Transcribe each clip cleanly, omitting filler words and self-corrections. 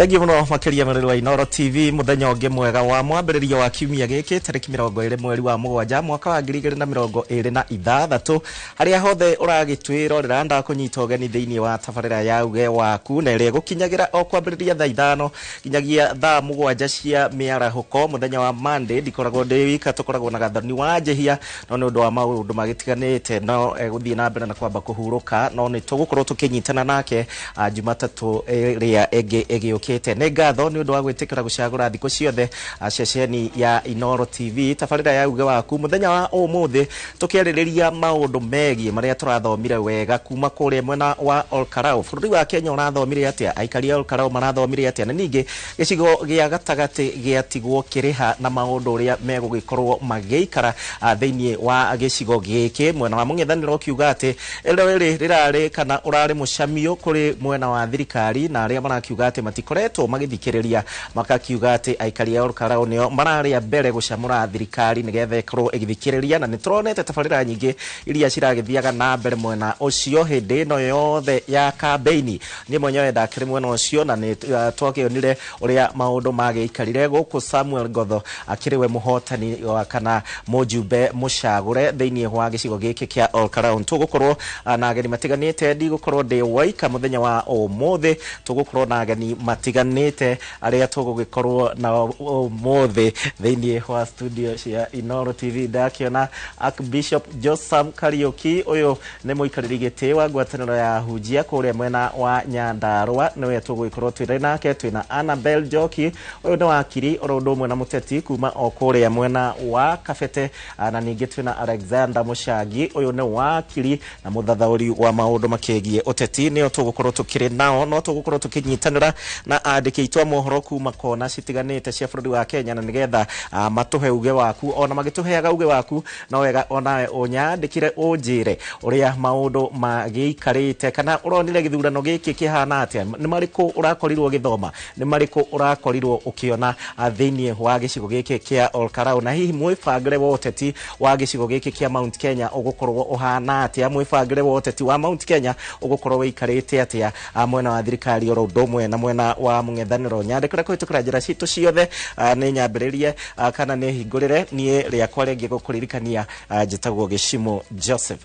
Thengiũ mũno makĩria mwĩrĩri wa Inooro TV. Mũthenya ũngĩ mwega wa mwambĩrĩrio wa kiumia gĩkĩ, tarĩki 20 mweri wa 7 mwaka wa 2026, harĩa hothe ũragĩtwĩrorera, ndakũnyita ũgeni thĩinĩ wa tabarĩra ya Uge Waku, na ĩrĩa ĩgũkinyagĩra o kwambĩrĩria thaa 5 nginyagia thaa 7 cia mĩarahũko mũthenya wa Monday. Ndikoragwo ndĩ wika, tũkoragwo na Gathoni wa Njĩhia, no nĩ ũndũ wa maũndũ magĩtiganĩte no egũthiĩ na mbere na kwamba kũhurũka, no nĩ tũgũkorwo tũkĩnyitana nake Jumatatũ ĩrĩa ĩngĩ ĩgĩũkĩte. Nĩ ngatho nĩ ũndũ wa gwĩtĩkĩra gũcagũra thikũ ciothe ceceni ya Inooro TV, tabarĩra ya Uge Waku. Mũthenya wa ũmũthĩ tũkĩarĩrĩria maũndũ megiĩ marĩa tũrathomire wega kuma kũrĩa mwena wa Olkarau. Bũrũri wa Kenya ũrathomire atĩa? Aikari a Olkarau marathomire atĩa? Na ningĩ gĩcigo gĩa gatagatĩ gĩatigwo kĩrĩha na maũndũ ũrĩa megũgĩkorwo magĩikara thĩinĩ wa gĩcigo gĩkĩ. Mwena wa mũng'ethanĩro ũkiuga atĩ rĩrĩ rĩrarĩ kana ũrarĩ mũcamio kũrĩ mwena wa thirikari, na arĩa marakiuga atĩ matikoretwo magĩthikĩrĩria makakiuga atĩ aikari a Olkarau nĩo mararĩ a mbere gũcamũra thirikari nĩgetha ĩkorwo ĩgĩthikĩrĩria. Na nĩ tũronete tabarĩra nyingĩ iria ciragĩthiaga na mbere mwena ũcio hĩndĩ ĩno yothe ya kambeini. Niĩ mwenyewe ndakĩrĩ mwena ũcio, na nĩ twakĩonire ũrĩa maũndũ magĩikarire gũkũ. Samuel Ngotho akĩrĩ we mũhotani kana mũjumbe mũcagũre thĩinĩ wa gĩcigo gĩkĩ kĩa Olkarau. Tũgũkorwo na ageni matiganĩte, ndigũkorwo ndĩ waika mũthenya wa ũmũthĩ, tũgũkorwo na ageni matiganĩte arĩa tũgũgĩkorwo nao ũmũthĩ thĩinĩ wa studio cia Inooro TV. Ndakĩona Archbishop Josam Kariuki, ũyũ nĩ mũikarĩri gĩtĩ wa ngwatanĩro ya hunjia kũrĩa mwena wa Nyandarũa, nĩwe tũgũgĩkorwo twĩre nake. Twĩna Annabel Njoki, ũyũ nĩ wakiri oro ũndũ ũmwe na mũteti kuma o kũrĩa mwena wa Kabete, na ningĩ twĩna Alexander Mũcangi, ũyũ nĩ wakiri na mũthathaũri wa maũndũ makĩgiĩ ũteti, nĩo tũgũkorwo tũkĩrĩ nao. No tũgũkorwo tũkĩnyitanĩra na andĩki aitũ a mohoro kuma kona citiganĩte cia bũrũri wa Kenya, na nĩgetha matũhe uge waku. Ona magĩtũheaga uge waku, no wega onawe ũnyandĩkĩre ũnjĩre ũrĩa maũndũ magĩikarĩte, kana ũronire gĩthurano gĩkĩ kĩhana atĩa, nĩ marĩkũ ũrakorirwo ũgĩthoma, nĩ marĩkũ ũrakorirwo ũkĩona thĩinĩ wa gĩcigo gĩkĩ kĩa Olkarau, na hihi mwĩbangĩre wa ũteti wa gĩcigo gĩkĩ kĩa Mount Kenya ũgũkorwo ũhana atĩa, mwĩbangĩre wa ũteti wa Mount Kenya ũgũkorwo wĩikarĩte atĩa mwena wa thirikari oro ũndũ ũmwe na mwena wa mũng'ethanĩro. Nyandĩkĩre kũhĩtũkĩra njĩra citũ ciothe. Nĩ nyambĩrĩrie kana nĩ hingũrĩre niĩ rĩakwa rĩngĩ gũkũririkania, njĩtagwo Gĩcimo Joseph.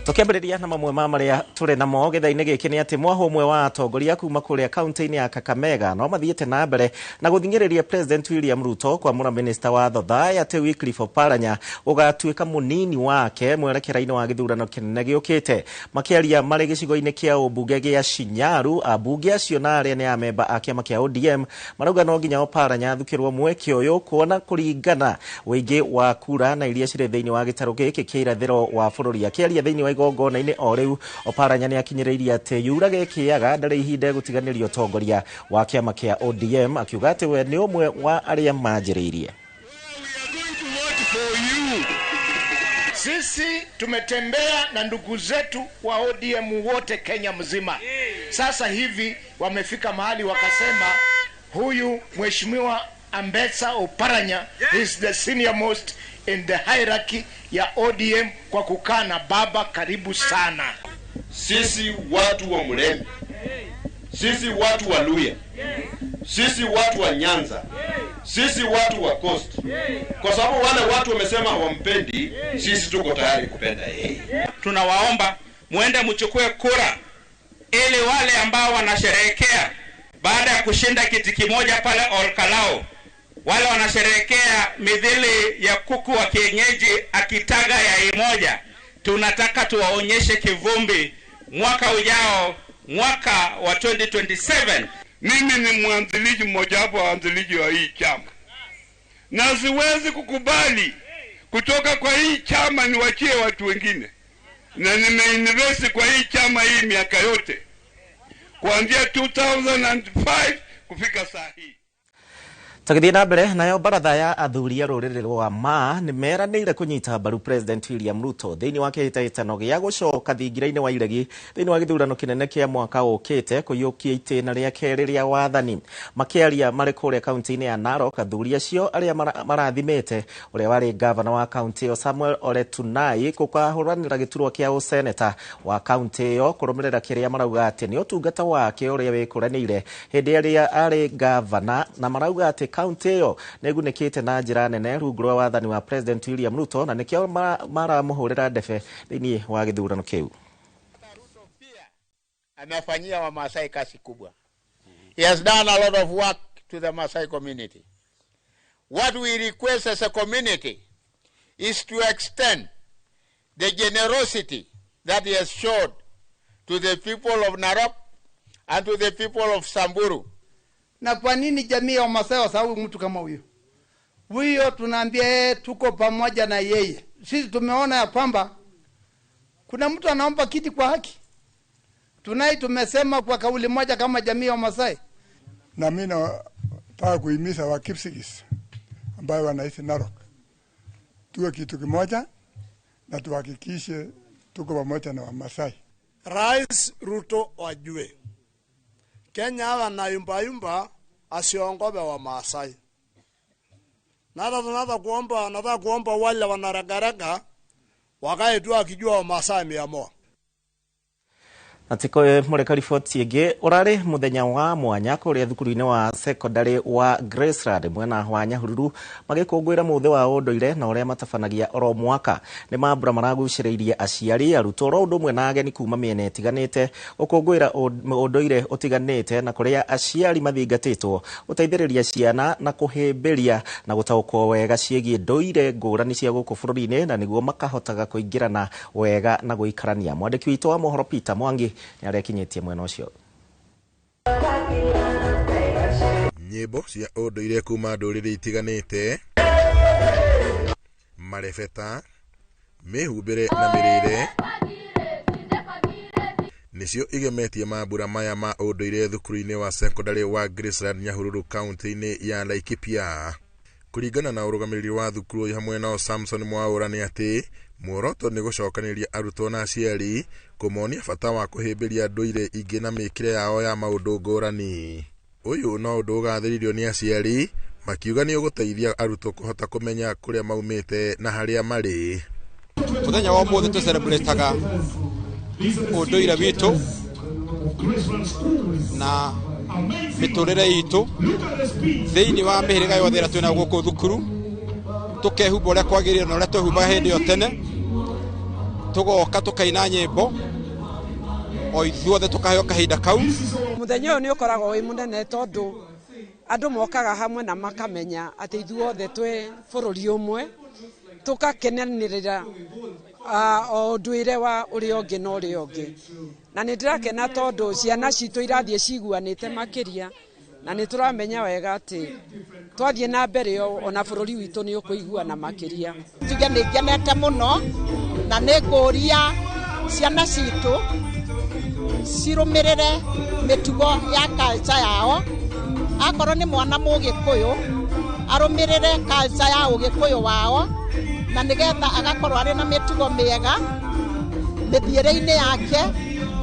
Tũkĩambĩrĩria na mamwe ma marĩa tũrĩ namo gĩthaa-inĩ gĩkĩ nĩ atĩ mwahũ ũmwe wa atongoria kuma kũrĩa kaunti-inĩ ya Kakamega no mathiĩte na mbere na gũthing'ĩrĩria President William Ruto kwamũra Minister wa Thotha Wycliffe Oparanya ũgatuĩka mũnini wake mwerekera-inĩ wa gĩthurano kĩnene gĩũkĩte. Makĩaria marĩ gĩcigo-inĩ kĩa ũmbunge gĩa Shinyaru, ambunge acio na arĩa nĩ amemba a kĩama kĩa ODM marauga no nginya Oparanya athukĩrwo mweke ũyũ, kuona kũringana ũingĩ wa kura na iria cirĩ thĩinĩ wa gĩtarũ gĩkĩ kĩa irathĩro wa bũrũri. Akĩaria thĩinĩ wa igongona-inĩ o rĩu, Oparanya nĩ akinyĩrĩirie atĩ yurage kĩaga ndarĩ ihinda gũtiganĩria ũtongoria wa kĩama kĩa ODM, akiuga atĩ we nĩ ũmwe wa arĩa manjĩrĩirie. Sisi tumetembea na ndugu zetu wa ODM wote Kenya mzima. Sasa hivi wamefika mahali wakasema huyu Mheshimiwa Ambetsa Oparanya is the senior most in the hierarchy ya ODM kwa kukaa na baba karibu sana. Sisi watu wa Muremi, sisi watu wa Luya, sisi watu wa Nyanza, sisi watu wa Coast, kwa sababu wale watu wamesema hawampendi, sisi tuko tayari kupenda yeye. Tunawaomba muende mchukue kura ili wale ambao wanasherehekea baada ya kushinda kiti kimoja pale Olkalou, wale wanasherehekea mithili ya kuku wa kienyeji akitaga yai moja, tunataka tuwaonyeshe kivumbi mwaka ujao, mwaka wa 2027. Mimi ni mwanzilishi mmoja wapo wa waanzilishi wa hii chama, na siwezi kukubali kutoka kwa hii chama niwachie watu wengine, na nimeinvest kwa hii chama hii miaka yote kuanzia 2005 kufika saa hii. Tũgĩthiĩ na mbere nayo, baratha ya athuri a rũrĩrĩ rwa Maa nĩ meranĩire kũnyita mbaru President William Ruto thĩinĩ wa kĩhĩtahĩtano gĩa gũcoka thingira-inĩ wa iregi thĩinĩ wa gĩthurano kĩnene kĩa mwaka ũkĩte kũiyũkia itĩna rĩa kerĩ rĩa wathani. Makĩaria marĩ kũrĩa kaunti-inĩ ya Narok, athuri acio arĩa marathimĩte ũrĩa warĩ gavana wa kaunti ĩyo Samuel Ole Tunai gũkahũranĩra gĩturwa kĩa ũseneta wa kaunti ĩyo kũrũmĩrĩra kĩrĩa marauga atĩ nĩ ũtungata wake ũrĩa wĩkũranĩire hĩndĩ ĩrĩa arĩ gavana, na marauga atĩ kaunti ĩyo nĩ ĩgunĩkĩte na njĩra nene rungu rwa wathani wa President William Ruto, na nĩkĩo maramũhũrĩra ndebe thĩinĩ wa gĩthurano kĩu. Amefanyia Wamasai kazi kubwa. He has done a lot of work to the Masai community. What we request as a community is to extend the generosity that he has showed to the people of Narok and to the people of Samburu. Na kwa nini jamii ya Wamasai wasahau mtu kama huyo? Huyo tunaambia yeye tuko pamoja na yeye. Sisi tumeona ya kwamba kuna mtu anaomba kiti kwa haki. Tunai tumesema kwa kauli moja kama jamii ya Wamasai. Na mimi nataka kuhimiza wa Kipsigis ambayo wanaishi Narok, tuwe kitu kimoja na tuhakikishe tuko pamoja na Wamasai. Rais Ruto wajue Kenya wanayumba yumba asiongobe wa Maasai. Nataka kuomba wale wanaragaraga wakae tu akijua wa Maasai 100. Natiko mureka riboti ĩngĩ. Ũrarĩ mũthenya wa mwanya kũrĩa thukuru-inĩ wa secondary wa Graceland mwena wa Nyahururu magĩkũngũĩra mũthĩ wa ũndũire na ũrĩa matabanagia oro mwaka. Nĩ mambura maragucĩrĩirie aciari, arutwo oro ũndũ ũmwe na ageni kuma mĩena ĩtiganĩte gũkũngũĩra ũndũire ũtiganĩte, na kũrĩa aciari mathingatĩtwo gũteithĩrĩria ciana na kũhĩmbĩria na gũtaũkwo wega ciĩgiĩ ndũire ngũrani cia gũkũ bũrũri-inĩ, na nĩguo makahotaga kũingĩrana wega na gũikarania. Mwandĩki witũ wa mohoro Peter Mwangi nĩ arekinyĩtie mwena ũcio. Nyĩmbo cia ũndũire kuma ndũrĩrĩ itiganĩte, marebeta, mĩhumbĩre na mĩrĩre nĩcio igemetie mambura maya ma ũndũire thukuru-inĩ wa secondary wa Graceland Nyahururu kaunti-inĩ ya Laikipia. Kũringana na ũrũgamĩrĩri wa thukuru ũyũ hamwe nao Samson Mwaũra nĩ atĩ muoroto nĩ gũcokanĩrĩria arutwo na aciari kũmonia bata wa kũhĩmbĩria ndũire ingĩ na mĩkĩre yao ya maũndũ ngũrani. Ũyũ no ũndũ ũgathĩrĩirio nĩ aciari makiuga nĩ ũgũteithia arutwo kũhota kũmenya kũrĩa maumĩte na harĩa marĩ. Mũthenya wa ũmũthĩ tũcelebrataga ũndũire witũ na mĩtũrĩre itũ thĩinĩ wa mĩhĩrĩga yothe ĩrĩa twĩnayo gũkũ thukuru, tũkehumba ũrĩa kwagĩrĩire na ũrĩa twehumbaga hĩndĩ ĩyo tene, tũgoka tũkaina nyĩmbo o ithuothe tũkaheo kahinda kau. Mũthenya ũyũ nĩ ũkoragwo wĩ mũnene tondũ andũ mokaga hamwe na makamenya atĩ ithuothe twĩ bũrũri ũmwe, tũkakenanĩrĩra o ũndũire wa ũrĩa ũngĩ na ũrĩa ũngĩ. Na nĩ ndĩrakena tondũ ciana citũ irathiĩ ciguanĩte makĩria, na nĩ tũramenya wega atĩ twathiĩ na mbere ona bũrũri witũ nĩ ũkũiguana makĩria. Njuge nĩ ngenete mũno na nĩ ngũria ciana citũ cirũmĩrĩre mĩtugo ya culture yao. Akorwo nĩ mwana mũgĩkũyũ arũmĩrĩre culture ya ũgĩkũyũ wao, na nĩgetha agakorwo arĩ na mĩtugo mĩega mĩthiĩre-inĩ yake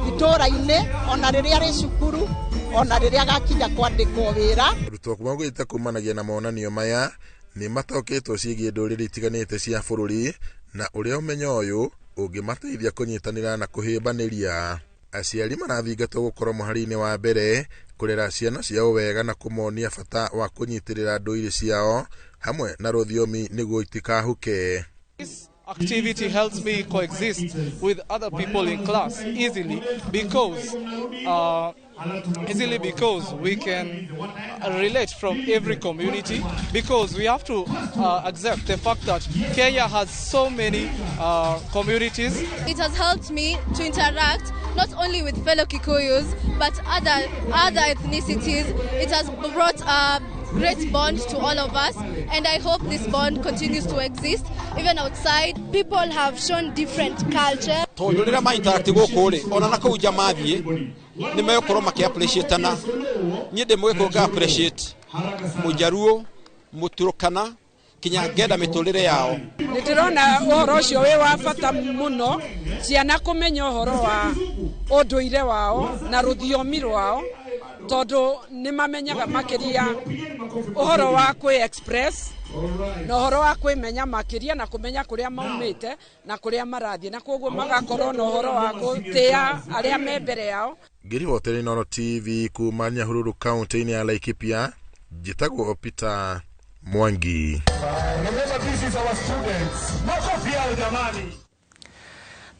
itũũra-inĩ, ona rĩrĩa arĩ cukuru, ona rĩrĩa agakinya kwandĩkwo wĩra. Arutwo maugĩte kumanagia na monanio maya nĩ mataũkĩtwo ciĩgiĩ ndũrĩrĩ itiganĩte cia bũrũri na ũrĩa ũmenyo ũyũ ũngĩmateithia kũnyitanĩra na kũhĩmbanĩria. Aciari marathingatwo gũkorwo mũhari-inĩ wa mbere kũrera ciana ciao wega na kũmonia bata wa kũnyitĩrĩra ndũire ciao hamwe na rũthiomi nĩguo itikahuke. This activity helps me coexist with other people in class easily because we can relate from every community, because we have to accept the fact that Kenya has so many communities. It has helped me to interact not only with fellow Kikuyus but other ethnicities. It has brought a great bond to all of us, and I hope this bond continues to exist even outside. People have shown different culture. Tondu rĩrĩa ma interact gũkũ rĩ, ona na kũu nja mathiĩ nĩ megũkorwo makĩ appreciate na niĩ ndĩ mũgĩkũyũ nga appreciate mũjaruo Mũturũkana, kinya ngenda mĩtũrĩre yao. Nĩ ndĩrona ũhoro ũcio wĩ wa bata mũno, ciana kũmenya ũhoro wa ũndũire wao na rũthiomi rwao, tondũ nĩ mamenyaga makĩria ũhoro wa kwĩ express na ũhoro wa kwĩmenya makĩria na kũmenya kũrĩa maumĩte na kũrĩa marathiĩ, na koguo magakorwo na ũhoro wa gũtĩa arĩa me mbere yao. Ngĩribotera Inooro TV kuma Nyahururu kaunti-inĩ ya Laikipia, njĩtagwo Peter Mwangi. Remember, this is our students. Makofi yao jamani.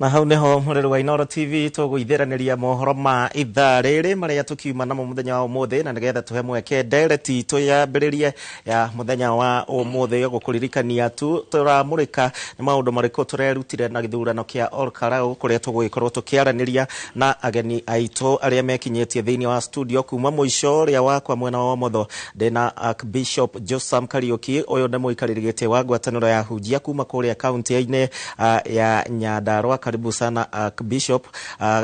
Na hau niho mũrĩrĩ wa Inooro TV tũgũithĩranĩria mohoro ma ithaa rĩrĩ marĩa tũkiuma namo mũthenya wa ũmũthĩ, na nĩgetha tũhe mweke ndereti itũ yambĩrĩrie ya mũthenya wa ũmũthĩ. Gũkũririkania tu tũramũrĩka nĩ maũndũ marĩkũ tũrerutire na gĩthurano kĩa Olkalau, kũrĩa tũgũgĩkorwo tũkĩaranĩria na ageni aitũ arĩa mekinyĩtie thĩinĩ wa studio. Kuma mũico ũrĩa wakwa mwena wa ũmotho ndĩna Archbishop Josam Kariuki, ũyũ nĩ mũikarĩri gĩtĩ wa ngwatanĩro ya hunjia kuma kũrĩa kaunti-inĩ ya Nyandarua. Karibu sana Archbishop.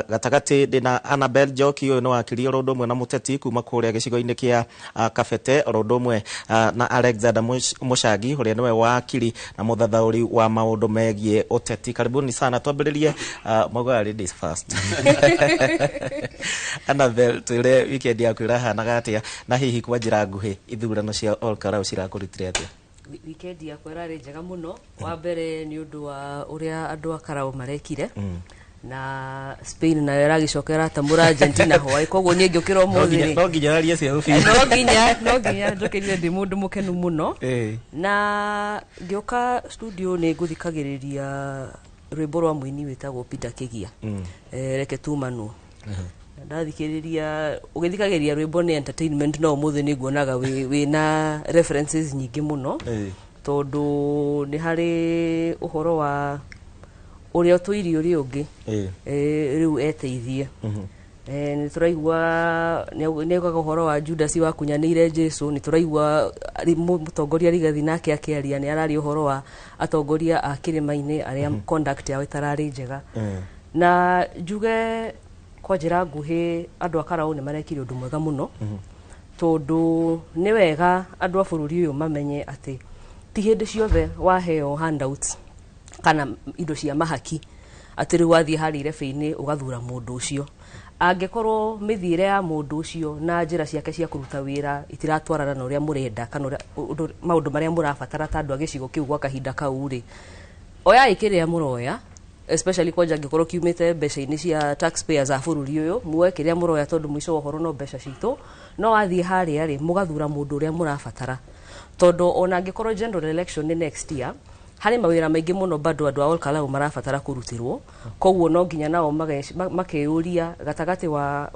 Gatagatĩ ndĩna Annabel Njoki, ũyũ nĩ wakiri oro ũndũ ũmwe na mũteti kuma kũrĩa gĩcigo-inĩ kĩa Kabete, oro ũndũ ũmwe na Alexander Mũcangi, ũrĩa nĩwe wakiri na mũthathaũri wa maũndũ megiĩ ũteti. Karibuni sana. Twambĩrĩrie maugaga ladies first. Annabel, twĩre weekend yaku ĩrahanaga atĩa, na hihi kwa njĩra nguhĩ ithurano cia Olkalau cirakũrutire atĩa? Weekend yakwa ĩrarĩ njega mũno. Wa mbere nĩ ũndũ wa ũrĩa andũ a Karau marekire, na Spain nayo ĩragĩcoka ĩratamũra Argentina hwaĩ, koguo niĩ ngĩũkĩra ũmũthĩ rĩ, No nginya warie cia ũbira. No nginya njũkĩrire ndĩ mũndũ mũkenu mũno. Na ngĩũka studio nĩ ngũthikagĩrĩria rwĩmbo rwa mũini wĩtagwo Peter Kĩgia, reke tumanwo. Ndathikĩrĩria, ũgĩthikagĩrĩria rwĩmbo nĩ entertainment, no ũmũthĩ nĩ nguonaga wĩna references nyingĩ mũno, tondũ nĩ harĩ ũhoro wa ũrĩa ũtũirie ũrĩa ũngĩ rĩu eteithie. Nĩ tũraigua nĩ augaga ũhoro wa Judas wakunyanĩire Jesu. Nĩ tũraigua mũtongoria Rigathi nake akĩaria, nĩ araria ũhoro wa atongoria a kĩrĩma-inĩ arĩa conduct yao ĩtararĩ njega. Na njuge kwa njĩra nguhĩ, andũ a Karau nĩ marekire ũndũ mwega mũno, tondũ nĩ wega andũ a bũrũri ũyũ mamenye atĩ ti hĩndĩ ciothe waheo handouts kana indo cia mahaki atĩ rĩu wathiĩ harĩa irebe-inĩ ũgathura mũndũ ũcio. Angĩkorwo mĩthiĩre ya mũndũ ũcio na njĩra ciake cia kũruta wĩra itiratwarana na ũrĩa mũrenda kana maũndũ marĩa mũrabatara ta andũ a gĩcigo kĩu gwa kahinda kau rĩ, oyai kĩrĩa mũroya, especially kwanja angĩkorwo kiumĩte mbeca-inĩ cia taxpayers a bũrũri ũyũ. Muoe kĩrĩa mũroya, tondũ mũico wa ũhoro no mbeca citũ. No wathiĩ harĩa rĩ, mũgathura mũndũ ũrĩa mũrabatara, tondũ ona angĩkorwo general election nĩ next year, harĩ mawĩra maingĩ mũno bado andũ a Olkalau marabatara kũrutĩrwo. Koguo no nginya nao makeyũria gatagatĩ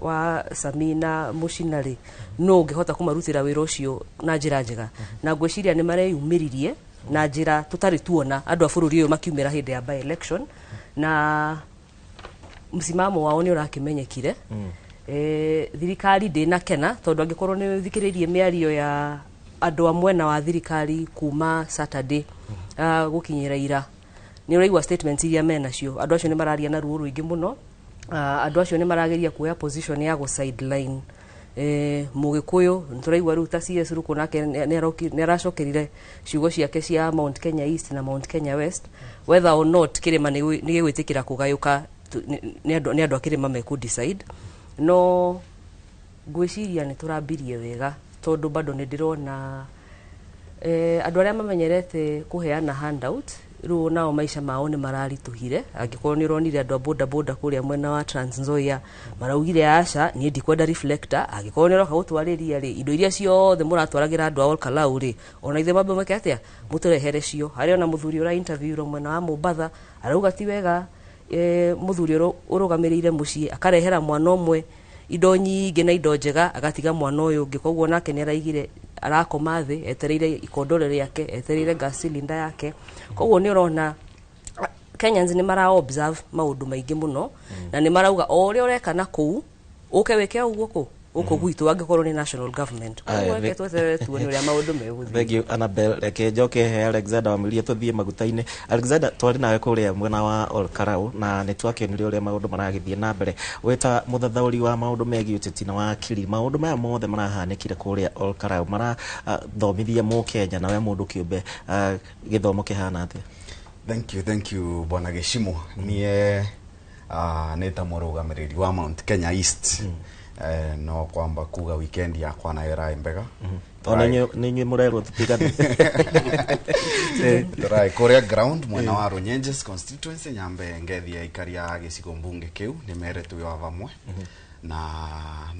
wa Sami na Mũcina rĩ, no ũngĩhota kũmarutĩra wĩra ũcio na njĩra njega. Na ngwĩciria nĩ mareyumĩririe na njĩra tũtarĩ tuona andũ a bũrũri ũyũ makiumĩra hĩndĩ ya by election, na msimamo wao nĩ ũrakĩmenyekire. Thirikari ndĩnakena, tondũ angĩkorwo nĩ ũthikĩrĩirie mĩario ya andũ a mwena wa thirikari kuma Saturday gũkinyĩra ira, nĩ ũraigua statements iria menacio. Andũ acio nĩ mararia na ruo rũingĩ mũno. Andũ acio nĩ marageria kuoya position ya gũ sideline Mũgĩkũyũ. Nĩ tũraigua rĩu ta CS Ruku nake nĩ aracokerire ciugo ciake cia Mount Kenya East na Mount Kenya West. Whether or not kĩrĩma nĩ gĩgwĩtĩkĩra kũgayũka, nĩ andũ a kĩrĩma mekũ decide. No ngwĩciria nĩ tũrambirie wega, tondũ bado nĩ ndĩrona andũ arĩa mamenyerete kũheana handout rĩu nao maica mao nĩ mararitũhire. Angĩkorwo nĩ ũronire andũ a boda boda kũrĩa mwena wa Trans Nzoia maraugire, "Aca, niĩ ndikwenda reflector. Angĩkorwo nĩ ũroka gũtwarĩria rĩ, indo iria ciothe mũratwaragĩra andũ a Olkalau rĩ, ona ithuĩ mambe mweke atĩa mũtũrehere cio." Harĩ ona mũthuri ũra interview mwena wa Mombatha arauga ti wega mũthuri ũrũgamĩrĩire mũciĩ akarehera mwana ũmwe indo nyingĩ na indo njega, agatiga mwana ũyũ ũngĩ. Koguo nake nĩ araigire arakoma thĩ etereire ikondore rĩake, etereire gas cylinder yake. Koguo nĩ ũrona Kenyans nĩ mara observe maũndũ maingĩ mũno, na nĩ marauga o ũrĩa ũreka na kũu ũke wĩke ũguo kũ. Gũkũ gwitũ angĩkorwo nĩ national government. Koguo reke tweterere tuone ũrĩa maũndũ megũthiĩ. Thank you, Annabel. Reke njoke he Alexander Wamiria tuthiĩ maguta-inĩ. Alexander, twarĩ nawe kũrĩa mwena wa Olkarau na nĩ twakĩonire ũrĩa maũndũ maragĩthiĩ na mbere. Wĩ ta mũthathaũri wa maũndũ megiĩ ũteti na wakiri, maũndũ maya mothe marahanĩkire kũrĩa Olkarau marathomithia mũkenya nawe mũndũ kĩũmbe gĩthomo kĩhana atĩa? Thank you, thank you, Bwana Gĩcimo. Niĩ nĩ ta mũrũgamĩrĩri wa Mount Kenya East, no kwamba kuga weekend yakwa nayo ĩraĩ mbega. Ona nĩ inyuĩ mũrerwo tũtigane. Tũraĩ kũrĩa ground mwena wa Runyenjes constituency. Nyambe ngethi aikari a gĩcigo mbunge kĩu nĩ mere twĩ wa vamwe na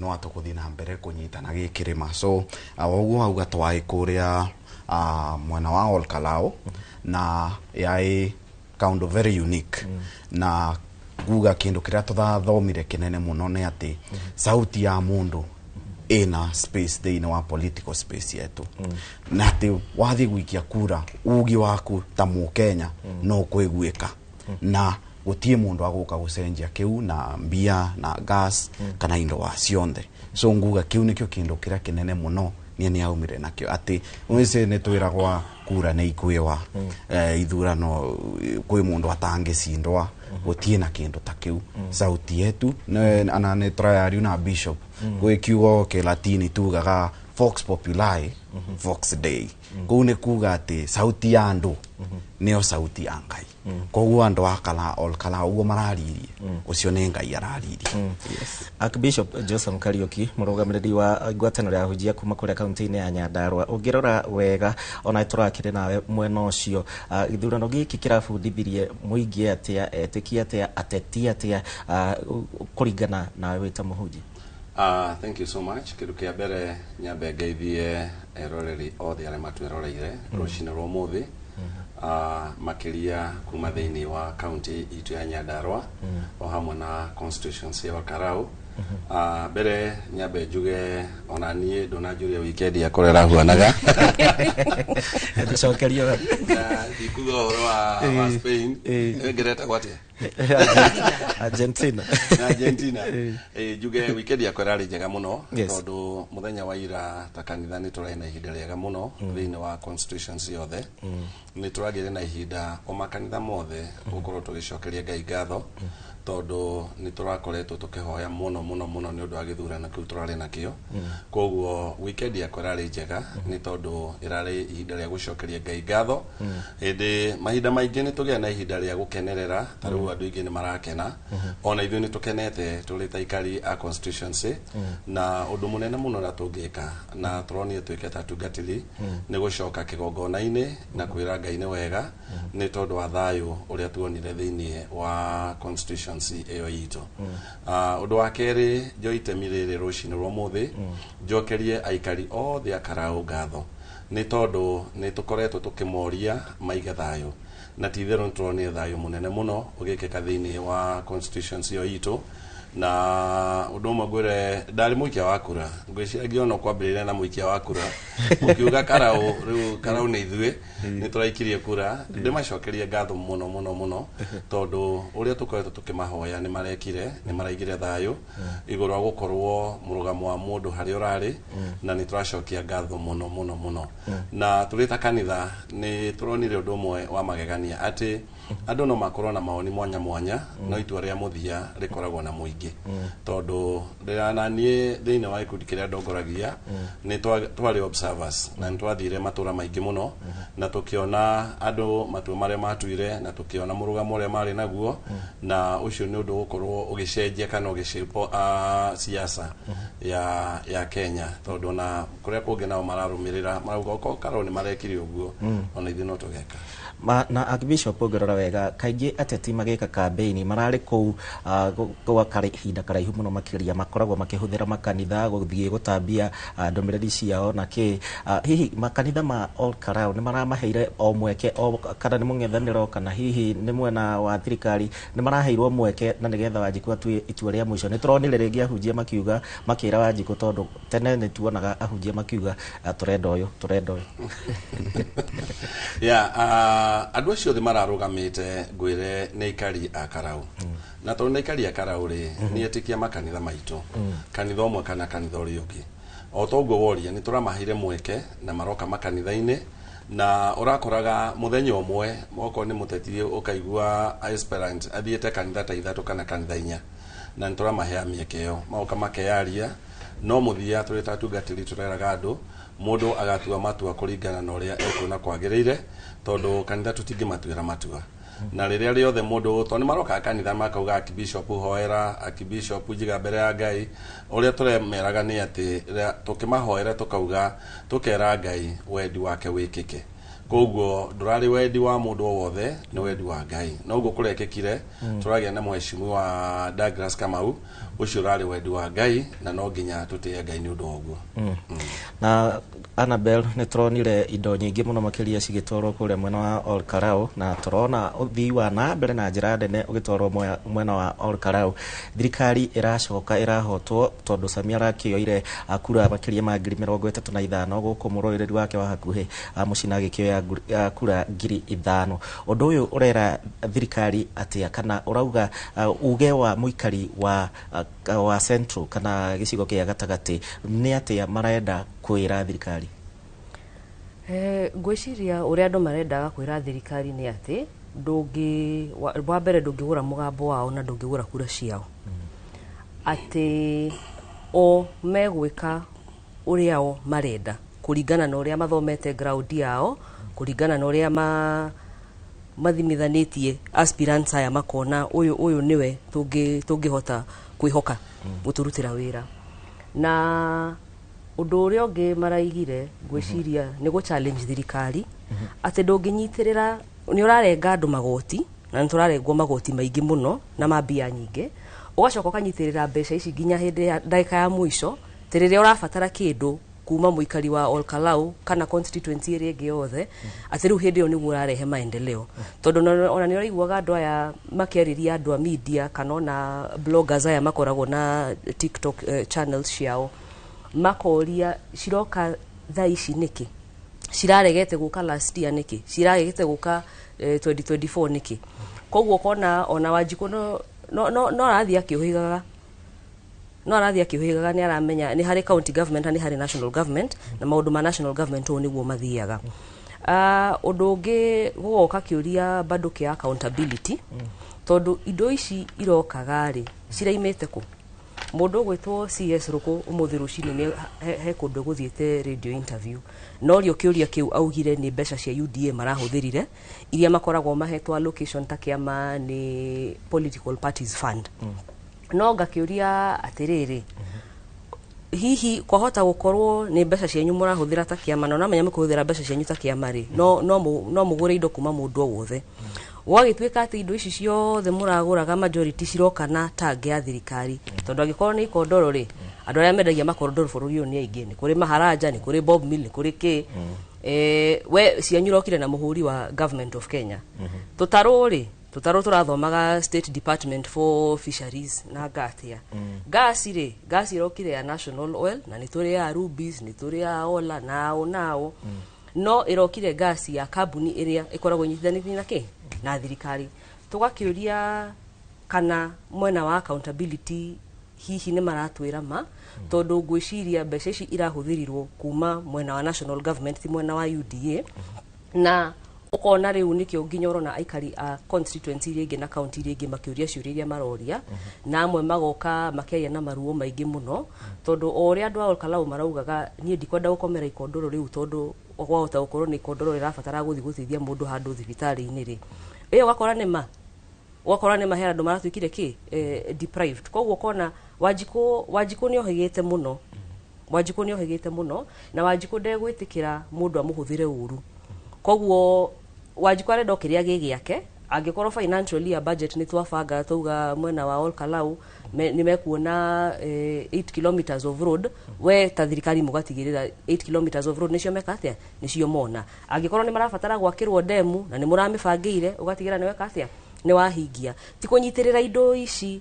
no atũkũthiĩ na mbere kũnyitana gĩkĩrĩma. So ũguo auga twaĩ kũrĩa mwena wa Olkalao na yaĩ kaũndũ very unique na nguga kĩndũ kĩrĩa tũthathomire kĩnene mũno nĩ atĩ sauti ya mũndũ ĩna space thĩinĩ wa political space yetu, na atĩ wathiĩ gũikia kura ugi waku ta mũkenya no kwĩguĩka na gũtirĩ mũndũ agũka gũcenjia kĩu na mbia na gas kana indo wa cionthe. So nguga kĩu nĩkĩo kĩndũ kĩrĩa kĩnene mũno niĩ nĩ aumire nakĩo, atĩ wĩce nĩ twĩragwa kura nĩ ikwĩwa, ithurano kwĩ mũndũ atangĩcindwa, gũtirĩ na kĩndũ ta kĩu. Sauti yetu ana nĩ tũrayario na bishop gwĩ kiugo kĩlatini tugaga vox populi vox dei. Kũu nĩ kuga atĩ sauti ya andũ nĩyo sauti ya Ngai. Koguo andũ a Kala Olkala ũguo mararirie, ũcio nĩ Ngai araririe. Archbishop Joseph Kariuki, mũrũgamĩrĩri wa ngwatanĩro ya ahunjia kuma kũrĩa kaunti-inĩ ya Nyandarua, ũngĩrora wega ona tũrakĩrĩ nawe mwena ũcio, gĩthurano gĩkĩ kĩrabundithirie mũingĩ atĩa, etĩkia atĩa, ateti atĩa, kũringana nawe wĩ ta mũhunjia? Thank you so much. Kĩndũ kĩa mbere nyambe ngeithie eroreri othe arĩa matwĩroreire rũcinĩ rwa ũmũthĩ, makĩria kuma thĩinĩ wa kaunti itũ ya Nyandarua o hamwe na constituency ya Olkarau. Mbere nyambe njuge ona niĩ ndũnanjũria weekend yakwa ũrĩa ĩrahuanaga. Tũcokerio. Na ndikuga ũhoro wa Spain ĩngĩretagwo atĩa? Argentina. Na Argentina. Njuge weekend yakwa ĩrarĩ njega mũno tondũ mũthenya wa ira ta kanitha nĩ tũrarĩ na ihinda rĩega mũno thĩinĩ wa constituency yothe. Nĩ tũragĩire na ihinda o makanitha mothe gũkorwo tũgĩcokeria Ngai ngatho tondũ nĩ tũrakoretwo tũkĩhoya mũno mũno mũno nĩ ũndũ wa gĩthurano kĩu tũrarĩ nakĩo. Koguo weekend yakwa ĩrarĩ njega nĩ tondũ ĩrarĩ ihinda rĩa gũcokeria Ngai ngatho. Hĩndĩ mahinda maingĩ nĩ tũgĩa na ihinda rĩa gũkenerera, ta rĩu andũ aingĩ nĩ marakena, ona ithuĩ nĩ tũkenete tũrĩ ta aikari a constituency. Na ũndũ mũnene mũno ũrĩa tũngĩka na tũronire twĩke ta atungatĩri nĩ gũcoka kĩgongona-inĩ na kwĩra Ngai nĩ wega nĩ tondũ wa thayũ ũrĩa tuonire thĩinĩ wa constituency ĩyo itũ. Ũndũ wa kerĩ, njoe itemi rĩrĩ rũcinĩ rwa ũmũthĩ njokerie aikari othe a Karau ngatho nĩ tondũ nĩ tũkoretwo tũkĩmoria maige thayũ, na ti itherũ nĩ tũronire thayũ mũnene mũno ũgĩkĩka thĩinĩ wa constituency ĩyo itũ. Na ũndũ ũmwe ngwĩre, ndarĩ mũikia wa kura, ngwĩciria ngĩona kwambĩrĩria na mũikia wa kura ũkiuga Karau, rĩu Karau nĩ ithuĩ nĩ tũraikirie kura. Ndĩmacokerie ngatho mũno mũno mũno tondũ ũrĩa tũkoretwo tũkĩmahoya nĩ marekire, nĩ maraigire thayũ igũrũ wa gũkorwo mũrũgamo wa mũndũ harĩa ũrarĩ, na nĩ tũracokia ngatho mũno mũno mũno. Na tũrĩ ta kanitha nĩ tũronire ũndũ ũmwe wa magegania atĩ andũ no makorwo na mawoni mwanya mwanya, no itua rĩa mũthia rĩkoragwo na mũingĩ, tondũ rĩrĩa na niĩ thĩinĩ wa gĩkundi kĩrĩa ndongoragia nĩ twarĩ observers na nĩ twathire matũra maingĩ mũno na tũkĩona andũ matua marĩa matuire na tũkĩona mũrũgamo ũrĩa marĩ naguo, na ũcio nĩ ũndũ ũgũkorwo ũgĩcenjia kana ũgĩshape siasa ya Kenya, tondũ na kũrĩa kũngĩ nao mararũmĩrĩra marauga okorwo Karau nĩ marekire ũguo, ona ithuĩ no tũgeka. Na Archbishop, ũngĩrora wega kaingĩ ateti magĩka campaign mararĩ kũu gwa ihinda karaihu mũno makĩria, makoragwo makĩhũthĩra makanitha gũthiĩ gũtambia ndũmĩrĩri ciao na kĩ. Hihi makanitha ma Olkarau nĩ maramaheire o mweke o kana nĩ mũng'ethanĩro kana hihi nĩ mwena wa thirikari nĩ maraheirwo mweke na nĩgetha Wanjikũ atue itua rĩa mũico? Nĩ tũronire rĩngĩ ahunjia makiuga makĩra Wanjikũ, tondũ tene nĩ tuonaga ahunjia makiuga, "Tũrenda ũyũ, tũrenda ũyũ." Yeah. Andũ acio othe mararũgamĩte ngwĩre nĩ aikari a Karau, na tondũ nĩ aikari a Karau rĩ, nĩ etĩkia makanitha maitũ, kanitha ũmwe kana kanitha ũrĩa ũngĩ. O toguo woria, nĩ tũramaheire mweke na maroka makanitha-inĩ, na ũrakoraga mũthenya ũmwe okorwo nĩ mũteti ũkaigua aspirant athiĩte kanitha ta 3 kana kanitha 4, na nĩ tũramahea mĩeke ĩyo magoka makeyaria. No mũthia tũrĩ ta atungatĩri tũreraga andũ, mũndũ agatua matua kũringana na ũrĩa ekuona kwagĩrĩire, tondũ kanitha tũtingĩmatuĩra matua. Na rĩrĩa rĩothe mũndũ, tondũ nĩ maroka kanitha makauga akibishop hoera, akibishop njiga mbere ya Ngai, ũrĩa tũremeraga nĩ atĩ tũkĩmahoera tũkauga tũkera Ngai wendi wake wĩkĩke. Koguo ndũrarĩ wendi wa mũndũ o wothe, nĩ wendi wa Ngai. Noguo kũrekĩkire, tũragĩa na mheshimiwa Douglas Kamau, ũcio ũrarĩ wendi wa Ngai, na no nginya tũtĩe Ngai nĩ ũndũ wa ũguo. Na Annabel, nĩ tũronire indo nyingĩ mũno makĩria cigĩtwarwo kũrĩa mwena wa Ol Kalou, na tũrona ũthii wa na mbere na njĩra nene ũgĩtwarwo mwena wa Ol Kalou. Thirikari ĩracoka ĩrahotwo tondũ Samia arakĩoire kura makĩria ma 35,000, gũkũ mũrũĩrĩri wake wa hakuhĩ Mũcina agĩkĩoya kura 5,000. Ũndũ ũyũ ũrera thirikari atĩa, kana ũrauga uge wa mũikari wa Central kana gĩcigo kĩa gatagatĩ nĩ atĩa marenda kwĩra thirikari? Ngwĩciria ũrĩa andũ marendaga kwĩra thirikari nĩ atĩ ndũngĩ, wa mbere ndũngĩgũra mũgambo wao na ndũngĩgũra kura ciao, atĩ o megwĩka ũrĩa o marenda kũringana na ũrĩa mathomete ground yao, kũringana na ũrĩa mathimithanĩtie aspirants aya, makona ũyũ nĩwe tũngĩhota kwĩhoka gũtũrutĩra wĩra. Na ũndũ ũrĩa ũngĩ maraigire ngwĩciria nĩ gũ challenge thirikari atĩ ndũngĩnyitĩrĩra, nĩ ũrarenga andũ magoti, na nĩ tũrarengwo magoti maingĩ mũno na ma mbia nyingĩ, ũgacoka ũkanyitĩrĩra mbeca ici nginya hĩndĩ ya ndagĩka ya mũico, atĩ rĩrĩa ũrabatara kĩndũ kuma mũikari wa Ol Kalou kana constituency ĩrĩa ĩngĩ yothe, atĩ rĩu hĩndĩ ĩyo nĩguo ũrarehe maendeleo. Tondũ ona nĩ ũraiguaga andũ aya makĩarĩria andũ a media kana ona bloggers aya makoragwo na TikTok channels ciao, makoria ciroka thaa ici nĩkĩ, ciraregete gũka last year nĩkĩ, ciraregete gũka 2024 nĩkĩ. Koguo ũkona ona Wanjikũ no arathiĩ akĩũhĩgaga, no arathiĩ akĩũhĩgaga, nĩ aramenya nĩ harĩ county government na nĩ harĩ national government, na maũndũ ma national government ũũ nĩguo mathiaga. Ũndũ ũngĩ gũgoka kĩũria bado kĩa accountability, tondũ indo ici irokaga rĩ ciraimĩte kũ? Mũndũ ũgwĩtwo CS Rũkũ ũmũthĩ rũcinĩ nĩ he kũndũ gũthiĩte radio interview, norio kĩũria kĩu augire nĩ mbeca cia UDA marahũthĩrire, iria makoragwo mahetwo allocation ta kĩama nĩ political parties fund. No ngakĩũria atĩrĩrĩ, hihi kwahota gũkorwo nĩ mbeca cianyu mũrahũthĩra ta kĩama, na onamenya mũkũhũthĩra mbeca cianyu ta kĩama rĩ, no mũgũre indo kuma mũndũ o wothe. Gwagĩtuĩka atĩ indo ici ciothe mũragũraga majority ciroka na tag ya thirikari, tondũ angĩkorwo nĩ ikondoro rĩ, andũ arĩa mendagia makondoro bũrũri ũyũ nĩ aingĩ, nĩ kũrĩ Maharaja, nĩ kũrĩ Bob Mill, nĩ kũrĩ kĩ. We cianyu irokire na mũhũri wa government of Kenya. Tũtarũ rĩ, tũtarũ tũrathomaga State Department for Fisheries na ngatia. Gasi rĩ, gasi ĩrokire ya National Oil, na nĩ tũrĩ ya Rubis, nĩ tũrĩ ya Ola, nao nao. No ĩrokire gasi ya kambuni ĩrĩa ĩkoragwo ĩnyitithanĩtie na kĩ? Na thirikari. Tũgakĩũria kana mwena wa accountability hihi nĩ maratwĩra ma, tondũ ngwĩciria mbeca ici irahũthĩrirwo kuma mwena wa national government, ti mwena wa UDA. Na ũkona rĩu nĩkĩo nginya ũrona aikari a constituency iria ingĩ na county iria ingĩ makĩũria ciũria iria maroria, na amwe magoka makĩaria na maruo maingĩ mũno, tondũ o ũrĩa andũ a Ol Kalou maraugaga, niĩ ndikwenda gũkomera ikondoro rĩu, tondũ kwahota gũkorwo nĩ ikondoro rĩrabatara gũthiĩ gũteithia mũndũ handũ thibitarĩ-inĩ rĩ, ĩyo ũgakora nĩ ma, ũgakora nĩ mahera andũ maratuĩkire kĩ deprived. Koguo ũkona Wanjikũ nĩ ohĩgĩte mũno, Wanjikũ nĩ ohĩgĩte mũno, na Wanjikũ ndegwĩtĩkĩra mũndũ amũhũthĩre ũru. Koguo Wanjikũ arenda o kĩrĩa gĩ gĩake, angĩkorwo financially ya budget nĩ twabanga twauga mwena wa Ol Kalou nĩ mekuona 8 kilometers of road, we ta thirikari mũgatigĩrĩra 8 kilometers of road nĩcio meka atĩa, nĩcio mona. Angĩkorwo nĩ marabatara gwakĩrwo demu na nĩ mũramĩbangĩire, ũgatigĩrĩra nĩ weka atĩa, nĩ wahingia. Ti kũnyitĩrĩra indo ici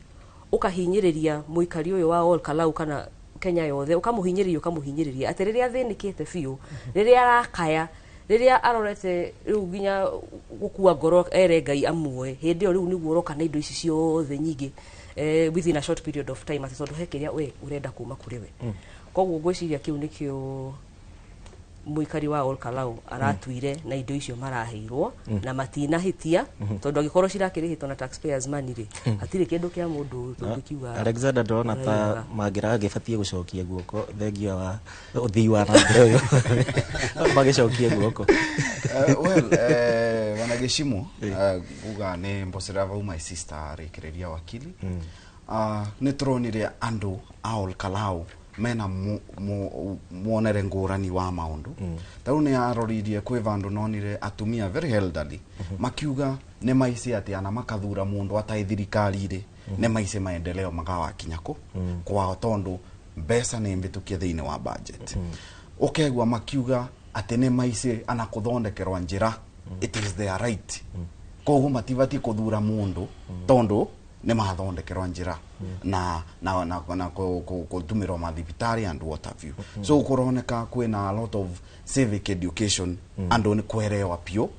ũkahinyĩrĩria mũikari ũyũ wa Ol Kalou kana Kenya yothe, ũkamũhinyĩrĩria atĩ rĩrĩa athĩnĩkĩte biũ, rĩrĩa arakaya Rĩrĩa arorete rĩu nginya gũkua ngoro ere Ngai amuoe, hĩndĩ ĩyo rĩu nĩguo ũroka na indo ici ciothe nyingĩ within a short period of time, atĩ tondũ he kĩrĩa we ũrenda kuma kũrĩ we. Koguo ngwĩciria kĩu nĩkĩo mũikari wa Olkalau aratuire na indo icio maraheirwo na matinahĩtia, tondũ angĩkorwo cirakĩrĩhĩtwo na taxpayers money rĩ, hatirĩ kĩndũ kĩa mũndũ tũngĩkiuga. Alexander, ndĩrona ta Arauga. mangĩragĩbatiĩ gũcokia guoko, thengia wa ũthii wa na mbere ũyũ magĩcokie guoko. Well, wanagĩcimu kuga nĩ mbocera vau my sister arĩkĩrĩria wakili. Nĩ tũronire andũ a Olkalau mena muonere ngũrani wa maũndũ. Ta rĩu nĩ aroririe kwĩ vandũ nonire atumia very elderly makiuga nĩ maici atĩ ana makathura mũndũ atarĩ thirikari-rĩ, nĩ maici maendeleo magawakinya kũ kwao, tondũ mbeca nĩ mbĩtũkie thĩinĩ wa budget. Ũkegua makiuga atĩ nĩ maici ana kũthondekerwa njĩra, it is their right, koguo matibatiĩ kũthura mũndũ tondũ nĩ mathondekerwa njĩra na kũtumĩrwo mathibitarĩ and what have you. So kũroneka kwĩna a lot of civic education, andũ nĩ kwerewa piũ.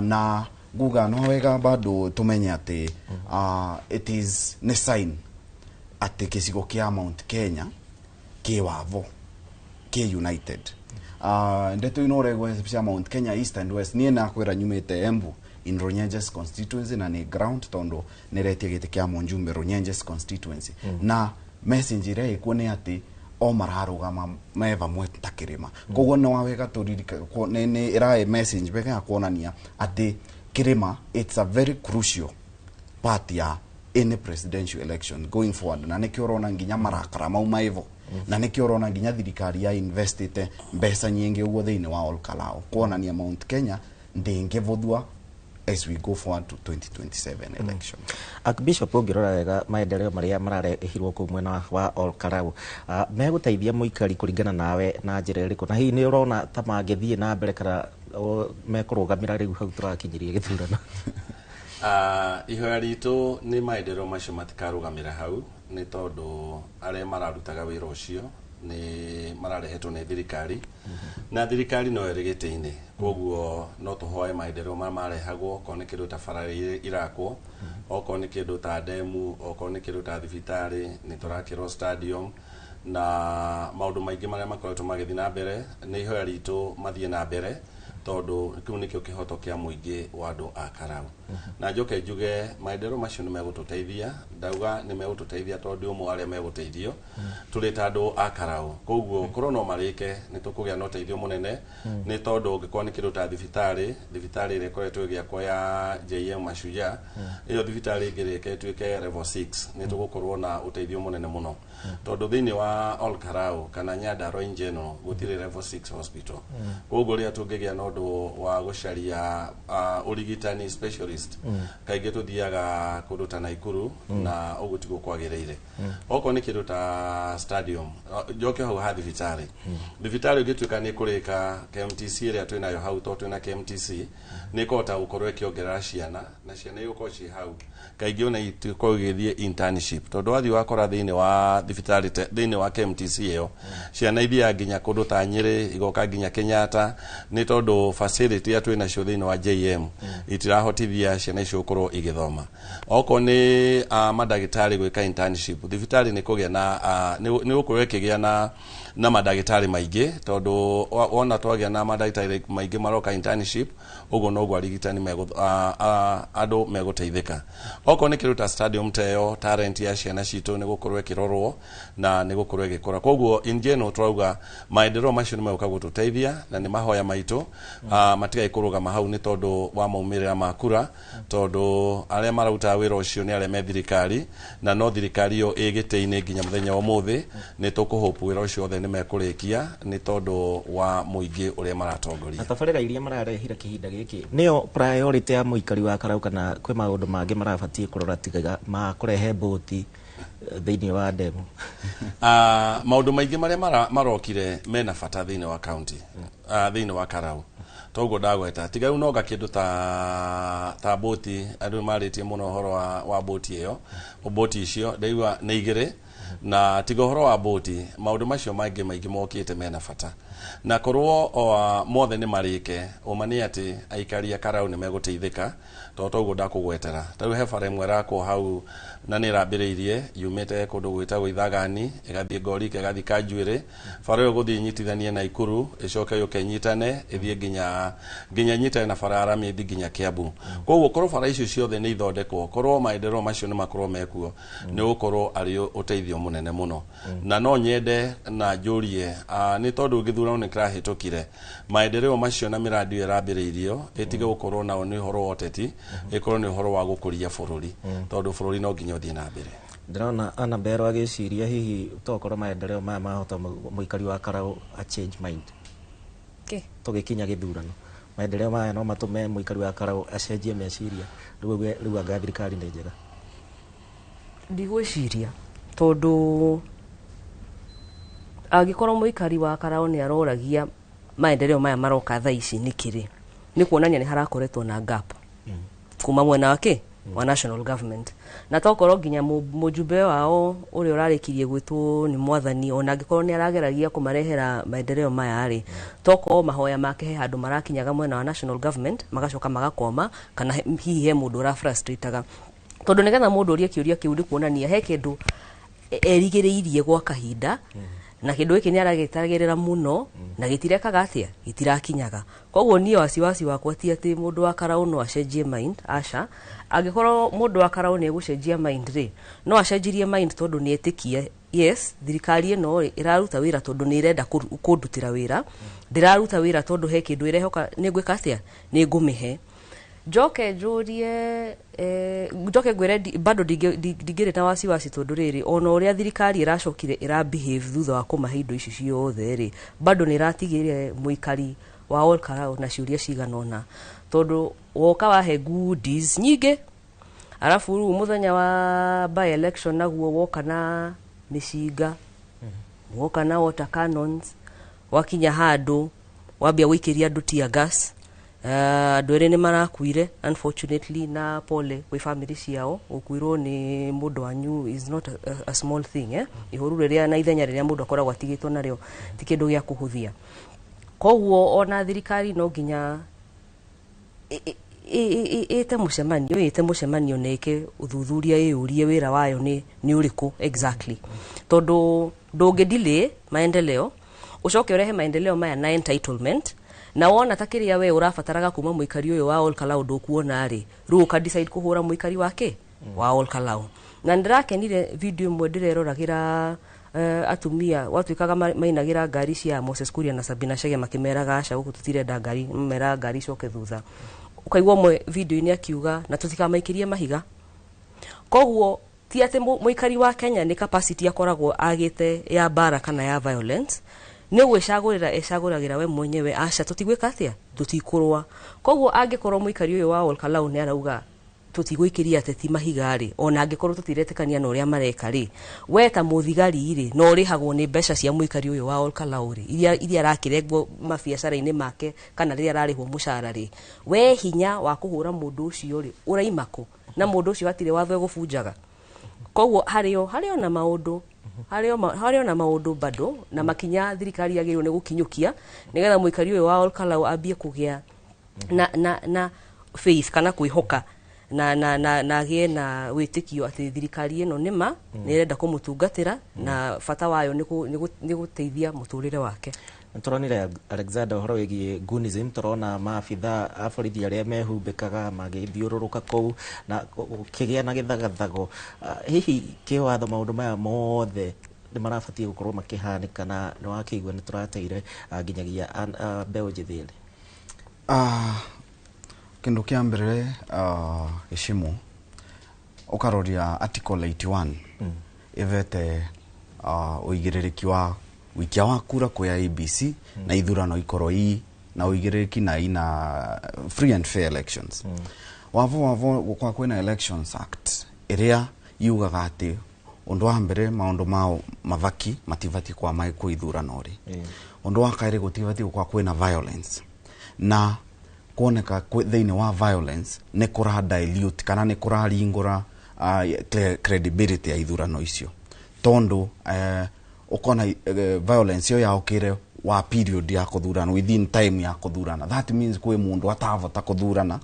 Na nguga no wega bado tumenye atĩ it is nĩ sign atĩ gĩcigo kĩa Mount Kenya kĩ wavo, kĩ united. Ndeto ino ũregwa cia Mount Kenya East and West, niĩ nakwĩra nyumĩte Embu in Runyenjes constituency, na nĩ ground tondũ nĩretie gĩtĩ kĩa mũnjumbe Runyenjes constituency. Na message ĩrĩa ĩkuo nĩ atĩ o mararũgama me vamwe ta kĩrĩma. Koguo nĩ wawega tũririka nĩ ĩrae message wega ya kuonania atĩ kĩrĩma, it's a very crucial part ya any presidential election going forward, na nĩkĩo ũrona nginya marakara mau maivo, na nĩkĩo ũrona nginya thirikari ya investite mbeca nyingĩ ũguo thĩinĩ wa Olkalau, kuonania Mount Kenya ndĩngĩvũthua as we go forward to 2027 election. Archbishop, ũngĩrora wega maendeleo marĩa mararehirwo kũu mwena wa Olkalau, megũteithia mũikari kũringana nawe na njĩra ĩrĩkũ, na hihi nĩ ũrona ta mangĩthiĩ na mbere kana mekũrũgamĩra rĩu hau tũrakinyirie gĩthurano? Ihoya ritũ nĩ maendeleo macio matikarũgamĩra hau, nĩ tondũ arĩa mararutaga wĩra ũcio nĩ mararehetwo nĩ thirikari, na thirikari no ĩrĩ gĩtĩ-inĩ. Koguo no tũhoe maendeleo marĩa marehagwo, okorwo nĩ kĩndũ ta bara irakwo, okorwo nĩ kĩndũ ta ndemu, okorwo nĩ kĩndũ ta thibitarĩ, nĩ tũrakĩrwo stadium na maũndũ maingĩ marĩa makoretwo magĩthiĩ na mbere, nĩ ihoya ritũ mathiĩ na mbere, tondũ kĩu nĩkĩo kĩhoto kĩa mũingĩ wa andũ a Karau. Na njoke njuge maendeleo macio nĩ megũtũteithia, ndauga nĩ megũtũteithia tondũ ũmwe arĩa megũteithio tũrĩ ta andũ a Karau. Koguo korwo no marĩke, nĩ tũkũgĩa na ũteithio mũnene, nĩ tondũ ũngĩkorwo nĩ kĩndũ ta thibitarĩ, thibitarĩ ĩrĩa ĩkoretwo ĩgĩakwo ya JM Mashujaa, ĩyo thibitarĩ ĩngĩrĩka ĩtuĩke level 6, nĩ tũgũkorwo na ũteithio mũnene mũno, tondũ thĩinĩ wa Ol Kalou kana Nyandarua in general gũtirĩ level 6 hospital. Koguo rĩrĩa tũngĩgĩa na ũndũ wa gũcaria ũrigitani specialist, kaingĩ tũthiaga kũndũ ta Naikuru, na ũguo tiguo kwagĩrĩire. Okorwo nĩ kĩndũ ta stadium, njoke hau ha thibitarĩ, thibitarĩ ũngĩtuĩka nĩ kũrĩka KMTC ĩrĩa twĩnayo hau, tondũ twĩna KMTC, nĩ ĩkũhota gũkorwo ĩkĩongerera ciana, na ciana igũkorwo ciĩ hau kaingĩ ona itikorwo igĩthiĩ internship, tondũ wathiĩ wakora thĩinĩ wa thibitarĩ thĩinĩ wa KMTC ĩyo, ciana ithiaga nginya kũndũ ta Nyĩrĩ, igoka nginya Kenyatta, nĩ tondũ facility iria twĩ nacio thĩinĩ wa JM itirahotithia ciana icio gũkorwo igĩthoma. Okorwo nĩ mandagĩtarĩ gwĩka internship, thibitarĩ nĩ kũgĩa na nĩ gũkorwo ĩkĩgĩa na mandagĩtarĩ maingĩ, tondũ wona twagĩa na mandagĩtarĩ maingĩ maroka internship, ũguo noguo arigitani andũ megũteithĩka. Okorwo nĩ kĩndũ ta stadium ta ĩyo, talent ya ciana citũ nĩ gũkorwo ĩkĩrorwo na nĩ gũkorwo ĩgĩkũra. Koguo in general turauga maendeleo macio nĩ megũka gũtũteithia, na nĩ mahoya maitũ matigai kũrũgama hau nĩ tondũ wa maumĩrĩra ma kura, tondũ arĩa mararutaga wĩra ũcio nĩ arĩa me thirikari, na no thirikari ĩyo ĩ gĩtĩ-inĩ nginya mũthenya wa ũmũthĩ. Nĩ tũkũhope wĩra ũcio othe nĩ mekũrĩkia nĩ tondũ wa mũingĩ ũrĩa maratongoria. Na tabarĩra iria mararehire kĩhinda gĩkĩ nĩyo priority ya mũikari wa Karau, kana kwĩ maũndũ mangĩ marabatiĩ kũrora tiga ma kũrehe mbũti thĩinĩ wa ndemu? Maũndũ maingĩ marĩa marokire mena bata thĩinĩ wa county, thĩinĩ wa Karau, toguo ndagweta tiga rĩu noga kĩndũ ta boti. Andũ nĩ marĩtie mũno ũhoro wa boti ĩyo, boti icio ndaigua nĩ igĩrĩ, na tiga ũhoro wa boti, maũndũ macio mangĩ maingĩ mokĩte mena bata. Na korwo mothe nĩ marĩke, ũma nĩ atĩ aikari a Karau nĩ megũteithĩka, tondũ toguo ndakũgwetera. Ta rĩu he bara ĩmwe ĩrakwo hau na nĩ ĩrambĩrĩirie yumĩte kũndũ gwĩtagwo Ithagani ĩgathiĩ Ngorika ĩgathiĩ Kanjuĩrĩ. Bara ĩyo gũthiĩ ĩnyitithanie na Ikuru ĩcoke yũke ĩnyitane ĩthiĩ nginya ĩnyitane na bara ya rami ĩthiĩ nginya Kiambu. Koguo korwo bara icio ciothe nĩ ithondekwo, korwo maendeleo macio nĩ makorwo mekuo, nĩ gũkorwo arĩ ũteithio mũnene mũno. Na no nyende na njũrie, nĩ tondũ gĩthurano nĩ kĩrahĩtũkire, maendeleo macio na mĩradi ĩyo ĩrambĩrĩirio ĩtige gũkorwo nao nĩ ũhoro wa ũteti, ĩkorwo nĩ ũhoro wa gũkũria bũrũri, tondũ bũrũri no nginya ũthiĩ na mbere. Ndĩrona Annabel agĩciria hihi tokorwo maendeleo maya mahota mũikari wa Karau a change mind. Tũgĩkinya gĩthurano, maendeleo maya no matũme mũikari wa Karau acenjie meciria rĩu anga thirikari nĩ njega. Ndigwĩciria tondũ angĩkorwo mũikari wa Karau nĩ aroragia maendeleo maya maroka thaa ici nĩ kĩrĩ, nĩ kuonania nĩ harakoretwo na gap kuma mwena wake wa national government. Na tokorwo nginya mũjumbe wao ũrĩa ũrarĩkirie gwĩtwo nĩ mwathani, ona angĩkorwo nĩ arageragia kũmarehera maendeleo maya rĩ, tokorwo mahoya make he handũ marakinyaga mwena wa national government magacoka magakwama, kana hihi he mũndũ ũrafrustrataga. Tondũ nĩgetha mũndũ ũrie kĩũria kĩu nĩ kuonania he kĩndũ erigĩrĩirie gwa kahinda, na kĩndũ gĩkĩ nĩ aragĩtagĩrĩra mũno na gĩtirekaga atĩa, gĩtirakinyaga. Koguo niĩ wasiwasi wakwa ti atĩ mũndũ wa Karau no acenjie mind, aca. Angĩkorwo mũndũ wa Karau nĩ egũcenjia mind rĩ, no acenjirie mind tondũ nĩ etĩkie yes, thirikari ĩno rĩ ĩraruta wĩra tondũ nĩ ĩrenda kũndutĩra wĩra, ndĩraruta wĩra tondũ he kĩndũ ĩrehoka nĩ ngwĩka atĩa, nĩ ngũmĩhe. Njoke njũrie, njoke ngwĩre bado ndingĩrĩ na wasiwasi tondũ rĩrĩ, ona ũrĩa thirikari ĩracokire ĩra behave thutha wa kũmahe indo ici ciothe rĩ, bado nĩ ĩratigĩrĩre mũikari wa Ol Kalou na ciũria cigana ũna, tondũ woka wahe goodies nyingĩ, arabu rĩu mũthenya wa by election naguo woka na mĩcinga, woka na water cannons, wakinya handũ wambia gũikĩria andũ tear gas. Andũ erĩ nĩ marakuire unfortunately, na pole kwĩ family ciao. Gũkuirwo nĩ mũndũ wanyu is not a small thing, eh? Ihoru rĩrĩa na ithenya rĩrĩa mũndũ akoragwo atigĩtwo narĩo ti kĩndũ gĩa kũhũthia. Koguo ona thirikari no nginya ĩte mũcemanio, na ĩke ũthuthuria, ĩyũrie wĩra wayo nĩ ũrĩkũ exactly, tondũ ndũngĩ delay maendeleo ũcoke ũrehe maendeleo maya na entitlement, na wona ta kĩrĩa we ũrabataraga kuma mũikari ũyũ wa Ol Kalou ndũkuona rĩ, rĩu ũka decide kũhũra mũikari wake wa Ol Kalou. Na ndĩrakenire video ĩmwe ndĩreroragĩra, atumia watuĩkaga mainagĩra ngari cia Moses Kuria na Sabina Chege makĩmeraga aca gũkũ tũtirenda ngari, meraga ngari icoke thutha. Ũkaigua ũmwe video-inĩ akiuga na tũtikamaikĩrie mahiga. Koguo ti atĩ mũikari wa Kenya nĩ capacity akoragwo agĩte ya mbara kana ya violence, nĩ gwĩcagũrĩra ecagũragĩra we mwenyewe, aca tũtigwĩka atĩa, tũtikũrũa. Koguo angĩkorwo mũikari ũyũ wa Ol Kalou nĩ arauga tũtigũikĩria ateti mahiga rĩ, ona angĩkorwo tũtiretĩkania na ũrĩa mareka rĩ, we ta mũthigari rĩ, no ũrĩhagwo nĩ mbeca cia mũikari ũyũ wa Ol Kalou rĩ, iria arakĩrengwo mabiacara-inĩ make kana rĩrĩa ararĩhwo mũcara rĩ, we hinya wa kũhũra mũndũ ũcio rĩ ũraima kũ? Na mũndũ ũcio hatirĩ watho egũbunjaga. Koguo harĩ ona maũndũ, harĩ ona maũndũ bado na makinya thirikari yagĩrĩirwo nĩ gũkinyũkia nĩgetha mũikari ũyũ wa Ol Kalou ambie kũgĩa na faith kana kwĩhoka na agĩe na wĩtĩkio atĩ thirikari ĩno nĩma nĩ ĩrenda kũmũtungatĩra na bata wayo nĩ gũteithia mũtũrĩre wake. Nĩtũronire Alexander ũhoro wĩgiĩ Gunism, tũrona maabitha a borithi arĩa mehumbĩkaga magĩthiũrũrũka kũu na gũkĩgĩa na gĩthagathago. Hihi kĩwatho maũndũ maya mothe nĩ marabatiĩ gũkorwo makĩhanĩka, na nĩ wakĩigua nĩ tũrateire nginyagia mbeũ njĩthĩ ĩrĩ? Kĩndũ kĩa mbere, gĩcimu ũkaroria article 81 ĩvete ũigĩrĩrĩki wa wikia wa kura kwĩ IEBC na ithurano ikorwo i na ũigĩrĩrĩki na ina free and fair elections. Wavo gũkorwo kwĩna Elections Act ĩrĩa yugaga atĩ ũndũ wa mbere maũndũ ma mavaki matibatiĩ kwa mai kwĩ ithurano rĩ. Ũndũ wa kerĩ gũtibatiĩ gũkorwo kwĩna violence, na kuoneka thĩinĩ wa violence nĩ kũra dilute kana nĩ kũraringũra credibility ya ithurano icio, tondũ ũkona violence ĩyo yaũkĩre Wa period ya kuthurana, within time ya kuthurana, that means kwi mundu atavota kuthurana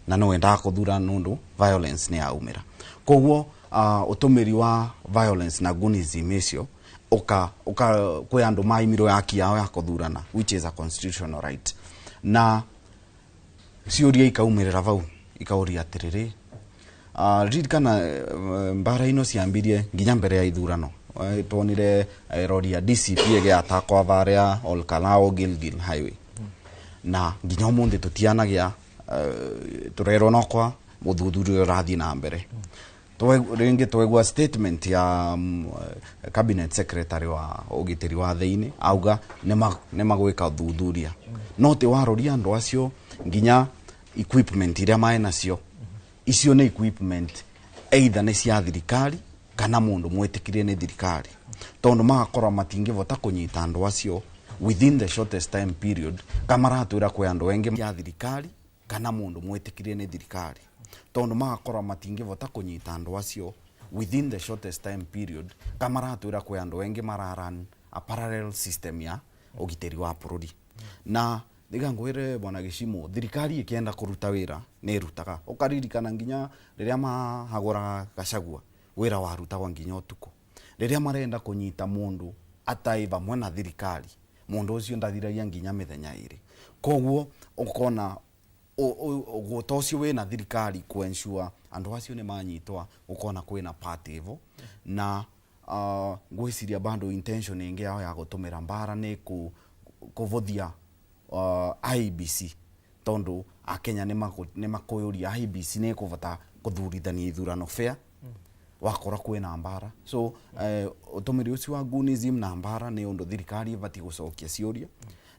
na no endaga kuthurana nundu violence ni yaumira. Koguo utumiri wa violence na gunism icio uka kwi andu maimirwo haki yao ya kuthurana, which is a constitutional right. Na ciuria ikaumirira vau, ikauria atiriri, ririkana mbara ino ciambirie nginya mbere ya ithurano. Twonire rori ya DCP ĩgĩatakwa varia Olkalou Gilgil Highway, na nginya ũmũthĩ tũtianagia, tũrerwo no kwa ũthuthuria ũrathiĩ na mbere. Rĩngĩ twegua statement ya cabinet secretary wa ũgitĩri wa thĩinĩ, auga nĩ magwĩka ũthuthuria, no ti waroria andũ acio nginya equipment iria maĩ nacio, icio nĩ equipment either nĩ cia thirikari kana mundu mwitikirie nĩ thirikari, tondu magakorwo matingĩvota kũnyita andũ acio within the shortest time period, kamaratwĩra kwĩ andũ engĩ ya thirikari kana mundu mwitikirie nĩ thirikari, tondu magakorwo matingĩvota kũnyita andũ acio within the shortest time period, kamaratwĩra kwĩ andũ engĩ mararan a parallel system ya ũgitĩri wa bũrũri. Na thiga ngwire, bwana Gĩcimo, thirikari ĩkĩenda kũruta wĩra nĩ ĩrutaga. Ũkaririkana nginya rĩrĩa mahagũraga Gachagua, wĩra warutagwo nginya ũtukũ. Rĩrĩa marenda kũnyita mũndũ atai vamwe na thirikari, mũndũ ũcio ndathiragia nginya mĩthenya ĩrĩ. Koguo ũkona ũgũta ũcio wĩna thirikari kũ-ensure andũ acio nĩ manyitwa, ũkona kwĩna part ĩvo. Na ngwĩciria bado intention ĩngĩ yao ya gũtũmĩra mbara nĩ kũvũthia IEBC, tondu akenya nĩ makũyũria IEBC nĩ ĩkũvota kũthurithania ithurano fair wakora kwĩna mbara. So ũtũmĩri ũcio wa gunism na mbara nĩ ũndũ thirikari ĩbatiĩ gũcokia ciũria.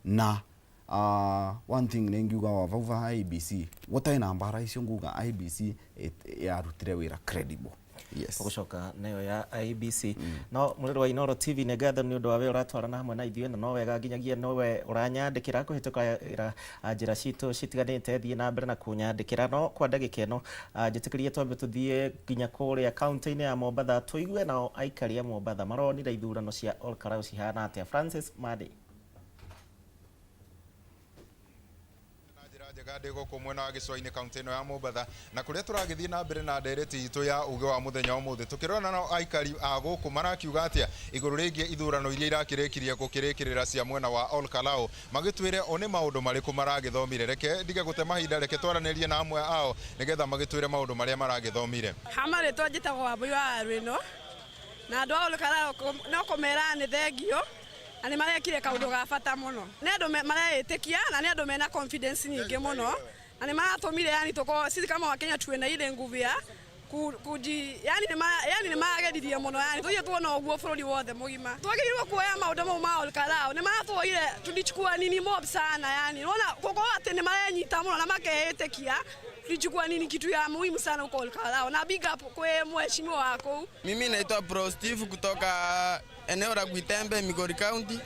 Na one thing nĩ ngiuga wa vau va IEBC, gũtarĩ na mbara icio, nguga IEBC yarutire wĩra credible, yes. Gũcoka nayo ya IEBC, no mũrĩro wa Inooro TV, nĩ ngatho nĩ ũndũ wa wĩra ũratwarana hamwe na ithuĩ, na no wega nginyagia nowe ũranyandĩkĩra kũhĩtũkĩra njĩra citũ citiganĩte. Thiĩ na mbere na kũnyandĩkĩra. No kwa ndagĩka ĩno, njĩtĩkĩrie twambe tũthiĩ nginya kũrĩa kaunti-inĩ ya Mombatha, tũigue nao aikari a Mombatha maronire ithurano cia Olkalau cihana atĩa. Francis Madi. Njega, ndĩ gũkũ mwena wa gĩcũa-inĩ, kaunti ĩno ya Mombatha, na kũrĩa tũragĩthiĩ na mbere na ndereti itũ ya uge wa mũthenya wa ũmũthĩ, tũkĩrora nao aikari a gũkũ marakiuga atĩa igũrũ rĩgiĩ ithurano iria irakĩrĩkirie gũkĩrĩkĩrĩra cia mwena wa Olkalau, magĩtwĩre o nĩ maũndũ marĩkũ maragĩthomire. Reke ndige gũte mahinda, reke twaranĩrie na amwe ao nĩgetha magĩtwĩre maũndũ marĩa maragĩthomire. Hama rĩtwa njĩtagwo Wambui wa Rwĩno, na andũ a Olkalau no kũmera nĩ thengio, na nĩ marekire kaũndũ ga bata mũno. Nĩ andũ mareĩtĩkia na nĩ andũ mena confidence nyingĩ mũno, na nĩ maratũmire yani tukorwo sisi kama Wakenya tuwe na ile nguvu ya kuji yani nĩ yani nĩ mageririe mũno, yani tũthiĩ tuona ũguo bũrũri wothe mũgima twagĩrĩirwo kuoya maũndũ mau ma Olkalau. Nĩ maratuoire tulichukua nini mob sana, yani unaona kukorwo atĩ nĩ marenyita mũno na makeĩtĩkia, tulichukua nini kitu ya muhimu sana huko Olkalau, na big up kwa mheshimiwa wako. Mimi naitwa Bro Steve kutoka eneo la Gwitembe, Migori County.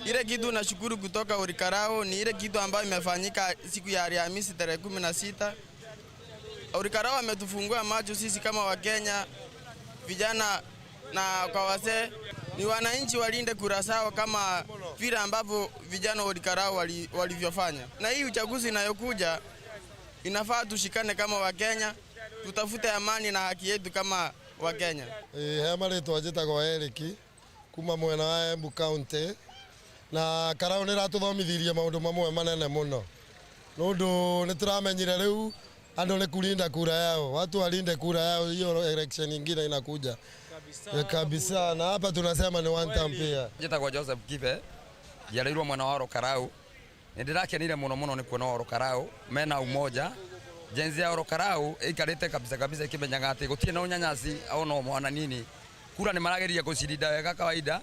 Ile kitu nashukuru kutoka Olkalau ni ile kitu ambayo imefanyika siku ya Alhamisi tarehe 16. Olkalau ametufungua macho sisi kama Wakenya, vijana na kwa wazee, ni wananchi walinde kura zao kama vile ambavyo vijana wa Olkalau walivyofanya. Na hii uchaguzi inayokuja inafaa tushikane kama Wakenya, tutafute amani na haki yetu kama Wakenya. He marĩtwa njĩtagwo Eric kuma mwena wa Embu County, na Karau nĩ ratũthomithirie maũndũ mamwe manene mũno, nũndũ nĩ tũramenyire rĩu andũ nĩ kulinda kura yao, watu walinde kura yao, hiyo election ingine inakuja kabisa, kabisa. Na hapa tunasema ni one term pia. Njĩtagwo Joseph Kibe, njiarĩirwo mwena wa Olkalau. Nĩ ndĩrakenire mũno mũno nĩ kuona Olkalau mena umoja. Gen Z ya Olkalau ĩikarĩte kabisa kabisa ĩkĩmenyaga atĩ gũtirĩ na ũnyanyasi ona mwana nini. Kura nĩ marageria gũcirinda wega kawaida,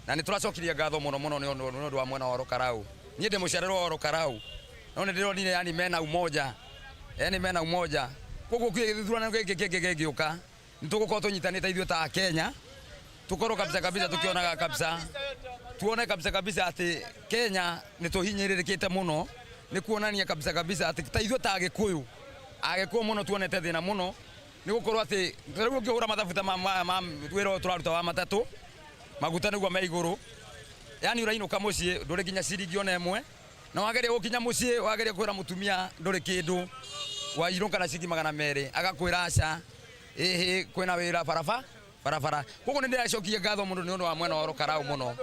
na nĩ tũracokirie ngatho mũno mũno nĩ ũndũ wa mwena wa Olkalau. Niĩ ndĩ mũciarĩrwo wa Olkalau, no nĩ ndĩronire yani mena umoja, yani mena umoja. Koguo gĩthurano gĩkĩ kĩngĩ gĩgĩũka nĩ tũgũkorwo tũnyitanĩte ithuĩ ta Kenya, tukorwo kabisa kabisa tukionaga kabisa, tuone kabisa kabisa atĩ Kenya nĩ tũhinyĩrĩrĩkĩte mũno, nĩ kuonania kabisa kabisa atĩ ta ithuĩ ta Agĩkũyũ, Agĩkũyũ mũno tuonete thĩna mũno, nĩ gũkorwo atĩ ta rĩu ũngĩhũra mathabu ta ma wĩra ũyũ tũraruta wa matatũ, maguta nĩguo me igũrũ, Yani ũrainũka mũciĩ ndũrĩ nginya ciringi ona ĩmwe, na wageria gũkinya mũciĩ wageria kwĩra mũtumia ndũrĩ kĩndũ, wainũka na ciringi 200 agakwĩra aca, ĩhĩ kwĩna wĩra barabara barabara. Koguo nĩ ndĩracokia ngatho mũno nĩ ũndũ wa mwena wa Olkalau mũno,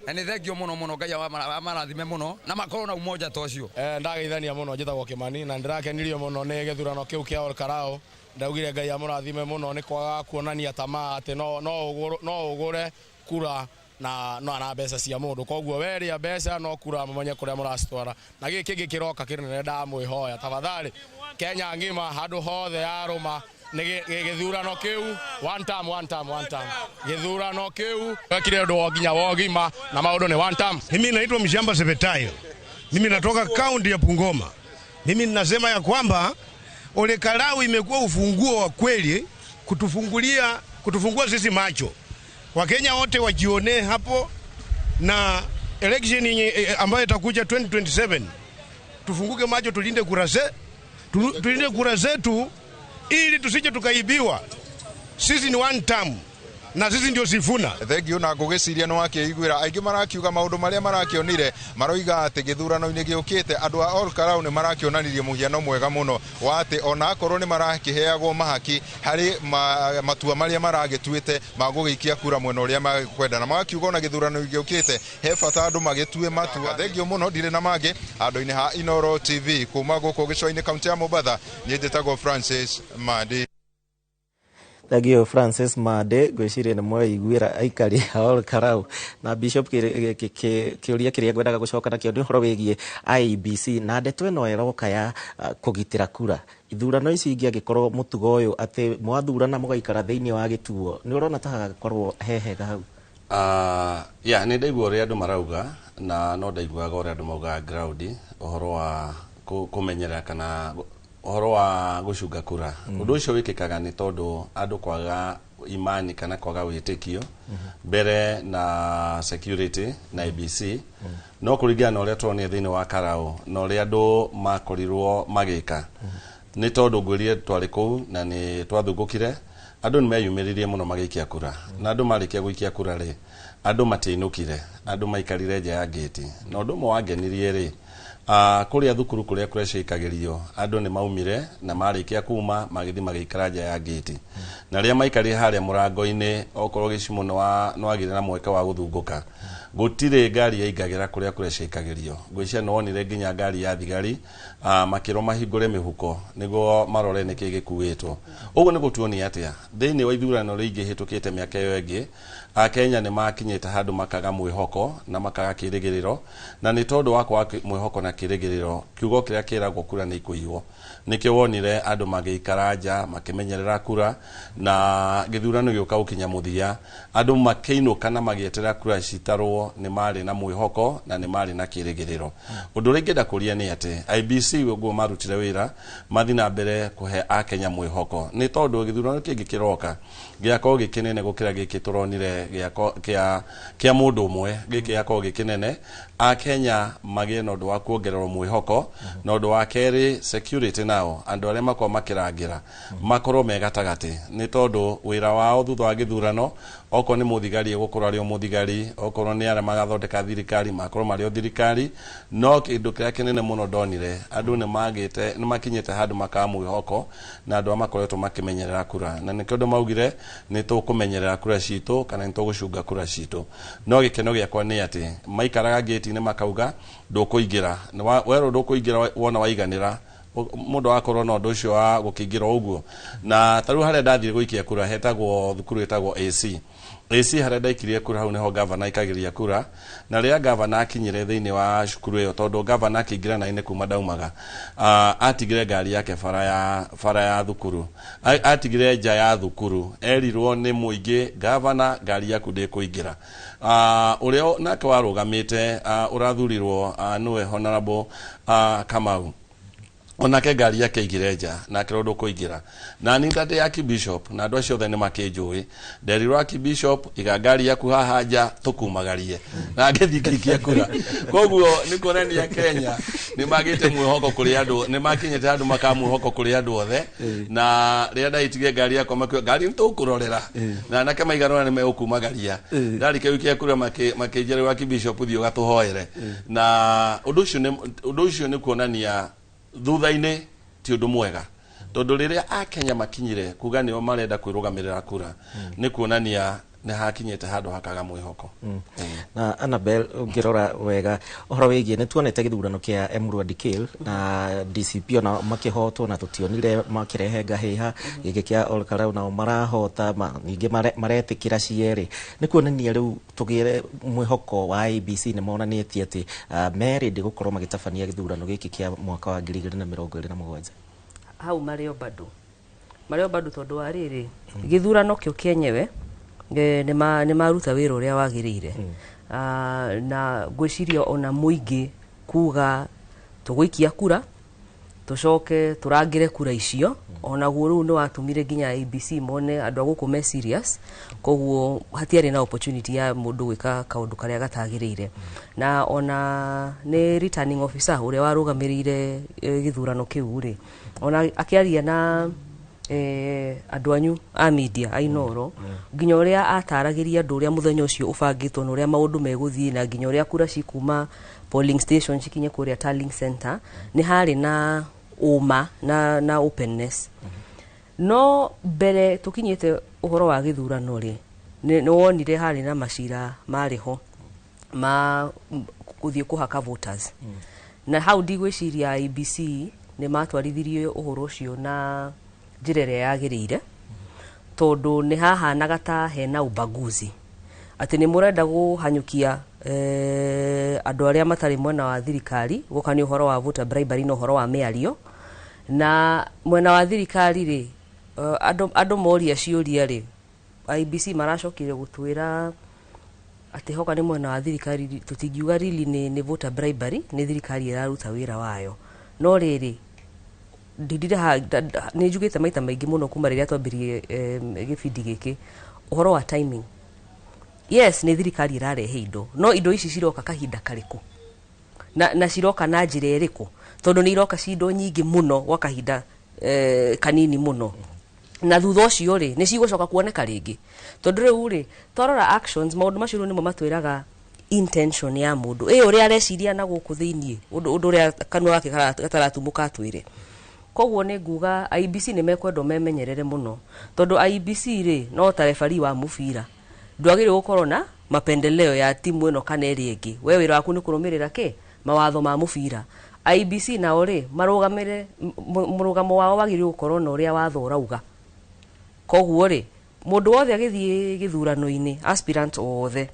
na nĩ thengio mũno mũno, Ngai amarathime mũno na makorwo na umoja ta ũcio. Ndageithania mũno, njĩtagwo Kimani na ndĩrakenirio mũno nĩ gĩthurano kĩu kĩa Olkalau. Ndaugire Ngai amũrathime mũno nĩ kwaga kuonania tamaa atĩ no ũgũre kura na no na mbeca cia mũndũ, koguo weria mbeca no kura mũmenye kũrĩa mũracitwara. Na gĩkĩ kĩngĩ kĩroka kĩnene ndamwĩhoya tafadhali, Kenya ng'ima handũ hothe yarũma nĩ gĩthurano kĩu, one term, one term, one term. Gĩthurano kĩu wekire ũndũ wa nginya wa ũgima na maũndũ nĩ one term. Mimi naitwa Mshamba Sebetayo, mimi natoka kaunti ya Bungoma. Mimi ninasema ya kwamba Olekalau imekuwa ufunguo wa kweli kutufungua sisi macho. Wakenya wote wajionee hapo, na election ambayo itakuja 2027 tufunguke macho, tulinde kura zetu, tulinde kura zetu ili tusije tukaibiwa. Sisi ni one term na sisi ndio Sifuna. Thengio na ngũgĩciria nĩ wakĩiguĩra aingĩ marakiuga maũndũ marĩa marakĩonire, maroiga atĩ gĩthurano-inĩ gĩũkĩte andũ a Olkalau nĩ marakĩonanirie mũhiano mwega mũno wa atĩ ona akorwo nĩ marakĩheagwo mahaki harĩ matua marĩa maragĩtuĩte ma gũgĩikia kura mwena ũrĩa makwenda, na magakiuga ona gĩthurano gĩũkĩte he bata andũ magĩtue matua. Thengio mũno, ndirĩ na mangĩ andũ-inĩ ha Inooro TV kuma gũkũ gĩcũa-inĩ kaunti ya Mombatha. Niĩ njĩtagwo Francis Mandi. Thengio Francis Mande, ngwĩciria nĩ mweiguĩra aikari a Olkalau. Na Bishop, kĩũria kĩrĩa ngwendaga gũcoka nakĩo nĩ ũhoro wĩgiĩ IEBC na ndeto ĩno ĩroka ya kũgitĩra kura. Ithurano ici ingĩ angĩkorwo mũtugo ũyũ atĩ mwathurana mũgaikara thĩinĩ wa gĩtuo, nĩ ũrona ta hagakorwo he hega hau? Ya nĩ ndaigua ũrĩa andũ marauga, na no ndaiguaga ũrĩa andũ maugaga ground ũhoro wa kũmenyera kana ũhoro wa gũcunga kura. Ũndũ ũcio wĩkĩkaga nĩ tondũ andũ kwaga imani kana kwaga wĩtĩkio mbere na security na ABC. No kũringana na ũrĩa tuonire thĩinĩ wa Karau na ũrĩa andũ makorirwo magĩka, nĩ tondũ ngwĩrire twarĩ kũu na nĩ twathungũkire, andũ nĩ meyumĩririe mũno magĩikia kura, na andũ marĩkia gũikia kura rĩ, andũ matiainũkire, andũ maikarire nja ya ngĩti. Na ũndũ ũmwe wangenirie rĩ, kũrĩa thukuru kũrĩa kura ciaikagĩrio andũ nĩ maumire na marĩkia kuma magĩthiĩ magĩikara nja ya ngĩti, na rĩrĩa maikarire harĩa mũrango-inĩ, okorwo gĩcimo nĩ wagĩire na mweke wa gũthungũka, gũtirĩ ngari yaingagĩra kũrĩa kura ciaikagĩrio. Ngwĩciria nĩ wonire nginya ngari ya thigari makĩrwo mahingũre mĩhuko nĩguo marore nĩkĩ gĩkuĩtwo. Ũguo nĩ gũtuonia atĩa thĩinĩ wa ithurano rĩingĩ hĩtũkĩte mĩaka ĩyo ĩngĩ, Akenya nĩ makinyĩte handũ makaga mwĩhoko na makaga kĩrĩgĩrĩro, na nĩ tondũ wa kwaga mwĩhoko na kĩrĩgĩrĩro, kiugo kĩrĩa kĩragwo kura nĩ ikũiywo. Nĩkĩo wonire andũ magĩikara nja makĩmenyerera kura, na gĩthurano gĩũka gũkinya mũthia andũ makĩinũka na magĩeterera kura citarwo, nĩ marĩ na mwĩhoko na nĩ marĩ na kĩrĩgĩrĩro. Ũndũ ũrĩa ingĩenda kũria nĩ atĩ IEBC ũguo marutire wĩra mathiĩ na mbere kũhe Akenya mwĩhoko, nĩ tondũ gĩthurano kĩngĩ kĩroka gĩakorwo gĩkĩnene gũkĩra gĩkĩ tũronire kĩa mũndũ ũmwe, gĩkĩ gĩakorwo gĩkĩnene, Akenya magĩe na ũndũ wa kuongererwo mwĩhoko. Na ũndũ wa kerĩ, security nao andũ arĩa makorwo makĩrangĩra makorwo me gatagatĩ, nĩ tondũ wĩra wao thutha wa gĩthurano, okorwo nĩ mũthigari egũkorwo arĩ o mũthigari, okorwo nĩ arĩa magathondeka thirikari makorwo marĩ o thirikari. No kĩndũ kĩrĩa kĩnene mũno ndonire, andũ nĩ makinyĩte handũ makaga mwĩhoko, na andũ arĩa makoretwo makĩmenyerera kura, na nĩkĩo andũ maugire nĩ tũkũmenyerera kura citũ kana nĩ tũgũcunga kura citũ. No gĩkeno gĩakwa nĩ atĩ maikaraga ngĩti-inĩ makauga ndũkũingĩra, werwo ndũkũingĩra wona waiganĩra, mũndũ akorwo na ũndũ ũcio wa gũkĩingĩra ũguo. Na ta rĩu harĩa ndathire gũikia kura hetagwo thukuru ĩtagwo AC AC, harĩa ndaikirie kura hau nĩho gavana aikagĩria kura, na rĩrĩa gavana akinyire thĩinĩ wa cukuru ĩyo, tondũ gavana akĩingĩra na-inĩ kuma ndaumaga, atigire ngari yake bara ya thukuru, atigire nja ya thukuru, erirwo nĩ mũingĩ, gavana ngari yaku ndĩkũingĩra. Ũrĩa nake warũgamĩte ũrathurirwo nĩwe Honorable Kamau. Onake ngari yake aigire nja na akĩrwo ndũkũingĩra. Na niĩ ndĩ archbishop na andũ acio othe nĩ makĩnjũĩ, nderirwo, "Archbishop, iga ngari yaku haha nja tũkumagarie," na ngĩthiĩ ngĩikia kura. Koguo nĩ kuonania Kenya nĩ magĩte mwĩhoko kũrĩ andũ, nĩ makinyĩte handũ makaga mwĩhoko kũrĩ andũ othe. Na rĩrĩa ndaitige ngari yakwa, makiuga, "Ngari nĩ tũkũrorera," na anake maigana ũna nĩ megũkumagaria. Ndarĩkia gũikia kura, makĩnjĩra, "Rĩu Archbishop, thiĩ ũgatũhoere." Na ũndũ ũcio nĩ kuonania thutha-inĩ ti ũndũ mwega, tondũ rĩrĩa akenya makinyire kuga nĩo marenda kwĩrũgamĩrĩra kura, nĩ kuonania nĩ hakinyĩte handũ hakaga mwĩhoko. Na Annabel, ũngĩrora wega ũhoro wĩgiĩ nĩ tuonete gĩthurano kĩa Emurua Dikirr na DCP ona makĩhotwo na tũtionire makĩrehe ngahĩha. Gĩkĩ kĩa Olkalau nao marahota ningĩ maretĩkĩra cierĩ, nĩ kuonania rĩu tũgĩre mwĩhoko wa IEBC nĩ monanĩtie atĩ me ready gũkorwo magĩtabania gĩthurano gĩkĩ kĩa mwaka wa 2027. Hau marĩ o bado, marĩ o bado, tondũ wa rĩrĩ, gĩthurano kĩo kĩenyewe nĩ maruta wĩra ũrĩa wagĩrĩire. Ah, na ngwĩciria ona mũingĩ kuga tũgũikia kura tũcoke tũrangĩre kura icio, onaguo rĩu nĩ watũmire nginya IEBC mone andũ a gũkũ me serious. Koguo hatiarĩ na opportunity ya mũndũ gwĩka kaũndũ karĩa gatagĩrĩire. Na ona nĩ returning officer ũrĩa warũgamĩrĩire gĩthurano kĩu rĩ, ona akĩaria na andũ anyu a media a Inoro, nginya ũrĩa ataragĩria andũ ũrĩa mũthenya ũcio ũbangĩtwo na ũrĩa maũndũ megũthiĩ, na nginya ũrĩa kura cikuma polling station cikinye kũrĩa tallying center, nĩ harĩ na ũma na openness. No mbere tũkinyĩte ũhoro wa gĩthurano rĩ, nĩ wonire harĩ na macira marĩ ho ma gũthiĩ kũhaka voters. Na hau ndigwĩciria IEBC nĩ matwarithirie ũhoro ũcio na njĩra ĩrĩa yagĩrĩire, tondũ nĩ hahanaga ta hena ubaguzi, atĩ nĩ mũrenda kũhanyũkia andũ arĩa matarĩ mwena wa thirikari, gũka nĩ ũhoro wa voter bribery na ũhoro wa mĩario. Na mwena wa thirikari rĩ, andũ moria ciũria rĩ, IEBC maracokire gũtwĩra atĩ hoka nĩ mwena wa thirikari, tũtingiuga really nĩ voter bribery, nĩ thirikari ĩraruta wĩra wayo. No rĩrĩ, ndindire nĩ njugĩte maita maingĩ mũno kuma rĩrĩa twambirie gĩbindi gĩkĩ ũhoro wa timing. Yes, nĩ thirikari ĩrarehe indo, no indo ici ciroka kahinda karĩkũ na ciroka na njĩra ĩrĩkũ? Tondũ nĩ iroka ci indo nyingĩ mũno gwa kahinda kanini mũno, na thutha ũcio rĩ, nĩ cigũcoka kuoneka rĩngĩ? Tondũ rĩu rĩ, twarora actions, maũndũ macio rĩu nĩmo matwĩraga intention ya mũndũ ĩ, ũrĩa areciria na gũkũ thĩiniĩ, ũndũ ũrĩa kanua gake gataratumũka atwĩre. Koguo nĩ nguga IEBC nĩ mekwendwo memenyerere mũno, tondũ IEBC rĩ, no ta referee wa mũbira, ndwagĩrĩirwo gũkorwo na mapendeleo ya timu ĩno kana ĩrĩa ĩngĩ. We wĩra waku nĩ kũrũmĩrĩra kĩ mawatho ma mũbira. IEBC nao rĩ, marũgamĩre mũrũgamo wao wagĩrĩirwo gũkorwo na ũrĩa watho ũrauga. Koguo rĩ, mũndũ wothe agĩthiĩ gĩthurano-inĩ, aspirant othe,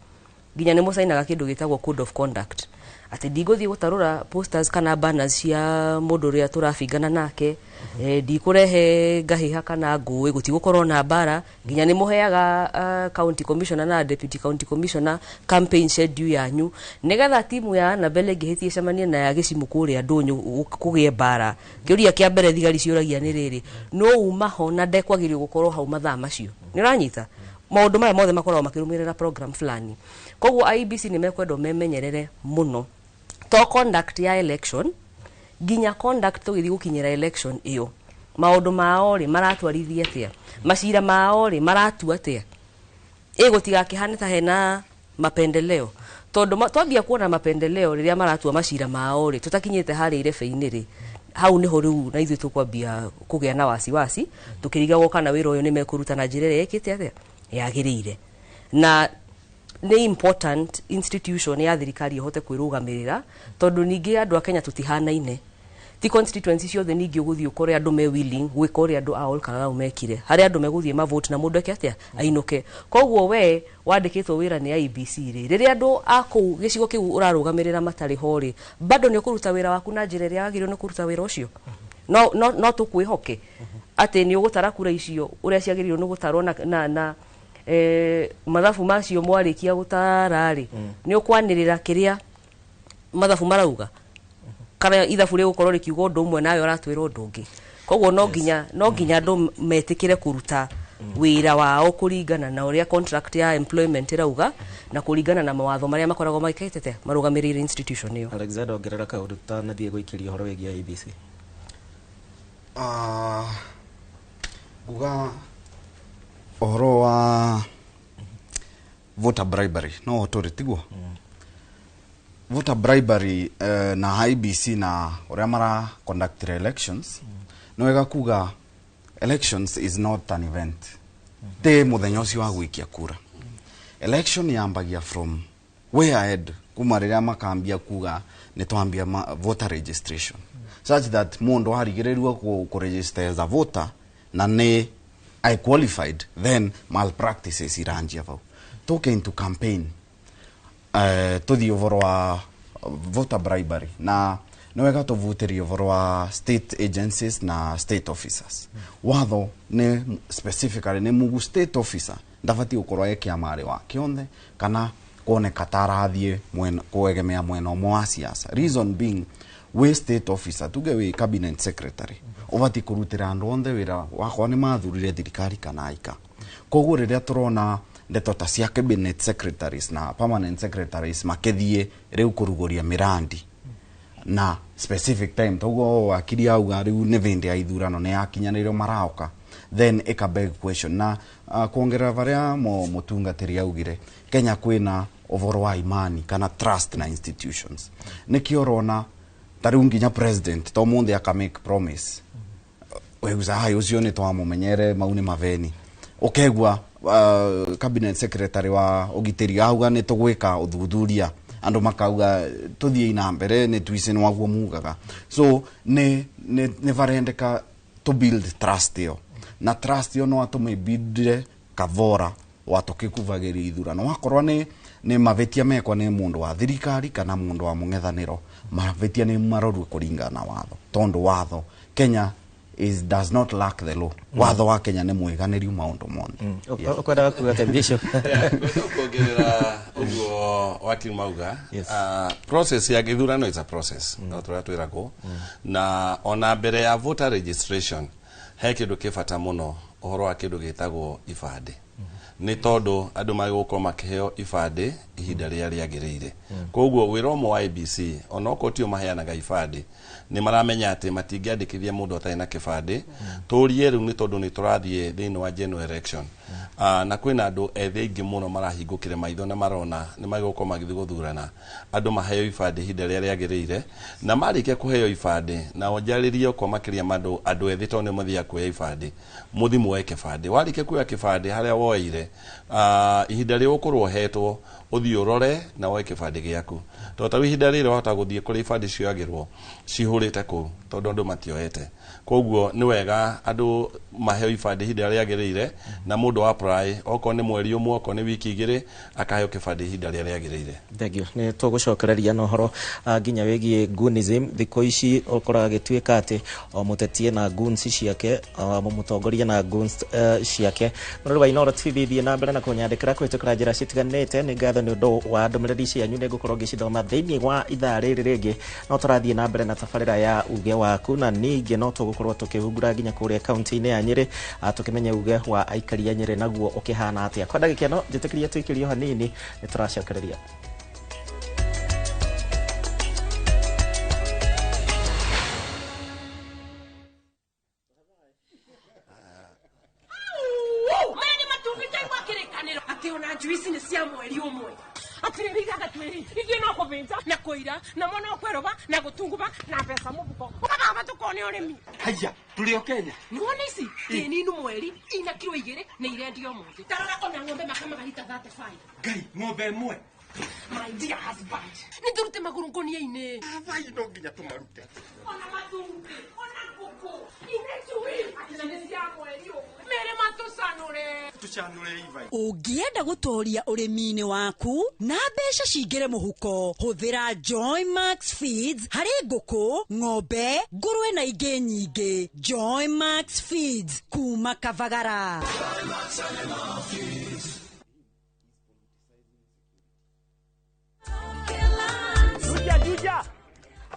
nginya nĩ mũcainaga kĩndũ gĩtagwo code of conduct, atĩ ndigũthiĩ gũtarũra posters kana banners cia mũndũ ũrĩa tũrabingana nake, ndikũrehe ngahĩha kana ngũĩ, gũtigũkorwo na mbara. Nginya nĩ mũheaga county commissioner na deputy county commissioner campaign schedule yanyu, nĩgetha timu ya Annabel ĩngĩhĩtia ĩcemanie na ya gĩcimũ kũrĩa ndũnyũ kũgĩe mbara, kĩũria kĩa mbere thigari ciũragia nĩ rĩrĩ, no uma ho na ndekwagĩrĩirwo gũkorwo hau mathaa macio. Nĩ ũranyita? Maũndũ maya mothe makoragwo makĩrũmĩrĩra program fulani. Koguo IEBC nĩ mekwendwo memenyerere mũno, to conduct ya election, nginya conduct tũgĩthiĩ gũkinyĩra election ĩyo, maũndũ mao rĩ, maratwarithia atĩa, macira mao rĩ, maratua atĩa, ĩ gũtigakĩhane ta hena mapendeleo, tondũ twambia kuona mapendeleo rĩrĩa maratua macira mao rĩ, tũtakinyĩte harĩa irebe-inĩ rĩ, hau nĩho rĩu na ithuĩ tũkwambia kũgĩa na wasiwasi, tũkĩrigagwo kana wĩra ũyũ nĩ mekũruta na njĩra ĩrĩa ĩkĩte atĩa yagĩrĩire. Na nĩ important institution ya thirikari ĩhote kwĩrũgamĩrĩra, tondũ ningĩ andũ a Kenya tũtihanaine, ti constituency ciothe ningĩ ũgũthiĩ ũkore andũ me willing gwĩka ũrĩa andũ a Olkalau mekire, harĩa andũ megũthiĩ mavote na mũndũ eke atĩa, ainũke. Koguo we wandĩkĩtwo wĩra nĩ IEBC rĩ, rĩrĩa andũ a kũu gĩcigo kĩu ũrarũgamĩrĩra matarĩ ho rĩ, bado nĩ ũkũruta wĩra waku na njĩra ĩrĩa wagĩrĩirwo nĩ kũruta wĩra ũcio? No tũkwĩhoke atĩ nĩ ũgũtara kura icio ũrĩa ciagĩrĩirwo nĩ gũtarwo na mathabu macio mwarĩkia gũtara rĩ, nĩ ũkwanĩrĩra kĩrĩa mathabu marauga? Kana ithabu rĩgũkorwo rĩkiuga ũndũ ũmwe nawe ũratwĩra ũndũ ũngĩ. Koguo no nginya andũ metĩkĩre kũruta wĩra wao kũringana na ũrĩa contract ya employment ĩrauga na kũringana na mawatho marĩa makoragwo maikĩtete marũgamĩrĩire institution ĩyo. Alexander, ongerera kaũndũ tũtanathiĩ gũikĩria ũhoro wĩgiĩ IEBC. Nguga ũhoro wa voter bribery no tũrĩ tiguo voter bribery na IEBC na ũrĩa mara conduct elections. Nĩ wega kuga elections is not an event, ti mũthenya ũcio wa gũikia kura. Election yambagia from way ahead, kuma rĩrĩa makambia kuga nĩ twambia voter registration, such that mũndũ arigĩrĩrwo ku register as a voter na nĩ I qualified, then malpractices iranjia vau. Tuke into campaign, tuthie ũhoro wa voter bribery na nĩ wega tũvutĩrie ũhoro wa state agencies na state officers. Watho nĩ specifically nĩ mugu state officer ndabatiĩ gũkorwo e kĩamarĩ wa kĩonthe kana kuoneka ta arathiĩ kwegemea mwena ũmwe wa siasa. Reason being, wĩ state officer, tuge wĩ cabinet secretary, ũbatiĩ kũrutĩra andũ onthe wĩra wakwa nĩ mathurire thirikari kana aika. Koguo rĩrĩa tũrona ndeto ta cia cabinet secretaries na permanent secretaries makĩthiĩ rĩu kũrugũria mĩrandi na specific time, toguo wakiri auga rĩu nĩ vĩndĩ ya ithurano nĩ yakinyanĩrio maraoka, then ĩka beg question na kuongerera varia mũtungatĩri augire, Kenya kwĩna ũhoro wa imani kana trust na institutions. Nĩkĩo ũrona ta rĩu nginya president to mũthĩ aka make promise, weuza hai ũcio nĩ twamũmenyere mau nĩ maveni. Ũkegua cabinet secretary wa ũgitĩri auga nĩ tũgwĩka ũthuthuria, andũ makauga tũthiĩ na mbere nĩ tuice nĩ waguo mugaga. So nĩ varendeka to build trust ĩyo, na trust ĩyo no atũmĩbindire kavora watũkĩkuvagĩria ithurano. Wakorwo nĩ mavĩtia mekwa nĩ mũndũ wa thirikari kana mũndũ wa mũng'ethanĩro, mavĩtia nĩ marorwo kũringana na watho, tondũ watho Kenya is does not lack the law. Watho wa Kenya nĩ mwĩganĩriu maũndũ mothe. Ũkwendaga kuga atĩa, Bishop? Kuongerera ũguo wakiri mauga, process ya gĩthurano is a process, no tũrĩa twĩragwo na ona mbere ya voter registration he kĩndũ kĩ bata mũno, ũhoro wa kĩndũ gĩtagwo ibandĩ, nĩ tondũ andũ magĩgũkorwo makĩheo ibandĩ ihinda rĩrĩa rĩagĩrĩire. Koguo wĩra ũmwe wa IEBC, onokorwo tio maheanaga ibandĩ, nĩ maramenya atĩ matingĩandĩkithia mũndũ atarĩ na kĩbandĩ. Tũrie rĩu nĩ tondũ nĩ tũrathiĩ thĩinĩ wa general election, na kwĩna andũ ethĩ aingĩ mũno marahingũkire maitho na marona nĩ magĩgũkorwo magĩthiĩ gũthurana, andũ maheo ibandĩ ihinda rĩrĩa rĩagĩrĩire. Na marĩkia kũheo ibandĩ, na njarĩrie kwa makĩria ma andũ ethĩ, tondũ nĩo mathiaga kuoya ibandĩ, mũthi muoe kĩbandĩ. Warĩkia kuoya kĩbandĩ harĩa woeire, ihinda rĩrĩa ũgũkorwo ũhetwo ũthiĩ ũrore na woe kĩbandĩ gĩaku, tondũ ta rĩu ihinda rĩrĩ wahota gũthiĩ kũrĩa ibandĩ cioyagĩrwo cihũrĩte kũu tondũ andũ matioete. Koguo nĩ wega andũ maheo ibandĩ ihinda rĩrĩa rĩagĩrĩire, na mũndũ apply okorwo nĩ mweri ũmwe, okorwo nĩ wiki 2, akaheo kĩbandĩ ihinda rĩrĩa rĩagĩrĩire. Thank you. Nĩ tũgũcokereria na ũhoro nginya wĩgiĩ goonism. Thikũ ici ũkoraga gĩtuĩka atĩ o mũteti na goons ciake, o mũtongoria na goons ciake. Mũrori wa Inooro TV, thiĩ na mbere na kũnyandĩkĩra kũhĩtũkĩra njĩra citiganĩte. Nĩ ngatho nĩ ũndũ wa ndũmĩrĩri cianyu, nĩ ngũkorwo ngĩcithoma thĩinĩ wa ithaa rĩrĩ rĩngĩ. No tũrathiĩ na mbere na tabarĩra ya uge waku, na ningĩ no tũgũkorwo tũkĩhungura nginya kũrĩa kaunti-inĩ ya Nyĩrĩ, tũkĩmenya uge wa aikari a Nyĩrĩ naguo ũkĩhana atĩa. Kwa ndagĩka ĩno njĩtĩkĩria tũikĩrio hanini, nĩ tũracokereria. Maya nĩ matumbĩ njaigua kĩrĩkanĩro atĩ ona njui ici nĩ cia mweri ũmwe. Atĩrĩrĩ, igaga twĩrĩ ithuĩ no kũbĩnja na kũira namo no kwerũba na gũtunguba na mbeca mũbuko ũkababa tũkone ũrĩmi. Haya, tũrĩ o Kenya. Nĩwona ici ĩ ninu mweri ina kiro 2 nĩ irendio mũthĩ. Tarora, ona ng'ombe makamaga rita 35. Ngai, ng'ombe ĩmwe? My dear husband, nĩ tũrute magũrũ ngũnia-inĩ. Thai no nginya tũmarute. Ona matumbĩ, ona ngũkũ ine njui atĩ na nĩ cia mweri ũmwe, mere matũcanũre. Tũcanũre iva. Ũngĩenda gũtũria ũrĩmi-inĩ waku na mbeca cingĩre mũhuko, hũthĩra Joy Max Feeds harĩ ngũkũ, ng'ombe, ngũrwe na ingĩ nyingĩ. Joy Max Feeds kuma Kavagara. Juja, juja.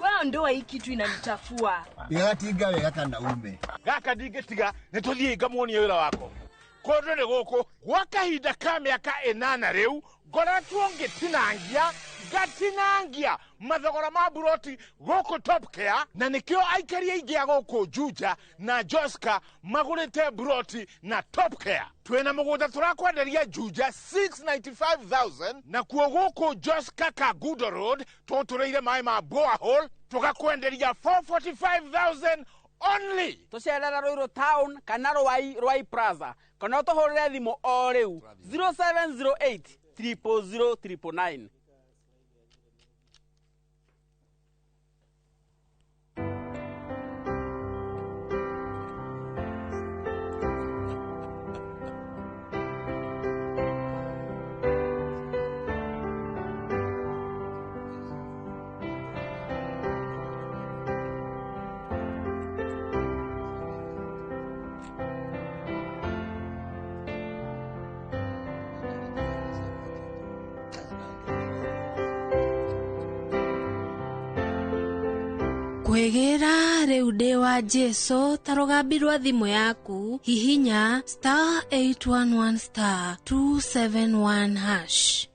Wewe. ndoa hii kitu inanichafua. Igatinga wega kana ume. Gaka ndingĩtiga nĩ tũthiĩ ngamuonie wĩra wako. Kũndũ nĩ gũkũ gwa kahinda ka mĩaka 8 rĩu ngoretwo ngĩtinangia ngatinangia mathogora ma buroti gũkũ Top Care, na nĩkĩo aikari aingĩ a gũkũ Juja na Joska magũrĩte buroti na Top Care. Twĩna mũgũnda tũrakwenderia Juja 695,000 nakuo gũkũ Joska Kagudo Road tũtũrĩire maĩ ma borehole tũgakwenderia 445,000 only. Tũcerera Ruiru town kana Ruai Plaza kana ũtũhũrĩre thimũ o rĩu 0708 000 999. Kwĩgĩra rĩu ndĩ wa Jesu ta rũgambi rwa thimũ yaku hihinya *811 *271#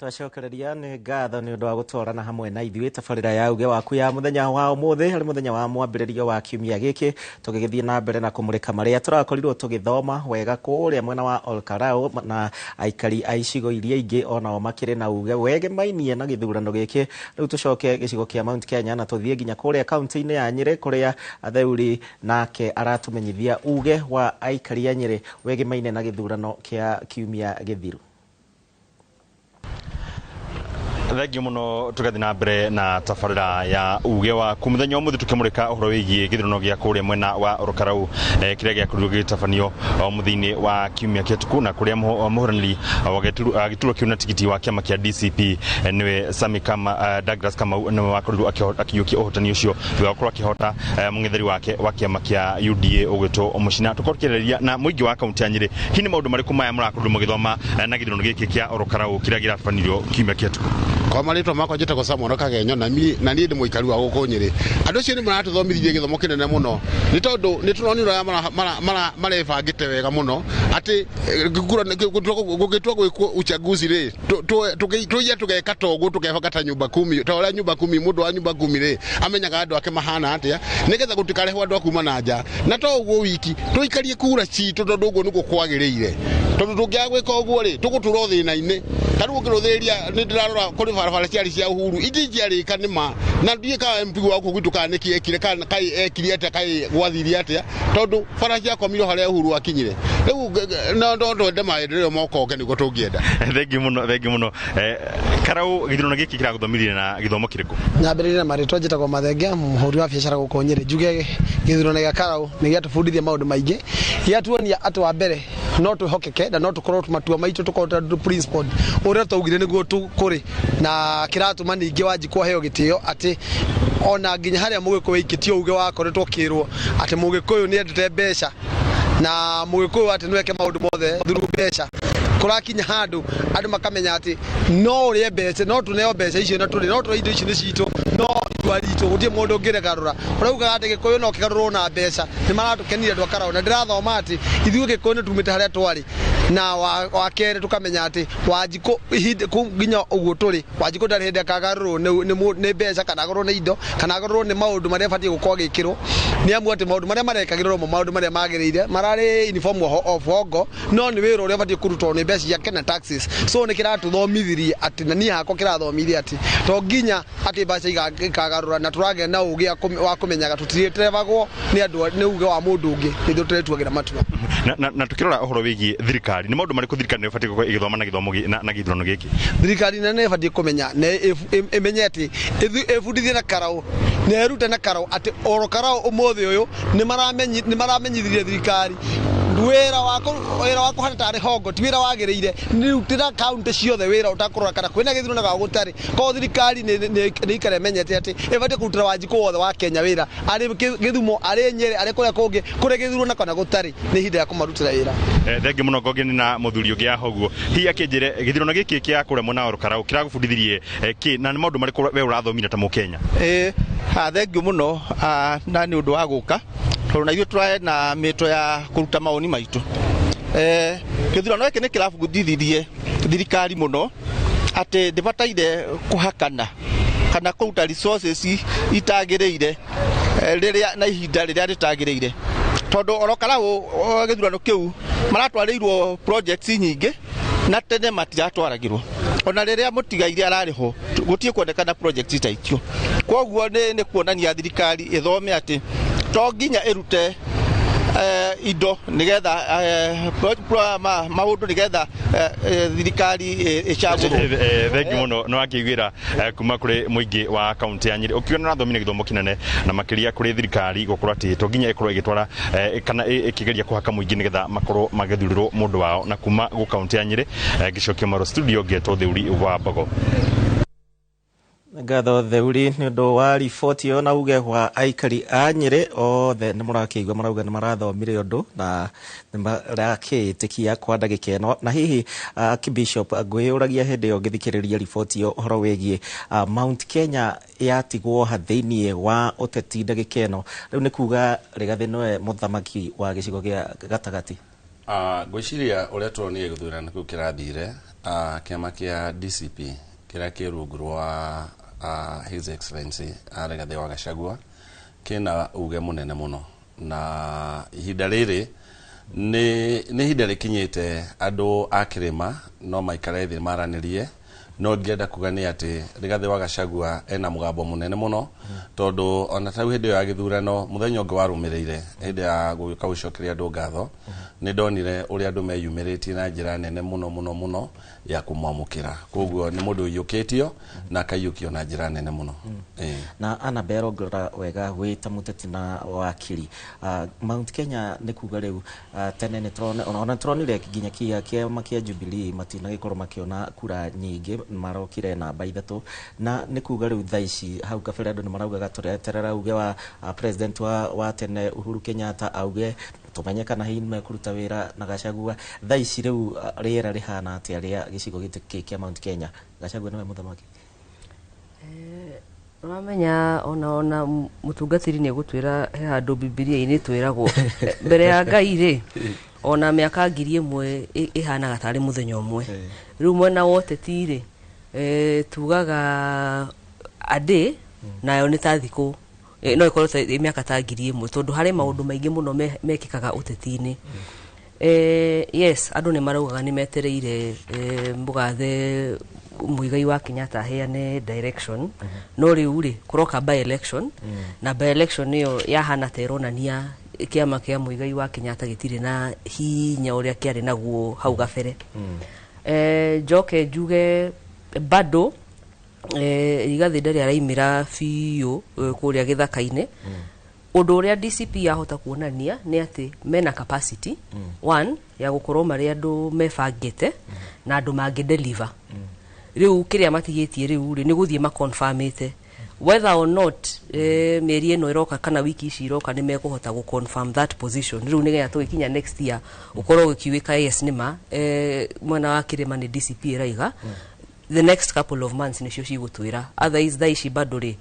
Twacokereria nĩ ngatho nĩ ũndũ wa gũtwarana hamwe na ithuĩ tabarĩra ya uge waku ya mũthenya wa ũmũthĩ harĩ mũthenya wa mwambĩrĩrio wa kiumia gĩkĩ tũgĩgĩthiĩ na mbere na kũmũrĩka marĩa tũrakorirwo tũgĩthoma wega kũrĩa mwena wa Olkarau na aikari a icigo iria ingĩ onao makĩrĩ na uge wegemainie na gĩthurano gĩkĩ. Rĩu tũcoke gĩcigo kĩa Mount Kenya na tũthiĩ nginya kũrĩa kaunti-inĩ ya Nyĩrĩ kũrĩa Atheuri nake aratũmenyithia uge wa aikari a Nyĩrĩ wegemainie na gĩthurano kĩa kiumia gĩthiru. Thengiũ mũno tũgathiĩ na mbere na tabarĩra ya uge waku mũthenya ũmũthĩ tũkĩmũrĩka ũhoro wĩgiĩ gĩthurano gĩa kũrĩa mwena wa Olkarau kĩrĩa gĩakorirwo gĩgĩtabanio mũthia-inĩ wa kiumia kĩhĩtũku na kũrĩa mũhũranĩri wa gĩturwa kĩu na tigiti wa kĩama kĩa DCP nĩwe Sami Kama Douglas Kamau nĩwe wakorirwo akĩiyũkia ũhotani ũcio thutha wa gũkorwo akĩhota mũng'etheri wake wa kĩama kĩa UDA ũgwĩtwo Mũcina. Tũkorwo tũkĩarĩrĩria na mũingĩ wa kaunti ya Nyĩrĩ hihi nĩ maũndũ marĩkũ maya mũrakorirwo mũgĩthoma na gĩthurano gĩkĩ kĩa Olkarau kĩrĩa gĩratabanirio kiumia kĩhĩtũku. Kwa marĩtwa makwa njĩtagwo Samuel Kagenyo na niĩ ndĩ mũikari wa gũkũ Nyĩrĩ. Andũ acio nĩ maratũthomithirie gĩthomo kĩnene mũno nĩ tondũ nĩ tũronire ũrĩa marebangĩte wega mũno atĩ gũgĩtua gwĩkwo uchaguzi rĩ tũiye tũgeka ta ũguo tũkebanga ta nyumba kumi ta ũrĩa nyumba kumi mũndũ wa nyumba kumi rĩ amenyaga andũ ake mahana atĩa nĩgetha gũtikarehwo andũ a kuma na nja na to ũguo wiki tũikarie kura citũ tondũ ũguo nĩguo kwagĩrĩire tondũ tũngĩaga gwĩka ũguo rĩ tũgũtũra thĩna-inĩ. Ta rĩu ũngĩrũthĩrĩria nĩ ndĩrarora kũrĩ barabara ciarĩ cia Uhuru ingĩ ingĩarĩka nĩ ma na ndiĩ ka MP wa gũkũ gwitũ kana nĩkĩ ekire kana kai ekire atĩa kai gwathirie atĩa tondũ bara ciakomirwo harĩa Uhuru akinyire. Rĩu no twende maendeleo mokonge nĩguo tũngĩenda. Thengiũ mũno, thengiũ mũno. Karau gĩthurano gĩkĩ kĩragũthomithirie na gĩthomo kĩrĩkũ? Nyambĩrĩrie na marĩtwa njĩtagwo Mathenge mũhũri wa biacara gũkũ Nyĩrĩ. Njuge gĩthurano gĩa Karau nĩ gĩatũbundithia maũndũ maingĩ, gĩatuonia atĩ wa mbere no twĩhokeke na no tũkorwo matua maitũ tũkorwo tondũ principled ũrĩa twaugire nĩguo tũkũrĩ na kĩratũma ningĩ Wanjikũ aheo gĩtĩo atĩ ona nginya harĩa Mũgĩkũyũ aikĩtio uge wakoretwo ũkĩrwo atĩ Mũgĩkũyũ nĩendete mbeca na Mũgĩkũyũ atĩ nĩweke maũndũ mothe through mbeca. Kũrakinya handũ andũ makamenya atĩ no ũrĩe mbeca no tũneo mbeca icio na tũrĩ no tũrĩ indo ici nĩ citũ no itua ritũ gũtirĩ mũndũ ũngĩregarũra. Ũraugaga atĩ Gĩkũyũ no kĩgarũrwo na mbeca nĩ maratũkenire andũ a Karau na ndĩrathoma atĩ ithuĩ Gĩkũyũ nĩ tumĩte harĩa twarĩ na wa kerĩ tũkamenya atĩ Wanjikũ ihinda kũu nginya ũguo tũrĩ Wanjikũ ndarĩ hĩndĩ akagarũrwo nĩ mbeca kana agarũrwo nĩ indo kana agarũrwo nĩ maũndũ marĩa abatiĩ gũkorwo agĩkĩrwo nĩ amu atĩ maũndũ marĩa marekagĩrwo mo maũndũ marĩa magĩrĩire mararĩ in form of hongo no nĩ wĩra ũrĩa ũbatiĩ kũrutwo nĩ mbeca ciake na taxes. So nĩ kĩratũthomithirie atĩ na niĩ hakwa kĩrathomithirie atĩ to nginya atĩ mbeca ikagarũra na tũragĩa na ũgĩ wa kũmenyaga tũtirĩterevagwo nĩ andũ nĩ uge wa mũndũ ũngĩ nĩ ithuĩ tũretuagĩra matua. Na tũkĩrora ũhoro wĩgiĩ thirikari nĩ maũndũ marĩkũ thirikari nĩ ĩbatiĩ gũkorwo ĩgĩthoma na gĩthomo na gĩthurano gĩkĩ? Thirikari nene ĩbatiĩ kũmenya na ĩmenye atĩ ĩbundithie na Karau na ĩrute na Karau atĩ oro Karau ũmũthĩ ũyũ nĩ maramenyithirie thirikari Wĩra wa kũhana tarĩ hongo ti wĩra wagĩrĩire. Nĩrutĩra kaunti ciothe wĩra ũtakũrora kana kwĩna gĩthurano kana gũtarĩ. Koguo thirikari nĩ ikare ĩmenyete atĩ ĩbatiĩ kũrutĩra Wanjikũ wothe wa Kenya wĩra, arĩ Gĩthumo, arĩ Nyĩrĩ, arĩ kũrĩa kũngĩ kũrĩ gĩthurano kana gũtarĩ, nĩ ihinda rĩa kũmarutĩra wĩra. Thengiũ mũno Ngongeni na mũthuri ũngĩ haha ũguo. Hihi akĩnjĩre gĩthurano gĩkĩ kĩa kũrĩa mwena wa Olkalou kĩragũbundithirie kĩ, na nĩ maũndũ marĩkũ we ũrathomire ta Mũkenya? Thengiũ mũno na nĩ ũndũ wa gũka tondũ na ithuĩ tũrae na mĩto ya kũruta mawoni maitũ. Gĩthurano gĩkĩ nĩ kĩrabundithirie thirikari mũno atĩ ndĩbataire kũhakana kana kũruta resources itagĩrĩire rĩrĩa na ihinda rĩrĩa rĩtagĩrĩire, tondũ Olkalou gĩthurano kĩu maratwarĩirwo projects nyingĩ na tene matiratwaragĩrwo. Ona rĩrĩa mũtigaire ararĩ ho gũtirĩ kuonekana projects ta icio. Koguo nĩ kuonania thirikari ĩthome atĩ to nginya ĩrute indo nĩgetha maũndũ nĩgetha thirikari ĩcagũrwo. Thengiũ mũno nĩ wakĩiguĩra kuma kũrĩ mũingĩ wa kaunti ya Nyĩrĩ ũkiona ũrathomire gĩthomo kĩnene na makĩria kũrĩ thirikari gũkorwo atĩ to nginya ĩkorwo ĩgĩtwara kana ĩkĩgeria kũhaka mũingĩ nĩgetha makorwo magĩthurĩrwo mũndũ wao. Na kuma gũ kaunti ya Nyĩrĩ ngĩcokia maro studio ngetwo Theuri wa Mbogo. Ngatho Theuri nĩ ũndũ wa riboti ĩyo na uge wa aikari a Nyĩrĩ othe nĩ mũrakĩigua marauga nĩ marathomire ũndũ na nĩ marakĩĩtĩkia kwa ndagĩka ĩno. Na hihi Bishop ngwĩyũragia hĩndĩ ĩyo ngĩthikĩrĩria riboti ĩyo ũhoro wĩgiĩ Mount Kenya yatigwo ha thĩiniĩ wa ũteti ndagĩka ĩno, rĩu nĩ kuga Rigathĩ nĩwe mũthamaki wa gĩcigo gĩa gatagatĩ? Ngwĩciria ũrĩa turonire gĩthurano kĩu kĩrathire, kĩama kĩa DCP kĩrĩa kĩ rungu rwa His Excellency Rigathĩ wa Gachagua kĩna uge mũnene mũno, na ihinda rĩrĩ nĩ ihinda rĩkinyĩte andũ a kĩrĩma no maikare thĩ maranĩrie. No ngĩenda kuga nĩ atĩ Rigathĩ wa Gachagua ena mũgambo mũnene mũno, tondũ ona tau hĩndĩ ĩyo ya gĩthurano mũthenya ũngĩ warũmĩrĩire hĩndĩ ya gũgĩũka gũcokeria andũ ngatho, nĩ ndonire ũrĩa andũ meyumĩrĩtie na njĩra nene mũno mũno mũno ya kũmwamũkĩra. Koguo nĩ mũndũ ũiyũkĩtio na akaiyũkio na njĩra nene mũno. Na Annabel ũngĩrora wega wĩ ta mũteti na wakiri, Mount Kenya nĩ kuga rĩu tene ona nĩtũronire nginya kĩama kĩa Jubilee matinagĩkorwo makĩona kura nyingĩ, marokire namba 3, na nĩ kuga rĩu thaa ici hau kabere andũ nĩ maraugaga tũreterera uge wa president wa tene Uhuru Kenyatta auge tũmenye kana hihi nĩmekũruta wĩra na Gachagua. Thaa ici rĩu rĩera rĩhana atĩa rĩa gĩcigo gĩkĩ kĩa Mount Kenya? Gachagua nĩwe mũthamaki. Ũramenya ona mũtungatĩri nĩ egũtwĩra he handũ Bibilia-inĩ twĩragwo mbere ya Ngai rĩ, ona mĩaka 1000 ĩhanaga tarĩ mũthenya ũmwe. Rĩu mwena wa ũteti rĩ, tugaga a day nayo nĩ ta thikũ no ĩkorwo ta mĩaka ta 1000 tondũ harĩ maũndũ maingĩ mũno mekĩkaga ũteti-inĩ. Yes, andũ nĩ maraugaga nĩ metereire mũgathe Muigai wa Kenyatta aheane direction, no rĩu rĩ kũroka by election, na by election ĩyo yahana ta ĩronania kĩama kĩa Muigai wa Kenyatta gĩtirĩ na hinya ũrĩa kĩarĩ naguo hau gabere. Njoke njuge bado Rigathĩ ndarĩ araimĩra biũ kũrĩa gĩthaka-inĩ. Ũndũ ũrĩa DCP yahota kuonania nĩ atĩ mena capacity one ya gũkorwo marĩ andũ mebangĩte na andũ mangĩ deliver. Rĩu kĩrĩa matigĩtie rĩu rĩ nĩ gũthiĩ maconfirmĩte whether or not mĩeri ĩno ĩroka kana wiki ici iroka nĩ mekũhota gũ confirm that position. Rĩu nĩgetha tũgĩkinya next year ũkorwo ũgĩkiuĩka yes nĩma mwena wa kĩrĩma nĩ DCP ĩraiga. The next couple of months nĩcio cigũtwĩra, otherwise thaa ici bado rĩ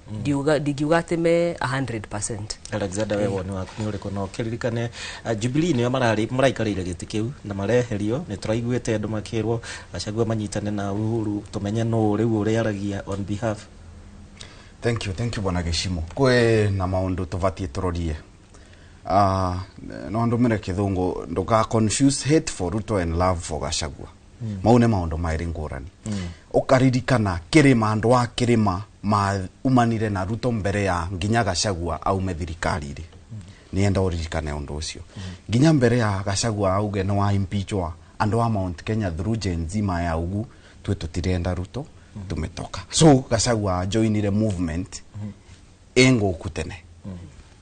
ndingiuga atĩ me 100%. Alexander, we woni waku nĩ ũrĩkũ? No kĩririkane Jubilee nĩo maraikarĩire gĩtĩ kĩu na mareherio, nĩ tũraiguĩte andũ makĩrwo Gachagua manyitane na Uhuru tũmenye nũ rĩu ũrĩa aragia on behalf. Thank you bwana Gĩcimo. Kwĩ na maũndũ tũbatiĩ tũrorie. No ndũmĩre kĩthũngũ ndũka confuse hate for Ruto and love for Gachagua. Mau nĩ maũndũ maĩrĩ ngũrani. Ũkaririkana kĩrĩma andũ a kĩrĩma maumanire na Ruto mbere ya nginya Gachagua aume thirikari-rĩ. Nĩenda ũririkane ũndũ ũcio. Nginya mbere ya Gachagua auge nĩ wa impeachwa, andũ a Mount Kenya through Gen Z maya ugu twe tũtirenda Ruto tumetoka. So Gachagua joinire movement ĩngũku tene.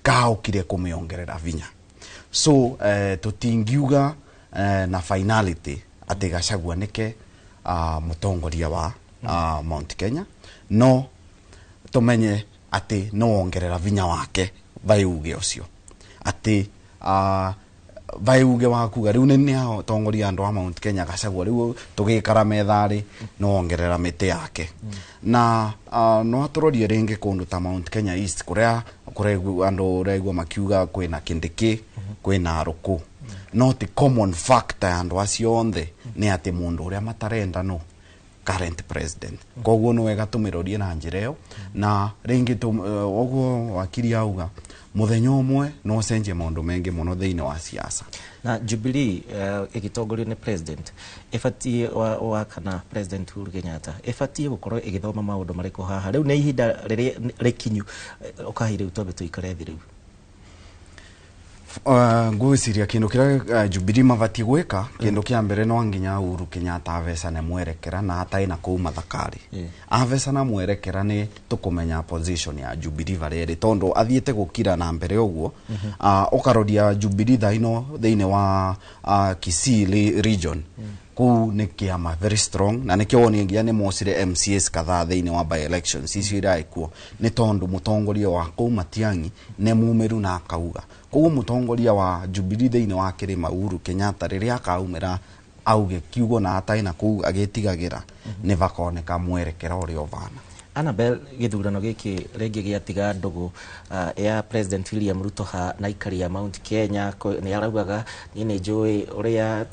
Kaokire kũmĩongerera vinya. So tutingiuga na finality ati Gachagua nike mutongoria wa Mount Kenya, no tumenye ati no wongerera vinya wake vai uge ucio ati vai uge wa kuga riu ni atongoria andu a Mount Kenya Gachagua riu tugikara methari no wongerera miti yake. Na no aturorie ringi kundu ta Mount Kenya East kuria kuregwa andu regwa makiuga kwina Kindiki kwina Ruku, no ti common factor andu acio onthe ni ati mundu uria matarenda no current president. Koguo no wega tumirorie na njira iyo na ringi oguo wakiri auga muthenya umwe no ucenjie maundu mengi muno thiini wa siasa. Na Jubilee igitongorio ni president ibatie wa kana president Uhuru Kenyatta ibatie gukorwo igithoma maundu mariku haha riu ni ihinda riria rikinyu ukahi riu twambe tuikare thi riu. Ngwiciria kindu kiria Jubilee mabatie gwika kindu kia mbere no nginya Uhuru Kenyatta avecane mwerekera na atai na kuu mathakari. Avecana mwerekera ni tukumenya position ya Jubilee varia iri tondu athiete gukira na mbere uguo. Ukaroria Jubilee thaino thiini wa Kisii region kuu ni kiama very strong na nikio woni nginya ni mocire MCAs kadhaa thiini wa by elections icio iraikuo ni tondu mutongoria wa kuu Matiang'i ni mumiru na akauga. Koguo mutongoria wa Jubilee thiini wa kirima Uhuru Kenyatta riria akaumira auge kiugo na atai na kuu agitigagira ni vakoneka mwerekera uria uvana. Annabel, githurano giki ringi giatiga ndugu ya President William Ruto ha na ikari ya Mount Kenya ni araugaga ni ni njui uria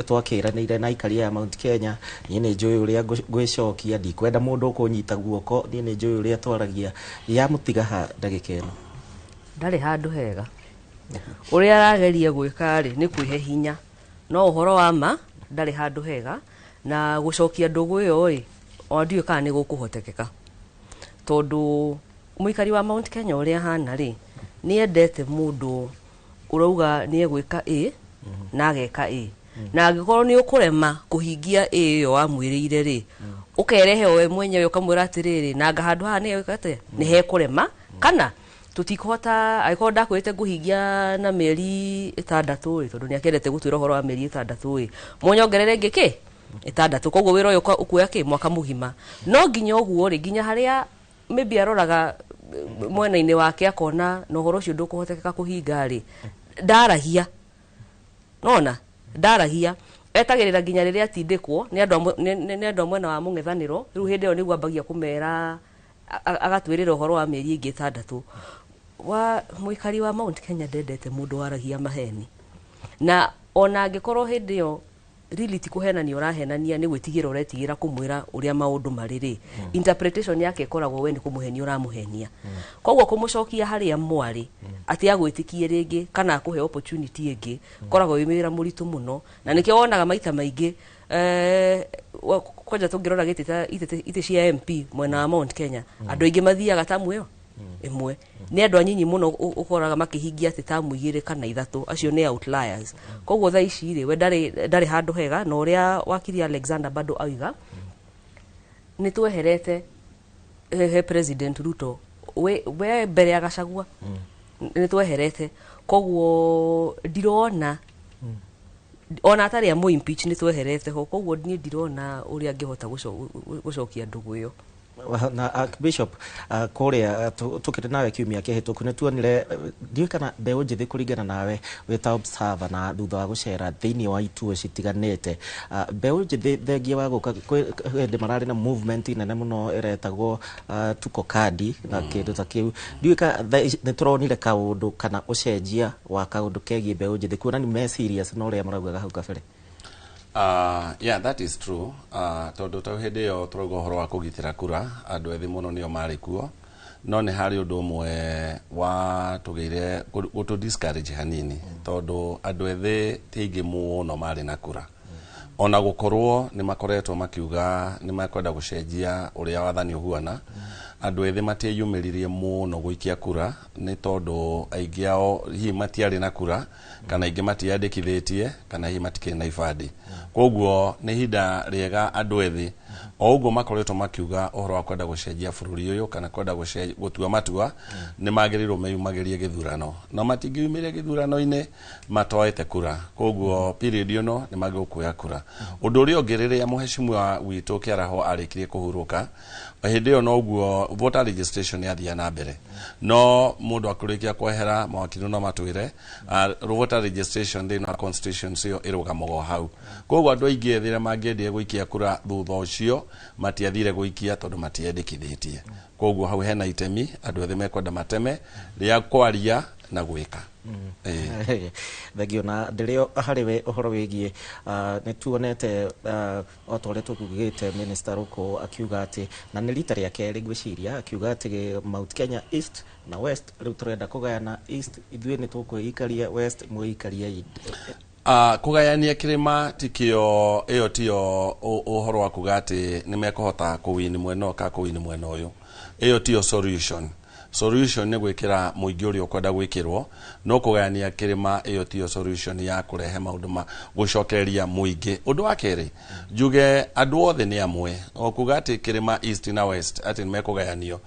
twakiranire na ikari ya Mount Kenya, ni ni njui uria ngwicokia, ndikwenda mundu ukunyita guoko, ni ni njui uria twaragia ya mutiga ha ndagika ino ndari handu hega. Uria arageria gwika ri ni kwihe hinya, no uhoro wa ma ndari handu hega na gucokia ndugu iyo ri o ndiũ kana nĩ gũkũhotekeka tondu mũikari wa Mount Kenya ũrĩa hana rĩ nĩ endete mũndũ ũrauga nĩ egwĩka A na ageka A, na angĩkorwo nĩ ũkũrema kũhingia A ĩyo wamwĩrĩire rĩ ũkerehe we mwenyewe ũkamwĩra atĩrĩrĩ nanga handũ haha nĩ egwĩka atĩa nĩ hekũrema kana tũtikũhota. Angĩkorwo ndakwĩrĩte ngũhingia na mĩeri 6 rĩ tondũ nĩ akĩendete gũtwĩra ũhoro wa mĩeri 6 rĩ mwonyongerere ĩngĩ kĩ 6 koguo wĩra ũyũ ũkuoya kĩ mwaka mũgima. No nginya ũguo rĩ nginya harĩa maybe aroraga mwena-inĩ wake akona na ũhoro ũcio ndũkũhotekeka kũhinga rĩ ndaragia, nona ndaragia etagĩrĩra nginya rĩrĩa atindĩkwo nĩ andũ a mwena wa mũng'ethanĩro. Rĩu hĩndĩ ĩyo nĩguo ambagia kũmera agatwĩrĩra ũhoro wa mĩeri ĩngĩ 6. Wa mũikari wa Mount Kenya ndendete mũndũ waragia maheni, na ona angĩkorwo hĩndĩ ĩyo really ti kuhenania ũrahenania nĩ gwĩtigĩra ũretigĩra kũmwĩra ũrĩa maũndũ marĩ rĩ, interpretation yake ĩkoragwo we nĩ kũmũhenia ũramũhenia. Koguo kũmũcokia harĩa mwarĩ atĩ agwĩtĩkie rĩngĩ kana akũhe opportunity ĩngĩ koragwo wĩ wĩra mũritũ mũno, na nĩkĩo wonaga maita maingĩ kwanja tũngĩrora gĩtĩ ta itĩ cia MP mwena wa Mount Kenya andũ aingĩ mathiaga tamu ĩyo ĩmwe, nĩ andũ anyinyi mũno ũkoraga makĩhingia atĩ tamu 2 kana 3, acio nĩ outliers. Koguo thaa ici rĩ we ndarĩ handũ hega, na ũrĩa wakiri Alexander bado auga nĩ tweherete he President Ruto we mbere ya Gachagua nĩ tweherete, koguo ndirona ona atarĩ amũ impeach nĩ tweherete ho, koguo niĩ ndirona ũrĩa angĩhota gũcokia ndũgũ ĩyo. Na Bishop kuria tukire nawe kiumia kĩhĩtũku nĩ tuonire ndiũĩ kana mbeũ njĩthĩ kũringana nawe wĩ ta observer na thutha wa gũcera thĩinĩ wa ituo citiganĩte, mbeũ njĩthĩ thengia wa gũka kwĩ hĩndĩ mararĩ na movement nene mũno ĩretagwo tuko kadi na kĩndũ ta kĩu, ndiũĩ ka nĩ tũronire kaũndũ kana ũcenjia wa kaũndũ kegiĩ mbeũ njĩthĩ kuona nĩ me serious na ũrĩa maraugaga hau kabere. Yeah, that is true. Tondu ta hĩndĩ ĩyo tũrauga ũhoro wa kũgitĩra kura andũ ethĩ mũno nĩo marĩ kuo, no nĩ harĩ ũndũ ũmwe wa tũgĩire gũtũ discourage hanini tondũ andũ ethĩ ti aingĩ mũno marĩ na kura, ona gũkorwo nĩ makoretwo makiuga nĩ makwenda gũcenjia ũrĩa wathani ũhuana. Andũ ethĩ matieyumĩririe mũno gũikia kura nĩ tondũ aingĩ ao hihi matiarĩ na kura, kana aingĩ matiandĩkithĩtie, kana hihi matikĩrĩ na ibandĩ. Koguo nĩ ihinda rĩega andũ ethĩ o ũguo makoretwo makiuga ũhoro wa kwenda gũcenjia bũrũri ũyũ kana kwenda gũtua matua, nĩ magĩrĩirwo meyumagĩrie gĩthurano, na matingĩyumĩria gĩthurano-inĩ matoete kura. Koguo period ĩno nĩ magĩrĩirwo kuoya kura. Ũndũ ũrĩa ũngĩ, rĩrĩa mũheshimiwa witũ Kĩaraho arĩkirie kũhurũka, hĩndĩ ĩyo noguo voter registration yathiaga na mbere, no mũndũ akũrĩkia kwehera mawakiri no matwĩre voter registration thĩinĩ wa constitution ĩyo ĩrũgamaga o hau. Koguo andũ aingĩ ethĩ arĩa mangĩendire gũikia kura thutha ũcio matiathire gũikia tondũ matiendĩkithĩtie. Koguo hau hena itemi andũ ethĩ mekwenda mateme rĩa kwaria na gwĩka. Thengio. Na ndĩrĩo harĩ we ũhoro wĩgiĩ nĩ tuonete o ta ũrĩa tũkugĩte Minister Ruku akiuga atĩ, na nĩ rita rĩa kerĩ ngwĩciria, akiuga atĩ Mount Kenya East na West rĩu tũrenda kũgayana. East ithuĩ nĩ tũkwĩikaria, West mwĩikarie. Kũgayania kĩrĩma tikĩo, ĩyo tiyo ũhoro wa kuga atĩ nĩ mekũhota kũwini mwena ũyũ kana kũwini mwena ũyũ. Ĩyo tiyo solution. Solution nĩ gwĩkĩra mũingĩ ũrĩa ũkwenda gwĩkĩrwo, no kũgayania kĩrĩma ĩyo tiyo solution ya kũrehe maũndũ ma gũcokereria mũingĩ. Ũndũ wa kerĩ, njuge andũ othe nĩ amwe. O kuga atĩ kĩrĩma East na West atĩ nĩ mekũgayanio,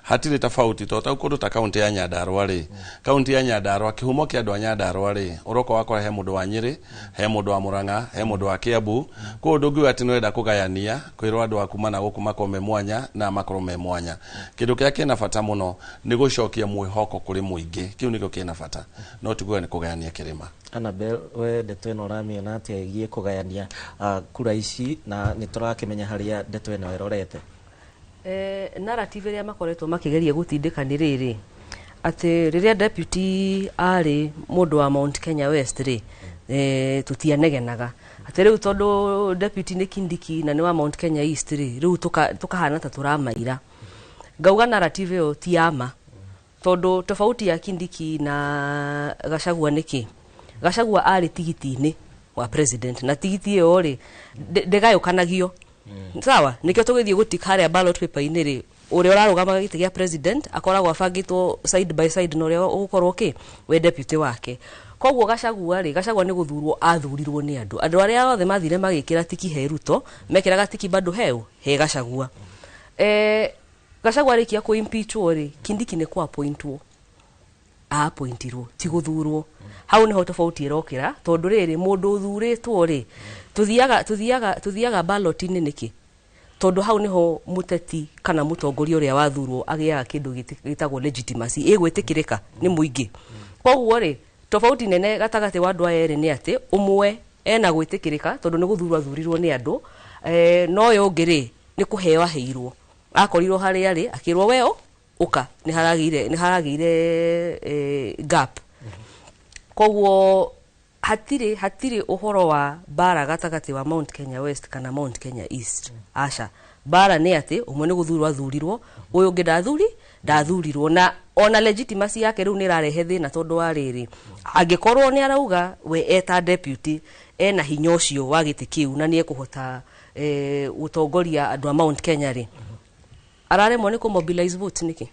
hatirĩ tofauti, tondũ ta kũndũ ta kaunti ya Nyandarua rĩ, kaunti ya Nyandarua, kĩhumo kĩa andũ a Nyandarua rĩ, ũroka wakora he mũndũ wa Nyĩrĩ, he mũndũ wa Murang'a, he mũndũ wa Kiambu. Koguo ndũngiuga atĩ nĩũrenda kũgayania kwĩrwo andũ a kuma na gũkũ makorwo me mwanya na makorwo me mwanya. Kĩndũ kĩrĩa kĩna bata mũno nĩ gũcokia mwĩhoko kũrĩ mũingĩ. Kĩu nĩkĩo kĩna bata, no ti kuga nĩ kũgayania kĩrĩma. Annabel, we ndeto ĩno ũramĩona atĩa ĩgiĩ kũgayania kura ici, na nĩ tũrakĩmenya harĩa ndeto ĩno ĩrorete? Narrative ĩrĩa makoretwo makĩgeria gũtindĩka nĩ rĩrĩ, atĩ rĩrĩa deputy arĩ mũndũ wa Mount Kenya West rĩ, tũtianegenaga, atĩ rĩu tondũ deputy nĩ Kindiki na nĩ wa Mount Kenya East rĩ, rĩu tũkahana ta tũramaira. Ngauga narrative ĩyo ti ya ma, tondũ tofauti ya Kindiki na Gachagua nĩ kĩ? Gachagua arĩ tigiti-inĩ wa president, na tigiti ĩyo rĩ ndĩgayũkanagio, sawa? Nĩkĩo tũgĩthiĩ gũtik harĩa ballot paper-inĩ rĩ, ũrĩa ũrarũgama gĩtĩ gĩa president akoragwo abangĩtwo side by side na ũrĩa ũgũkorwo kĩ we deputy wake. Koguo Gachagua rĩ, Gachagua nĩ gũthurwo athurirwo nĩ andũ. Andũ arĩa othe mathire magĩkĩra tiki he Ruto, mekĩraga tiki bado heu he Gachagua. Gachagua arĩkia kũ impeachwo rĩ, Kindiki nĩ kũ appointwo appointirwo, ti gũthurwo. Hau niho tofauti ĩrokĩra, tondũ rĩrĩ mũndũ ũthurĩtwo rĩ, tũthiaga ballot-inĩ nĩkĩ? Tondũ hau niho mũteti kana mũtongoria ũrĩa wathurwo agĩaga kĩndũ gĩtagwo legitimacy, ĩgwĩtĩkĩrĩka nĩ mũingĩ. Koguo rĩ, tofauti nene gatagatĩ wa andũ aya erĩ nĩ atĩ ũmwe ena gwĩtĩkĩrĩka tondũ nĩ gũthurwo athurirwo nĩ andũ, no ũyũ ũngĩ rĩ, nĩ kũheo aheirwo, akorirwo harĩa rĩ akĩrwo weo ũka, nĩ haragĩire gap. Koguo hatirĩ ũhoro wa mbara gatagatĩ wa Mount Kenya West kana Mount Kenya East, aca. Mbara nĩ atĩ ũmwe nĩ gũthurwo athurirwo, ũyũ ũngĩ ndathurirwo, na ona legitimacy yake rĩu nĩ ĩrarehe thĩna, tondũ wa rĩrĩ, angĩkorwo nĩ arauga we eta deputy ena hinya ũcio wa gĩtĩ kĩu na nĩ ekũhota gũtongoria andũ a Mount Kenya rĩ, araremwo nĩ kũ-mobilize votes nĩkĩ?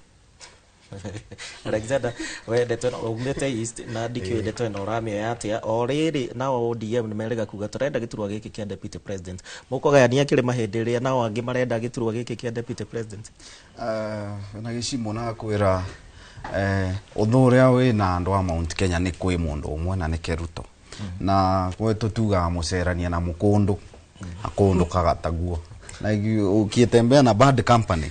Alexander, we ndeto ĩno umĩte East na ndikĩũĩ ndeto ĩno ũramĩoya atĩa? O rĩrĩ nao ODM nĩ merĩga kuga tũrenda gĩturwa gĩkĩ kĩa deputy president. Mũkũgayania kĩrĩma hĩndĩ ĩrĩa nao angĩ marenda gĩturwa gĩkĩ kĩa deputy president? Na gĩcimo na kwĩra ũthũ ũrĩa wĩna andũ a Mount Kenya nĩ kwĩ mũndũ ũmwe na nĩ Ruto, na gwetũ tugaga mũcerania na mũkũndũ akũndũkaga taguo. Like ukitembea na bad company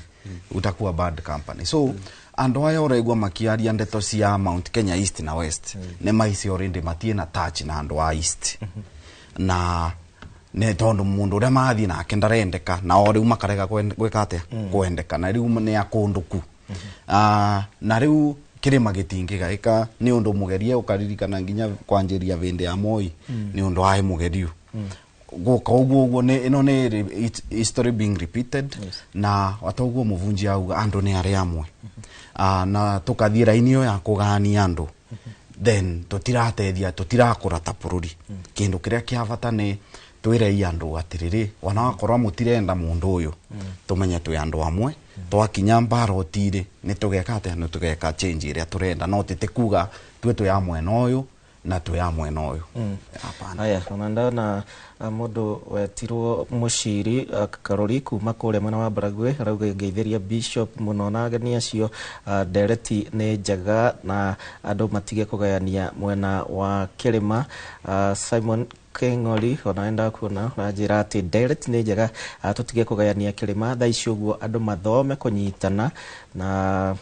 utakuwa bad company. So andũ aya ũraigua makiaria ndeto cia Mount Kenya East na West nĩ maici already matie na touch na andũ a East, na nĩ tondũ mũndũ ũrĩa mathiĩ nake ndarendeka, na o rĩu makarega gwĩka atĩa, kwendeka, na rĩu nĩ akũndũku. Na rĩu kĩrĩma gĩtingĩgaĩka nĩ ũndũ mũgerie ũkaririkana nginya kwanjĩria vĩndĩ ya Moi nĩ ũndũ waĩ mũgeriu gũka ũguo ũguo nĩ ĩno nĩ it's history being repeated. Na wata ũguo mũbunji auga andũ nĩ arĩa amwe. Na tũkathiĩ raini ĩyo ya kũgania andũ, then tũtirateithia, tũtirakũra ta bũrũri. Kĩndũ kĩrĩa kĩa bata nĩ Twirei andu atiriri wana wakorwa mutirenda mundu uyu tumenye twi andu amwe twakinya mbarotiri ni tugeka atia ni tugeka change iria turenda no tete kuga twe twi amwe noyu na twi amwe noyu. Hapana. Aya ona ndona mundu wetirwo Muciri Karori kuma kuria mwena wa Baragwe arauga ngeithiria Bishop muno na ageni acio ndereti ni njega na andu matige kugayania mwena wa kirima. Simon Keng'ori ona enda kuona ranjira ati ndereti ni njega tutige kugayania kirima thaa ici uguo andu mathome kunyitana. Na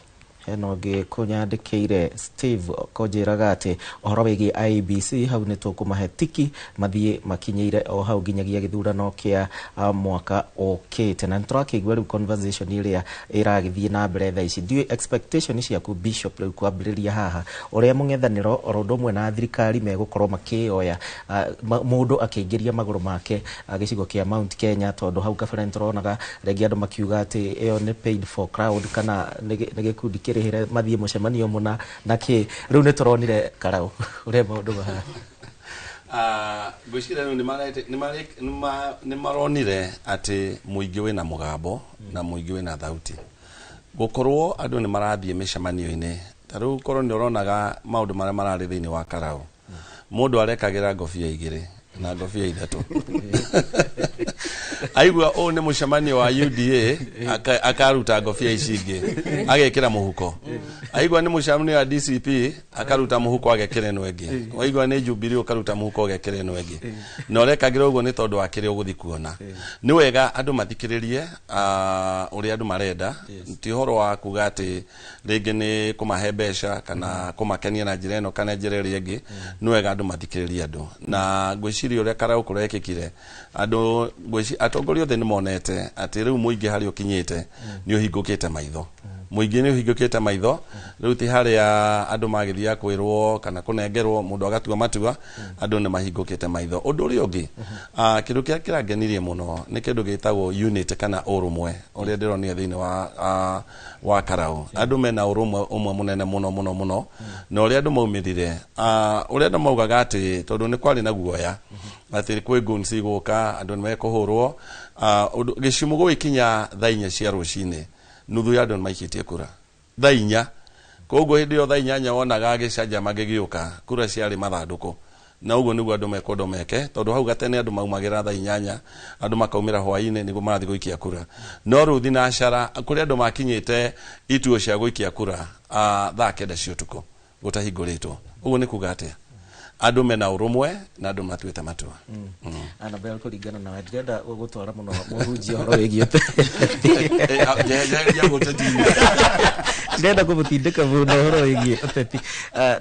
hena ũngĩ kũnyandĩkĩire Steve kũnjĩraga atĩ ũhoro wĩgiĩ IEBC hau nĩ tũkũmahe tiki mathiĩ makinyĩire o hau nginyagia gĩthurano kĩa mwaka ũkĩte. Na nĩtũrakĩigua rĩu conversation ĩrĩa ĩragĩthiĩ na mbere thaa ici. Ndiũĩ expectation ciaku Bishop rĩu kwambĩrĩria haha ũrĩa mũng'ethanĩro oro ũndũ ũmwe na thirikari megũkorwo makĩoya mũndũ akĩingĩria magũrũ make gĩcigo kĩa Mount Kenya, tondũ hau kabere nĩtũronaga rĩngĩ andũ makiuga atĩ ĩyo nĩ paid for crowd kana nĩ gĩkundi kĩrĩhĩre mathiĩ mũcemanio mũna na kĩ. Rĩu nĩtũronire Karau ũrĩa maũndũ mahana. Ngwĩciria rĩu nĩmaronire atĩ mũingĩ wĩna mũgambo na mũingĩ wĩna thauti. Gũkorwo andũ nĩ marathiĩ mĩcemanio-inĩ ta rĩu korwo nĩ ũronaga maũndũ marĩa mararĩ thĩinĩ wa Karau, mũndũ arekagĩra ngobia igĩrĩ na ngobia ithatũ. Aigua ũũ nĩ mũcemanio wa UDA akaruta ngobia ici ingĩ agekĩra mũhuko. Aigua nĩ mũcemanio wa DCP akaruta mũhuko agekĩra ĩno ĩngĩ. Waigua nĩ Jubilee ũkaruta mũhuko ũgekĩra ĩno ĩngĩ. Na ũrekagĩra ũguo nĩ tondũ wa kĩrĩa ũgũthiĩ kuona. Nĩ wega andũ mathikĩrĩrie ũrĩa andũ marenda. Ti ũhoro wa kuga atĩ rĩngĩ nĩ kũmahe mbeca kana kũmakenia na njĩra ĩno kana njĩra ĩrĩa ĩngĩ. Nĩ wega andũ mathikĩrĩrie andũ. Na ngwĩciria ũrĩa Karau kũrekĩkire andũ atongoria othe nĩ monete atĩ rĩu mũingĩ harĩa ũkinyĩte nĩ ũhingũkĩte maitho. Mũingĩ nĩ ũhingũkĩte maitho rĩu ti harĩa andũ magĩthiaga kwĩrwo kana kũnengerwo mũndũ agatua matua, andũ nĩ mahingũkĩte maitho. Ũndũ ũrĩa ũngĩ kĩndũ kĩrĩa kĩrangenirie mũno nĩ kĩndũ gĩtagwo unit kana ũrũmwe ũrĩa ndĩronire thĩinĩ wa Karau. Andũ mena ũrũmwe ũmwe mũnene mũno mũno mũno na ũrĩa andũ maumĩrire ũrĩa andũ maugaga atĩ tondũ nĩ kwarĩ na guoya atĩ kwĩ guns igũka andũ nĩ mekũhũrwo. Gĩcimu gũgĩkinya thaa inya cia rũcinĩ nuthu ya andũ nĩ maikĩtie kura thaa inya. Koguo hĩndĩ ĩyo thaa inyanya wonaga gĩcanjama gĩgĩũka kura ciarĩ mathandũkũ. Na ũguo nĩguo andũ mekwendwo meke tondũ hau gatene andũ maumagĩra thaa inyanya andũ makaumĩra hwaĩ-inĩ nĩguo marathiĩ gũikia kura. No rĩu thinacara kũrĩ andũ makinyĩte ituo cia gũikia kura thaa 9 cia ũtukũ gũtahingũrĩtwo. Ũguo nĩ kuga atĩa? Andũ mena ũrũmwe na andũ matuĩte matua. Annabel, kũringana nawe ndirenda gũgũtwara mũno mũhunjia ũhoro wĩgiĩ ndirenda kũmũtindĩka mũno ũhoro wĩgiĩ ũteti.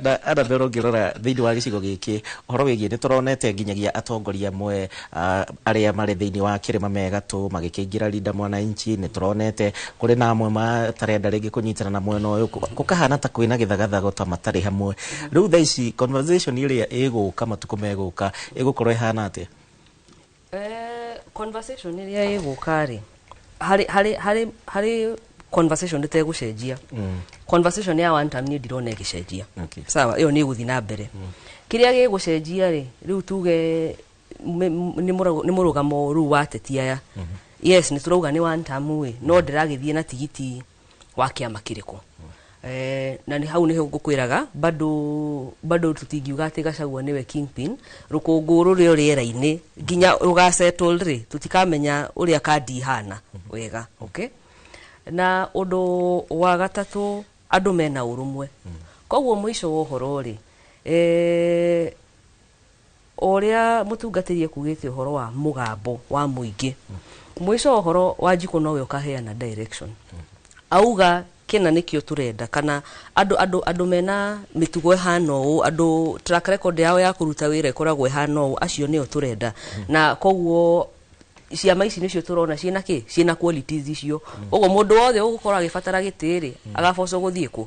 Na Annabel, ũngĩrora thĩinĩ wa gĩcigo gĩkĩ ũhoro wĩgiĩ nĩtũronete nginyagia atongoria amwe arĩa marĩ thĩinĩ wa kĩrĩma megatũ magĩkĩingĩra Linda Mwananchi, nĩtũronete kũrĩ na amwe matarenda rĩngĩ kũnyitana na mwena ũyũ gũkahana ta kwĩna gĩthagathago ta matarĩ hamwe. Rĩu thaa ici conversation ĩrĩa ĩgũka matukũ megũka ĩgũkorwo ĩhana atĩa? Conversation ĩrĩa ĩgũka rĩ harĩ conversation ĩtegũcenjia. Conversation ya one term niĩ ndirona ĩgĩcenjia. Sawa, ĩyo nĩ ĩgũthiĩ na mbere. Kĩrĩa gĩgũcenjia rĩ rĩu tuge nĩ mũrũgamo rĩu wa ateti aya. Yes, nĩ tũrauga nĩ one term ĩ no ndĩragĩthiĩ na tigiti wa kĩama kĩrĩkũ. Na nĩ hau nĩho ngũkwĩraga bado tũtingiuga atĩ Gachagua nĩwe kingpin. Rũkũngũ rũrĩ o rĩera-inĩ nginya rũgasettle rĩ tũtikamenya ũrĩa kandi ihana wega. Okay, na ũndũ wa gatatũ andũ mena ũrũmwe. Koguo mũico wa ũhoro rĩ ũrĩa mũtungatĩri ekugĩte ũhoro wa mũgambo wa mũingĩ, mũico wa ũhoro Wanjikũ nowe ũkaheana direction auga kĩna nĩkĩo tũrenda kana andũ mena mĩtugo ĩhana ũũ, andũ track record yao ya kũruta wĩra ĩkoragwo ĩhana ũũ, acio nĩo tũrenda. Na koguo ciama ici nĩcio tũrona ciĩna kĩ ciĩna qualities icio. Ũguo mũndũ wothe ũgũkorwo agĩbatara gĩtĩ rĩ agabocwo gũthiĩ kũ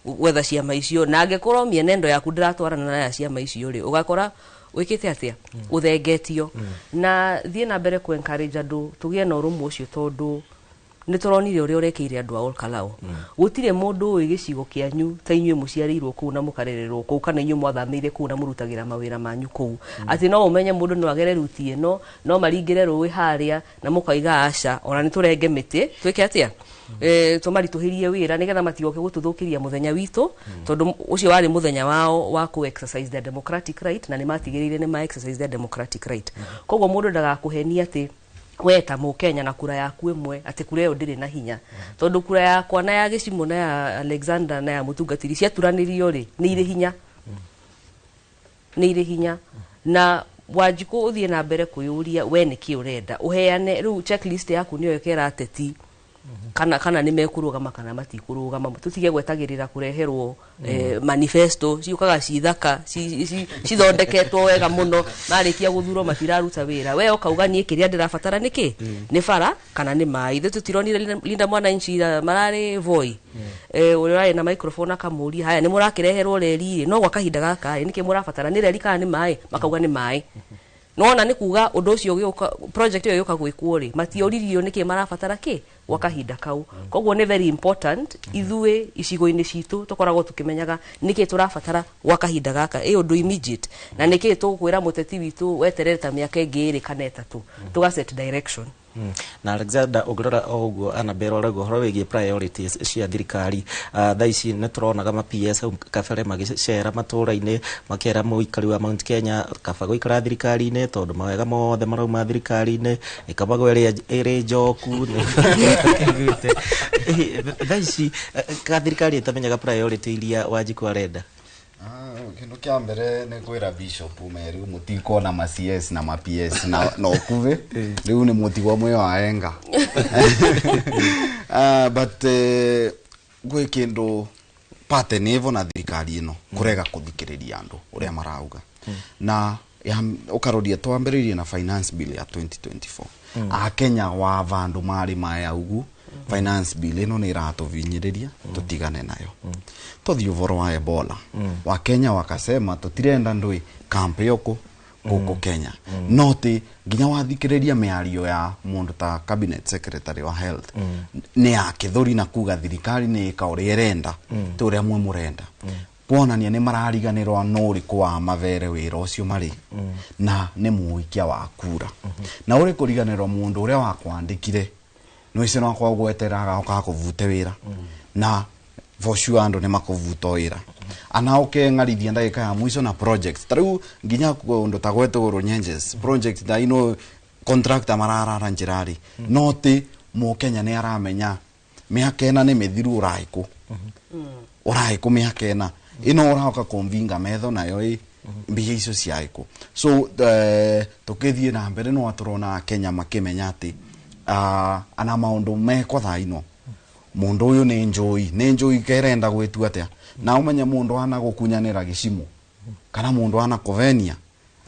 gwetha ciama icio, na angĩkorwo mĩenendo yaku ndĩratwarana na ya ciama icio rĩ ũgakora wĩkĩte atĩa ũthengetio. Na thiĩ na mbere kũ encourage andũ tũgĩe na ũrũmwe ũcio tondũ Nĩ tũronire ũrĩa ũrekeire andũ a Olkalou. Gũtirĩ mũndũ ũĩ gĩcigo kĩanyu ta inyuĩ mũciarĩirwo kũu na mũkarererwo kũu, kana inyuĩ mwathamĩire kũu na mũrutagĩra mawĩra manyu kũu, atĩ no ũmenye mũndũ no agere ruti ĩno, no maringĩre rũĩ harĩa, na mũkaiga aca, ona nĩ tũrenge mĩtĩ twĩke atĩa, tũmaritũhĩrie wĩra nĩgetha matigoke gũtũthũkĩria mũthenya witũ, tondũ ũcio warĩ mũthenya wao wa kũ exercise their democratic right, na nĩ matigĩrĩire nĩ ma exercise their democratic right. Koguo mũndũ ndagakũhenia atĩ we ta mũkenya na kura yaku ĩmwe, atĩ kura ĩyo ndĩrĩ na hinya, tondũ kura yakwa na ya Gĩcimũ na ya Alexander na ya mũtungatĩri ciaturanĩrio rĩ, nĩ irĩ hinya, nĩ irĩ hinya. Na Wanjikũ ũthiĩ na mbere kwĩyũria we nĩkĩ ũrenda ũheane rĩu checklist yaku, nĩyo ĩkera ateti kana nĩ mekũrũgama kana matikũrũgama. Tũtige gwetagĩrĩra kũreherwo manifesto ciũkaga cithaka cithondeketwo wega mũno, marĩkia gũthurwo matiraruta wĩra. We ũkauga niĩ kĩrĩa ndĩrabatara nĩkĩ, nĩ bara kana nĩ maĩ. Ithuĩ tũtironire Linda Mwananchi mararĩ Voi, ũrĩa ũrarĩ na microphone akamũria, haya nĩ mũrakĩreherwo reri rĩ, no gwa kahinda gaka rĩ, nĩkĩ mũrabatara, nĩ reri kana nĩ maĩ? Makauga nĩ maĩ. Nona nĩ kuga ũndũ ũcio ũgĩũka, project ĩyo ĩgĩũka gwĩkwo rĩ, matioririo nĩkĩ marabatara kĩ gwa kahinda kau. Koguo nĩ very important ithuĩ icigo-inĩ citũ tũkoragwo tũkĩmenyaga nĩkĩ tũrabatara gwa kahinda gaka, ĩ ũndũ immediate, na nĩkĩ tũkwĩra mũteti witũ weterere ta mĩaka ĩngĩ 2 kana 3, tũga set direction. Na Alexander, ũngĩrora o ũguo Annabel ũrauga ũhoro wĩgiĩ priorities cia thirikari, thaa ici nĩ tũronaga ma PS hau kabere magĩcera matũra-inĩ makera mũikari wa Mount Kenya kaba gũikara thirikari-inĩ tondũ mawega mothe marauma thirikari-inĩ, ĩkabagwo ĩrĩ njoku. Thaa ici ka thirikari ĩtamenyaga priority iria Wanjikũ arenda? Kindu kia mbere nĩ kwĩra Bishop Meru mũtikuona ma CS na ma PS na ũkuve rĩu nĩ mũtigwo mwĩ wa enga. But gwĩ kĩndũ pattern ĩvo na thirikari ĩno kũrega kũthikĩrĩria andũ ũrĩa marauga, na ũkaroria twambĩrĩirie na finance bill ya 2024. Akenya wa vandu marĩ maya ugu finance bill ĩno nĩ ĩratũvinyĩrĩria, tũtigane nayo. Tũthiĩ ũhoro wa Ebola, wa Kenya wakasema tũtirenda ndũĩ kamp yoko gũkũ Kenya, no ti nginya wathikĩrĩria mĩario ya mũndũ ta cabinet secretary wa health nĩ ya kĩthũri na kuga thirikari nĩ ĩka ũrĩa ĩrenda, ti ũrĩa mwe mũrenda, kuonania nĩ marariganĩrwo no ũrĩkũ wa mavere wĩra ũcio marĩ na nĩ mũikia wa kura, na ũrĩ kũriganĩrwo mũndũ ũrĩa wakwandĩkire no icio no kwa gwetera agoka kũvute wĩra, na for sure andũ nĩ makũvuta wĩra ana ũke ng'arithia ndagĩka ya mũico na project ta rĩu nginya kũndũ ta gwetwo Runyenjes project ta ino contractor mararara njĩra rĩ, no ti mũkenya nĩ aramenya mĩaka 4 nĩ mĩthiru, ũraĩkũ ũraĩkũ mĩaka 4 ĩno ũraoka kũmvinga metho nayo ĩ mbia icio ciaĩkũ. So tũkĩthiĩ na mbere no tũrona Kenya makĩmenya atĩ ana maũndũ mekwo thaa ino mũndũ ũyũ nĩ njũi, nĩ njũi kerenda gwĩtua atĩa, na ũmenye mũndũ ana gũkunyanĩra gĩcimo kana mũndũ ana kũvenia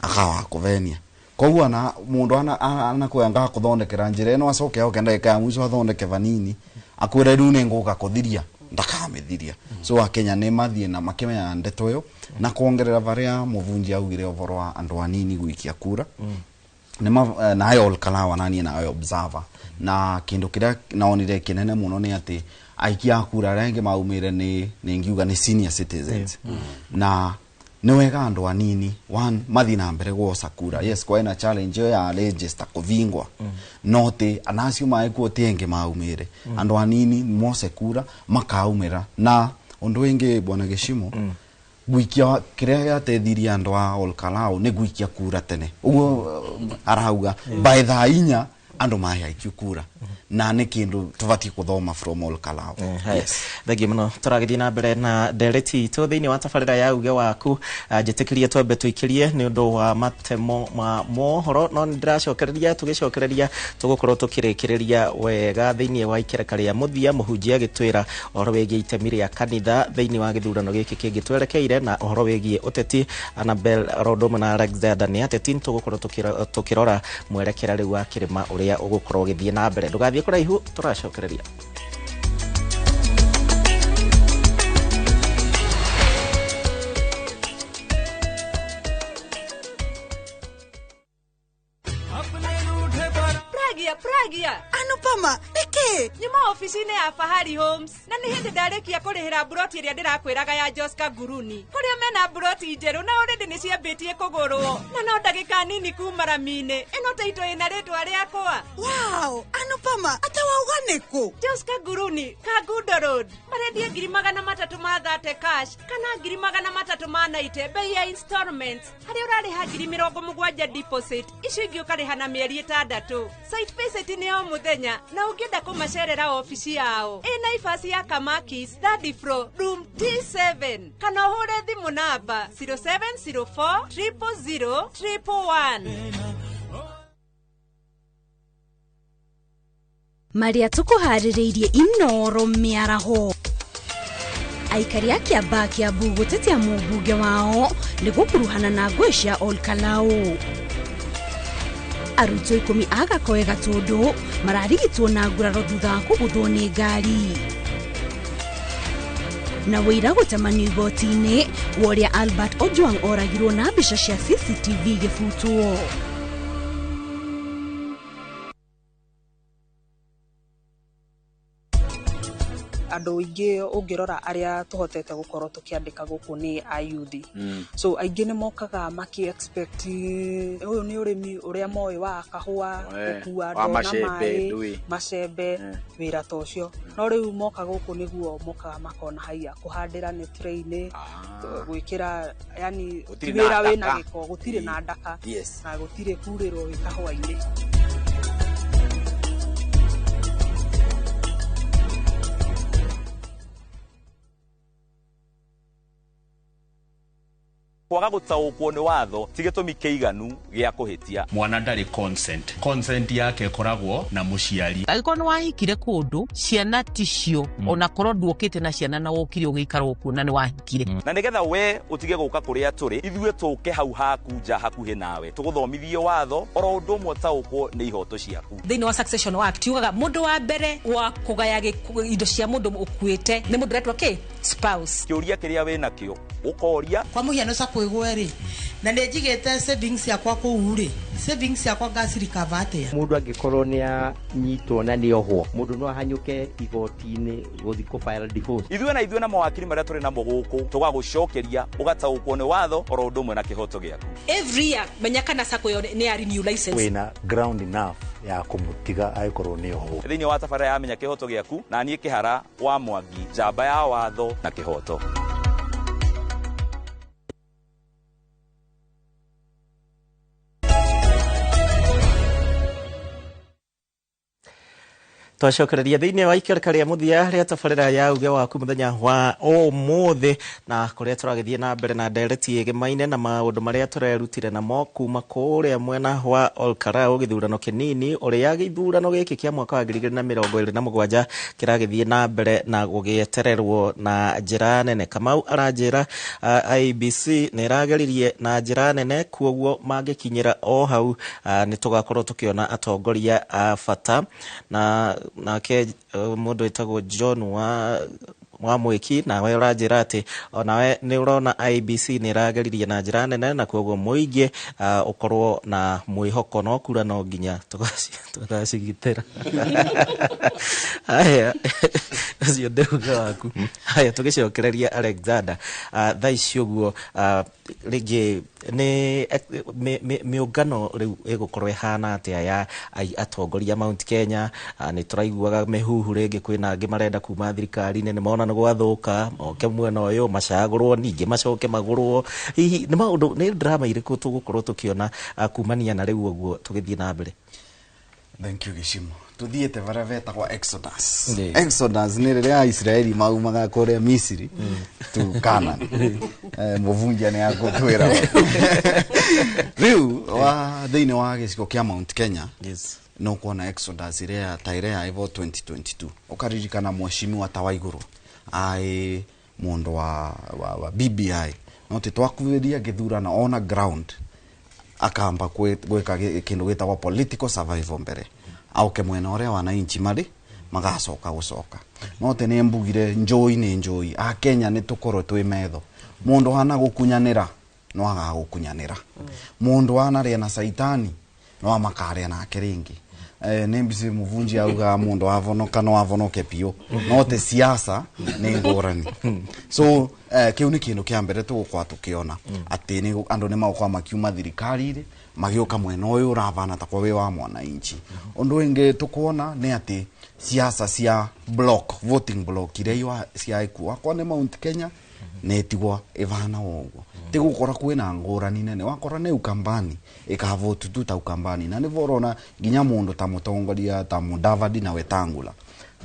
akawa kũvenia, koguo ana mũndũ ana kwenda kũthondekera njĩra ĩno acoke oke ndagĩka ya mũico athondeke vanini akwĩre rĩu nĩ ngũka kũthiria, ndakamĩthiria. So akenya nĩ mathiĩ na makĩmenya ndeto ĩyo, na kuongerera varia mũvunji augire ũhoro wa andũ anini gũikia kura nayo Olkalou nani nayo observer, na kindu kiria naonire kinene muno ni ati aikia a kura aria angi maumire ni ngiuga ni senior citizens. Na nĩ wega andũ anini one mathi na mbere gwoca kura. Yes, kwena challenge ya register kũvingwa, no ti anacio maekuo ti engi maumire, andũ anini moce kura makaumira. Na ũndũ wingi bwana Gĩcimo, gwikia kiria gĩateithirie andũ a Olkalou nĩ gwikia kura tene ũguo arauga by thaa 4 andũ mahaikiu kura, na nĩ kĩndũ tũbatiĩ kũthoma from Olkalou. Yes, thengiũ mũno. Tũragĩthiĩ na mbere na ndereti itũ thĩinĩ wa tabarĩra ya uge waku. Njĩtĩkĩrie twambe tũikĩrie nĩ ũndũ wa matemo ma mohoro, no nĩ ndĩracokereria tũgĩcokereria tũgũkorwo tũkĩrĩkĩrĩria wega thĩinĩ wa ikereka rĩa mũthia mũhunjia agĩtwĩra ũhoro wĩgiĩ itemi rĩa kanitha thĩinĩ wa gĩthurano gĩkĩ kĩngĩ twerekeire, na ũhoro wĩgiĩ ũteti. Annabel Rodomo na Alexander nĩ ateti, tũgũkorwo tũkĩrora mwerekera rĩu wa kĩrĩma ũrĩa ũgũkorwo ũgĩthiĩ na mbere. Ndũgathiĩ kũraihu, tũracokereria. Pragia, Pragia. Anupama, nĩkĩ? Nyuma ofici-inĩ ya Fahari Homes na nĩ hĩndĩ ndarĩkia kũrĩhĩra mburoti ĩrĩa ndĩrakwĩraga ya Joska Nguruni. Kũrĩa mena mburoti njerũ na already nĩ ciambĩtie kũgũrwo. Na no ndagĩka nini kuma rami-inĩ. Ĩno taito ĩna rĩtwa rĩakwa. Wow, Anupama, ata wauga nĩkũ? Joska Nguruni, Kangundo Road. Marendia 330 cash kana 390 bei ya installments. Harĩa ũrarĩha 70,000 deposit. Icio ingĩ ũkarĩha na mĩeri 6. Site visit nĩ o mũthenya na ũngĩenda kũmacerera ofici yao ĩ Naivas ya Kamakis, third floor, room T7, kana ũhũre thimũ namba 0704 000 111. Marĩa tũkũharĩrĩirie Inoro mĩaraho. Aikari a Kĩambaa Kĩambu gũtetia mũmbunge wao nĩ gũkuruhana na ngũĩ cia Olkalau. Arutwo 10 a Gakoe Gatũndũ mararigitwo na nguraro thutha wa kũgũthwo nĩ ngari. Na wũira gũcemanio igoti-inĩ wa ũrĩa Albert Ojwang oragirwo na mbica cia CCTV gĩbutwo. Andũ aingĩ ũngĩrora arĩa tũhotete gũkorwo tũkĩandĩka gũkũ nĩ ayuthi. So aingĩ nĩ mokaga maki expect ũyũ nĩ ũrĩmi ũrĩa moĩ wa kahũa, gũkua ndoo na maĩ, macembe, wĩra ta ũcio. No rĩu moka gũkũ nĩguo mokaga makona haiya kũhandĩra nĩ tray-inĩ, gwĩkĩra yani wĩra wĩna gĩko, gũtirĩ na ndaka na gũtirĩ kurĩrwo wĩ kahũa-inĩ. Kwaga gũtaũkwo nĩ watho ti gĩtũmi kĩiganu gĩa kũhĩtia. Mwana ndarĩ consent. Consent yake ĩkoragwo na mũciari. Angĩkorwo nĩ wahikire kũndũ ciana ticio ona korwo nduokĩte na ciana na wokire ũgĩikara kuo na nĩ wahikire. Na nĩgetha we ũtige gũka kũrĩa tũrĩ, ithuĩ tũke hau haku nja hakuhĩ nawe tũgũthomithie watho oro ũndũ ũmwe ũtaũkwo nĩ ihoto ciaku. Thĩinĩ wa Succession Act yugaga mũndũ wa mbere wa kũgaya indo cia mũndũ ũkuĩte nĩ mũndũ ũretwo kĩ? Spouse. Kĩũria kĩrĩa wĩnakĩo ũkoria. Kwa mũhiano kwigwe ri na nĩ njigĩte savings yakwa kũu rĩ, savings yakwa ngacirikava atĩa? Mũndũ angĩkorwo nĩ anyitwo na nĩ ohwo, mũndũ no ahanyũke igoti-inĩ gũthiĩ kũ file divorce. Ithuĩ na ithuĩ na mawakiri marĩa tũrĩ namo gũkũ tũgagũcokeria ũgataũkwo nĩ watho oro ũndũ ũmwe na kĩhoto gĩaku. Every year menya kana sacco ĩyo nĩ ya renew license. Wĩna ground enough ya kũmũtiga angĩkorwo nĩ ohwo. Thĩinĩ wa tabarĩra ya Menya Kĩhoto Gĩaku na niĩ Kĩhara wa Mwangi, njamba ya watho na kĩhoto. Twacokereria thĩinĩ wa ikereka rĩa mũthia rĩa tabarĩra ya uge waku mũthenya wa ũmũthĩ, na kũrĩa tũragĩthiĩ na mbere na ndereti ĩgemaine na maũndũ marĩa tũrerutire namo kuma kũrĩa mwena wa Olkalau gĩthurano kĩnini, ũrĩa gĩthurano gĩkĩ kĩa mwaka wa 2027 kĩragĩthiĩ na mbere na gũgĩetererwo na njĩra nene. Kamau aranjĩra IEBC nĩ ĩrageririe na njĩra nene, kuoguo mangĩkinyĩra o hau nĩ tũgakorwo tũkĩona atongoria a bata. Na nake mũndũ wĩtagwo John wa Mwĩki nawe ũranjĩra atĩ onawe nĩ ũrona IEBC nĩ ĩrageririe na njĩra nene, na koguo mũingĩ ũkorwo na mwĩhoko no kura no nginya tũgacigitĩra. Haya, ũcio nĩ uge waku. Haya, tũgĩcokereria Alexander, thaa ici ũguo rĩngĩ nĩ mĩũngano rĩu ĩgũkorwo ĩhana atĩa ya atongoria Mount Kenya? Nĩ tũraiguaga mĩhuhu rĩngĩ kwĩna angĩ marenda kuma thirikari-inĩ, nĩ mona nĩ gwathũka, moke mwena ũyũ macagũrwo, ningĩ macoke magũrwo. Hihi nĩ maũndũ, nĩ drama irĩkũ tũgũkorwo tũkĩona kumania na rĩu ũguo tũgĩthiĩ na mbere? Thank you Gĩcimo. Tuthiĩte barĩa betagwo Exodus. Exodus nĩ rĩrĩa Aisiraeli maumaga kũrĩa Misiri to Canaan. Mũbunja nĩ agũkwĩra. Rĩu wa thĩinĩ wa gĩcigo kĩa Mount Kenya, yes, no kuona Exodus ĩrĩa ta ĩrĩa ya Evo 2022. Ũkaririkana mheshimiwa ta Waigũrũ ai mũndũ wa BBI, no ti twakuĩria gĩthurano ona ground akamba gwĩka kĩndũ gĩtagwo political survival mbere auke mwena ũrĩa wananchi marĩ magacoka gũcoka. No tene mbugire njũi nĩ njũi, a Kenya nĩ tũkorwo twĩ metho. Mũndũ hana gũkunyanĩra no agagũkunyanĩra, mũndũ wanarĩa na caitani no amakarĩa nake rĩngĩ. Nĩ mbici mũvunji auga mũndũ avonoka no avonoke piũ, no te siasa nĩ ngũrani. So kĩu nĩ kĩndũ kĩa mbere tũgũkorwo tũkĩona atĩ nĩ andũ nĩ magũkorwo makiuma thirikari-rĩ magĩũka mwena ũyũ ũravana ta kwa wĩ wa mwananchi. Ũndũ ũngĩ tũkuona nĩ atĩ siasa cia block voting block iria iwa cia ikuo akwa nĩ Mount Kenya nĩ ĩtigwo ĩvana ũguo, ti gũkora kwĩna ngũrani nene. Wakora nĩ Ukambani ĩkavote tu ta Ukambani, na nĩvo ũrona nginya mũndũ ta mũtongoria ta Mudavadi na Wetangula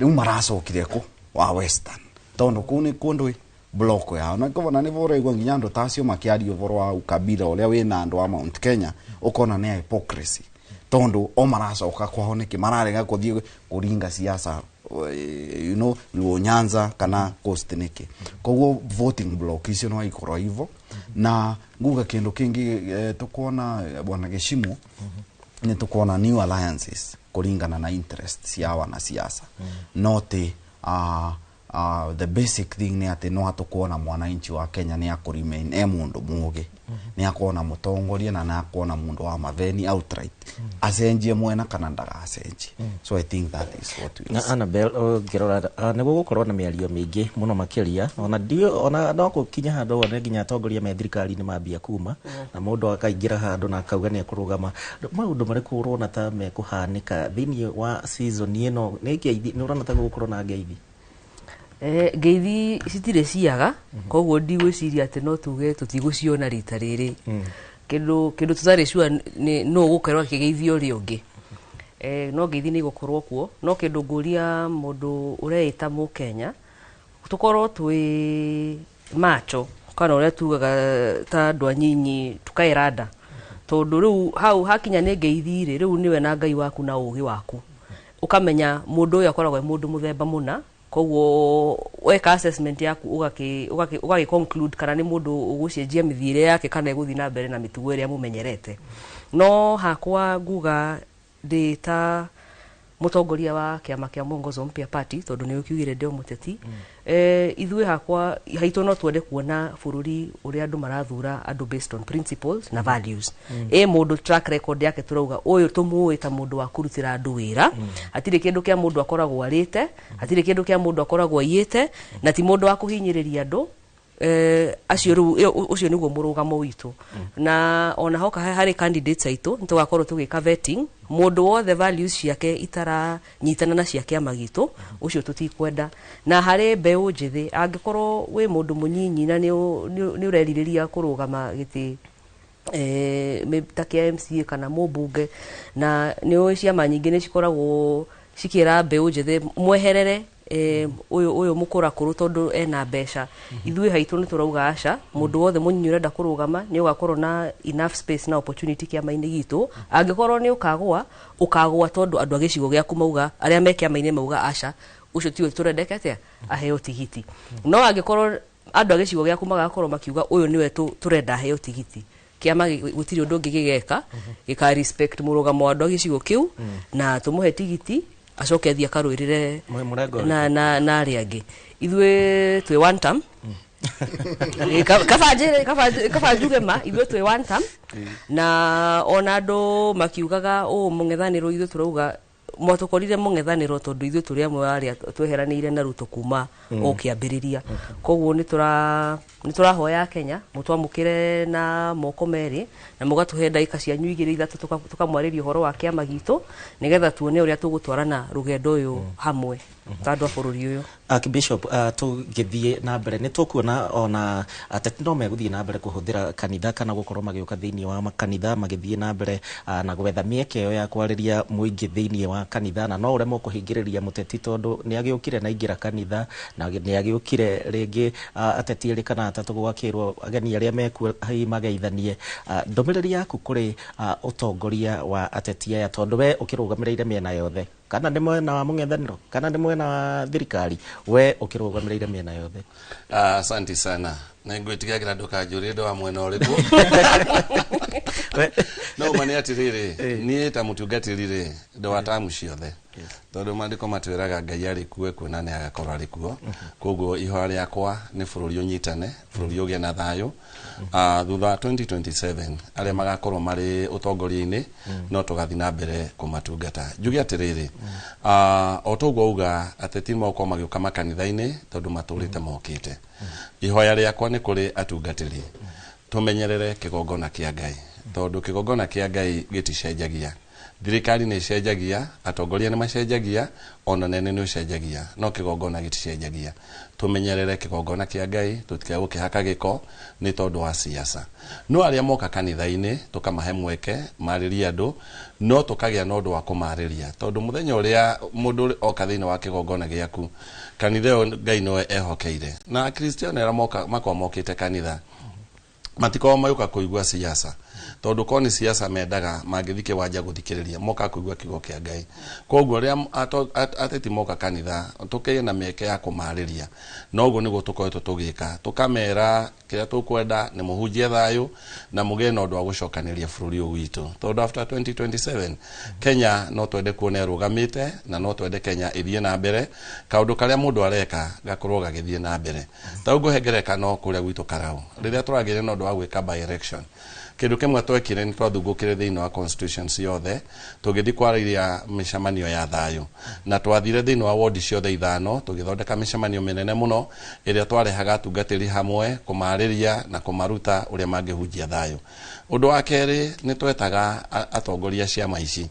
rĩu maracokire kũ wa Western, tondũ kũu nĩ kũndũ block yao, na kobona nĩvo ũraigua nginya andũ ta acio makĩaria ũhoro wa ukabila ũrĩa wĩna andũ a Mount Kenya, ũkona nĩ hypocrisy, tondũ o maracoka kwao nĩkĩ mararega kũthiĩ kũringa siasa Luo Nyanza kana Coast nĩkĩ. Koguo voting block icio no ikorwo ivo. Na nguga kĩndũ kĩngĩ tũkuona, bwana Gĩcimu, nĩ tũkuona new alliances kũringana na interest cia wanasiasa. No ti the basic thing nĩ atĩ no atũkuona mwananchi wa Kenya nĩ akũ remain e mũndũ mũgĩ, nĩ akuona mũtongoria na nĩ akuona mũndũ wa matheni outright acenjie mwena kana ndagacenjie. So I think that is what we Na Annabel, ũngĩrora, nĩ gũgũkorwo na mĩario mĩingĩ mũno makĩria, ona ndio ona no gũkinya handũ wone nginya atongoria me thirikari-inĩ mambia kuma na mũndũ akaingĩra handũ na akauga nĩ ekũrũgama. Maũndũ marĩkũ ũrona ta mekũhanĩka thĩinĩ wa season ĩno? Nĩ ngeithi, nĩ ũrona ta gũgũkorwo na ngeithi? Ngeithi citirĩ ciaga, koguo ndigwĩciria atĩ no tuge tũtigũciona rita rĩrĩ. Kĩndũ tũtarĩ sure nĩ nũ ũgũkorwo akĩgeithio ũrĩa ũngĩ. No ngeithi nĩ igũkorwo kuo, no kĩndũ ngũria mũndũ ũreĩta mũkenya, tũkorwo twĩ macho kana ũrĩa tugaga ta andũ anyinyi tukaĩranda, tondũ rĩu hau hakinya nĩ ngeithi rĩ, rĩu nĩwe na Ngai waku na ũgĩ waku ũkamenya mũndũ ũyũ akoragwo e mũndũ mũthemba mũna. Koguo weka assessment yaku ũgakĩ conclude kana nĩ mũndũ ũgũcenjia mĩthiĩre yake kana egũthiĩ na mbere na mĩtugo ĩrĩa mũmenyerete. No hakwa nguga ndĩ ta mũtongoria wa kĩama kĩa Mwongozo Mpya Party, tondũ nĩ ũkiugire ndĩ o mũteti, ithuĩ hakwa haitũ no twende kuona bũrũri ũrĩa andũ marathura andũ based on principles na values. Ĩ mũndũ track record yake tũrauga ũyũ tũmũĩ ta mũndũ wa kũrutĩra andũ wĩra, hatirĩ kĩndũ kĩa mũndũ akoragwo arĩte, hatirĩ kĩndũ kĩa mũndũ akoragwo aiyĩte, na ti mũndũ wa kũhinyĩrĩria andũ. Acio rĩu ũcio nĩguo mũrũgamo witũ. Na ona hoka harĩ candidates aitũ nĩ tũgakorwo tũgĩka vetting mũndũ wothe values ciake itaranyitana na cia kĩama gitũ, ũcio tũtikwenda. Na harĩ mbeũ njĩthĩ, angĩkorwo wĩ mũndũ mũnyinyi na nĩ ũrerirĩria kũrũgama gĩtĩ ta kĩa MCA kana mũmbunge, na nĩ ũĩ ciama nyingĩ nĩ cikoragwo cikĩra mbeũ njĩthĩ mweherere ũyũ mũkũrakũrũ tondũ ena mbeca. Ithuĩ haitũ nĩ tũrauga aca, mũndũ wothe mũnyinyi ũrenda kũrũgama nĩ ũgakorwo na enough space na opportunity kĩama-inĩ gitũ. Angĩkorwo nĩ ũkagũa, ũkagũa tondũ andũ a gĩcigo gĩaku mauga, arĩa me kĩama-inĩ mauga aca, ũcio tiwe tũrendeke atĩa aheo tigiti. No angĩkorwo andũ a gĩcigo gĩaku magakorwo makiuga ũyũ nĩwe tũrenda aheo tigiti, kĩama gũtirĩ ũndũ ũngĩ gĩgeka, gĩka respect mũrũgamo wa andũ a gĩcigo kĩu na tũmũhe tigiti acoke athiĩ akarũĩrĩre na arĩa angĩ. Ithuĩ twĩ one term. Kaba njuge ma ithuĩ twĩ one term, na ona andũ makiugaga ũũ mũng'ethanĩro, ithuĩ tũrauga mwatũkorire mũng'ethanĩro tondũ ithuĩ tũrĩ amwe arĩa tweheranĩire na Ruto kuma o kĩambĩrĩria. Koguo nĩ tũrahoya Kenya mũtwamũkĩre na moko merĩ na mũgatũhe ndagĩka cianyu igĩrĩ ithatũ tũkamwarĩria ũhoro wa kĩama gitũ nĩgetha tuone ũrĩa tũgũtwarana rũgendo ũyũ hamwe ta andũ a bũrũri ũyũ. Archbishop, tũgĩthiĩ na mbere nĩ tũkuona ona ateti no megũthiĩ na mbere kũhũthĩra kanitha kana gũkorwo magĩũka thĩinĩ wa makanitha magĩthiĩ na mbere na gwetha mĩeke ĩyo ya kwarĩria mũingĩ thĩinĩ wa kanitha, na no ũremwo kũhingĩrĩria mũteti tondũ nĩ agĩũkire na aingĩra kanitha na nĩ agĩũkire rĩngĩ ateti erĩ kana atatũ gwakĩrwo ageni arĩa mekuo hihi mageithanie. Ndũmĩrĩri yaku kũrĩ ũtongoria wa ateti aya, tondũ we ũkĩrũgamĩrĩire mĩena yothe, kana nĩ mwena wa mũng'ethanĩro kana nĩ mwena wa thirikari, we ũkĩrũgamĩrĩire mĩena yothe? Asante sana. Na ngwĩtigagĩra ndũkanjũrie ndĩ wa mwena ũrĩkũ. No ma nĩ atĩrĩrĩ, niĩ ta mũtungatĩri rĩ, ndĩ wa tamu ciothe. Tondũ maandĩko matwĩraga Ngai arĩ kuo kuona nĩ agakorwo arĩ kuo. Koguo ihoya rĩakwa nĩ bũrũri ũnyitane, bũrũri ũgĩe na thayũ. Thutha wa 2027 arĩa magakorwo marĩ ũtongoria-inĩ no tũgathiĩ na mbere kũmatungata. Njuge atĩrĩrĩ, o toguo auga ateti nĩmagũkorwo magĩũka makanitha-inĩ tondũ matũrĩte mokĩte. Ihoya rĩakwa nĩ kũrĩ atungatĩri, tũmenyerere kĩgongona kĩa Ngai, tondũ kĩgongona kĩa Ngai gĩticenjagia. Thirikari nĩ ĩcenjagia, atongoria nĩ macenjagia, ona nene nĩ ũcenjagia, no kĩgongona gĩticenjagia. Tũmenyerere kĩgongona kĩa Ngai, tũtikae gũkĩhaka gĩko nĩ tondũ wa siasa. No arĩa moka kanitha-inĩ tũkamahe mweke marĩrie andũ, no tũkagĩa na ũndũ wa kũmarĩria, tondũ mũthenya ũrĩa mũndũ oka thĩinĩ wa kĩgongona gĩaku, kanitha ĩyo Ngai nĩwe ehokeire. Na akristiano arĩa makoragwo mokĩte kanitha matikoragwo magĩũka kũigua siasa, tondũ korwo nĩ siasa mendaga mangĩthiĩ kĩwanja gũthikĩrĩria, moka kũigua kiugo kĩa Ngai. Koguo rĩrĩa ateti moka kanitha, tũkĩgĩe na mĩeke ya kũmarĩria, na ũguo nĩguo tũkoretwo tũgĩka, tũkamera kĩrĩa tũkwenda nĩ mũhunjie thayũ na mũgĩe na ũndũ wa gũcokanĩria bũrũri ũyũ witũ, tondũ after 2027 Kenya no twende kuona ĩrũgamĩte, na no twende Kenya ĩthiĩ na mbere, kaũndũ karĩa mũndũ areka gakorwo gagĩthiĩ na mbere. Ta rĩu ngũhe ngerekano kũrĩa gwitũ Karau, rĩrĩa tũragĩire na ũndũ wa gwĩka by election, kĩndũ kĩmwe twekire nĩ twathungũkire thĩinĩ wa constituency yothe, tũgĩthiĩ kwarĩria mĩcemanio ya thayũ, na twathire thĩinĩ wa wodi ciothe 5, tũgĩthondeka mĩcemanio mĩnene mũno ĩrĩa twarehaga atungatĩri hamwe kũmarĩria na kũmaruta ũrĩa mangĩhunjia thayũ. Ũndũ wa kerĩ nĩ twetaga atongoria ciama ici,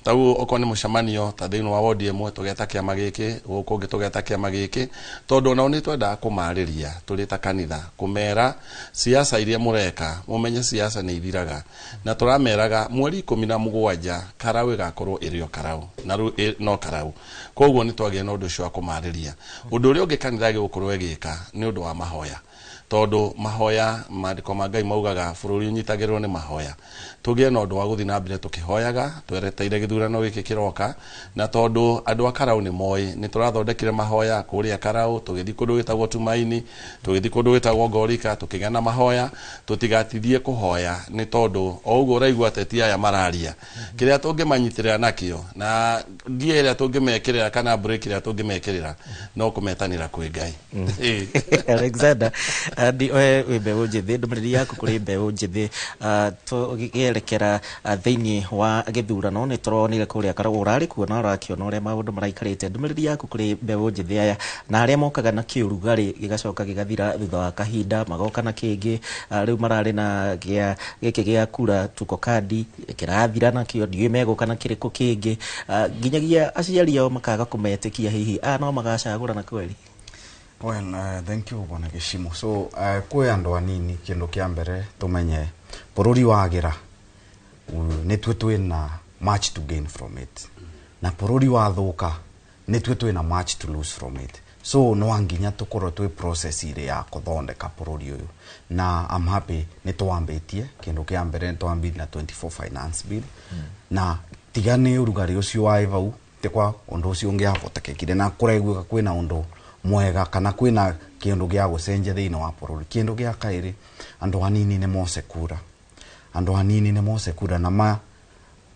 tau okorwo nĩ mũcemanio ta thĩinĩ wa wodi ĩmwe tũgeta kĩama gĩkĩ, gũkũ ũngĩ tũgeta kĩama gĩkĩ, tondũ onao nĩ twendaga kũmarĩria tũrĩ ta kanitha, kũmera siasa iria mũreka, mũmenye siasa nĩ ithiraga, na tũrameraga mweri 17 Karau ĩgakorwo ĩrĩ o Karau, na rĩu no Karau. Koguo nĩ twagĩa na ũndũ ũcio wa kũmarĩria. Ũndũ ũrĩa ũngĩ kanitha ĩgũkorwo ĩgĩka nĩ ũndũ wa mahoya, tondũ mahoya, maandĩko ma Ngai maugaga bũrũri ũnyitagĩrĩrwo nĩ mahoya. Tũgĩe na ũndũ wa gũthiĩ na mbere tũkĩhoyaga twereteire gĩthurano gĩkĩ kĩroka, na tondũ andũ a Karau nĩ moĩ nĩ tũrathondekire mahoya kũrĩa Karau, tũgĩthiĩ kũndũ gwĩtagwo Tumaini, tũgĩthiĩ kũndũ gwĩtagwo Ngorika, tũkĩgĩa na mahoya. Tũtigatithie kũhoya nĩ tondũ o ũguo ũraigua ateti aya mararia, kĩrĩa tũngĩmanyitĩrĩra nakĩo na ngia ĩrĩa tũngĩmekĩrĩra kana break ĩrĩa tũngĩmekĩrĩra no kũmetanĩra kwĩ Ngai. Alexander, ndi we wĩ mbeũ njĩthĩ, ndũmĩrĩri yaku kũrĩ mbeũ njĩthĩ tũgĩerekera thĩinĩ wa gĩthurano, nĩ tũronire kũrĩa Karau ũrarĩ kuo na ũrakĩona ũrĩa maũndũ maraikarĩte. Ndũmĩrĩri yaku kũrĩ mbeũ njĩthĩ aya na arĩa mokaga na kĩũrugarĩ gĩgacoka gĩgathira thutha wa kahinda, magoka na kĩngĩ, rĩu mararĩ na gĩkĩ gĩa kura tuko kandi kĩrathira nakĩo, ndiũĩ megũka na kĩrĩkũ kĩngĩ, nginyagia aciari ao makaga kũmetĩkia, hihi aya no magacagũra na kweri? Well, thank you Bwana Gĩcimo. So kwĩ andũ anini, kĩndũ kĩa mbere tũmenye bũrũri wagĩra nĩtue twĩna much to gain from it, na bũrũri wathũka nĩtue twĩna much to lose from it. So no nginya tũkorwo twĩ process ĩrĩ ya kũthondeka bũrũri ũyũ, na I'm happy nĩ twambĩtie kĩndũ kĩa mbere, nĩ twambirie na 24 finance bill, na tiga nĩ ũrugarĩ ũcio wa vau ti kwa ũndũ ũcio ũngĩahotekekire, na kũraiguĩka kwĩna ũndũ mwega kana kwĩna kĩndũ gĩa gũcenjia thĩinĩ wa bũrũri. Kĩndũ gĩa kaĩrĩ, andũ anini nĩ mose kura, andũ anini nĩ mose kura na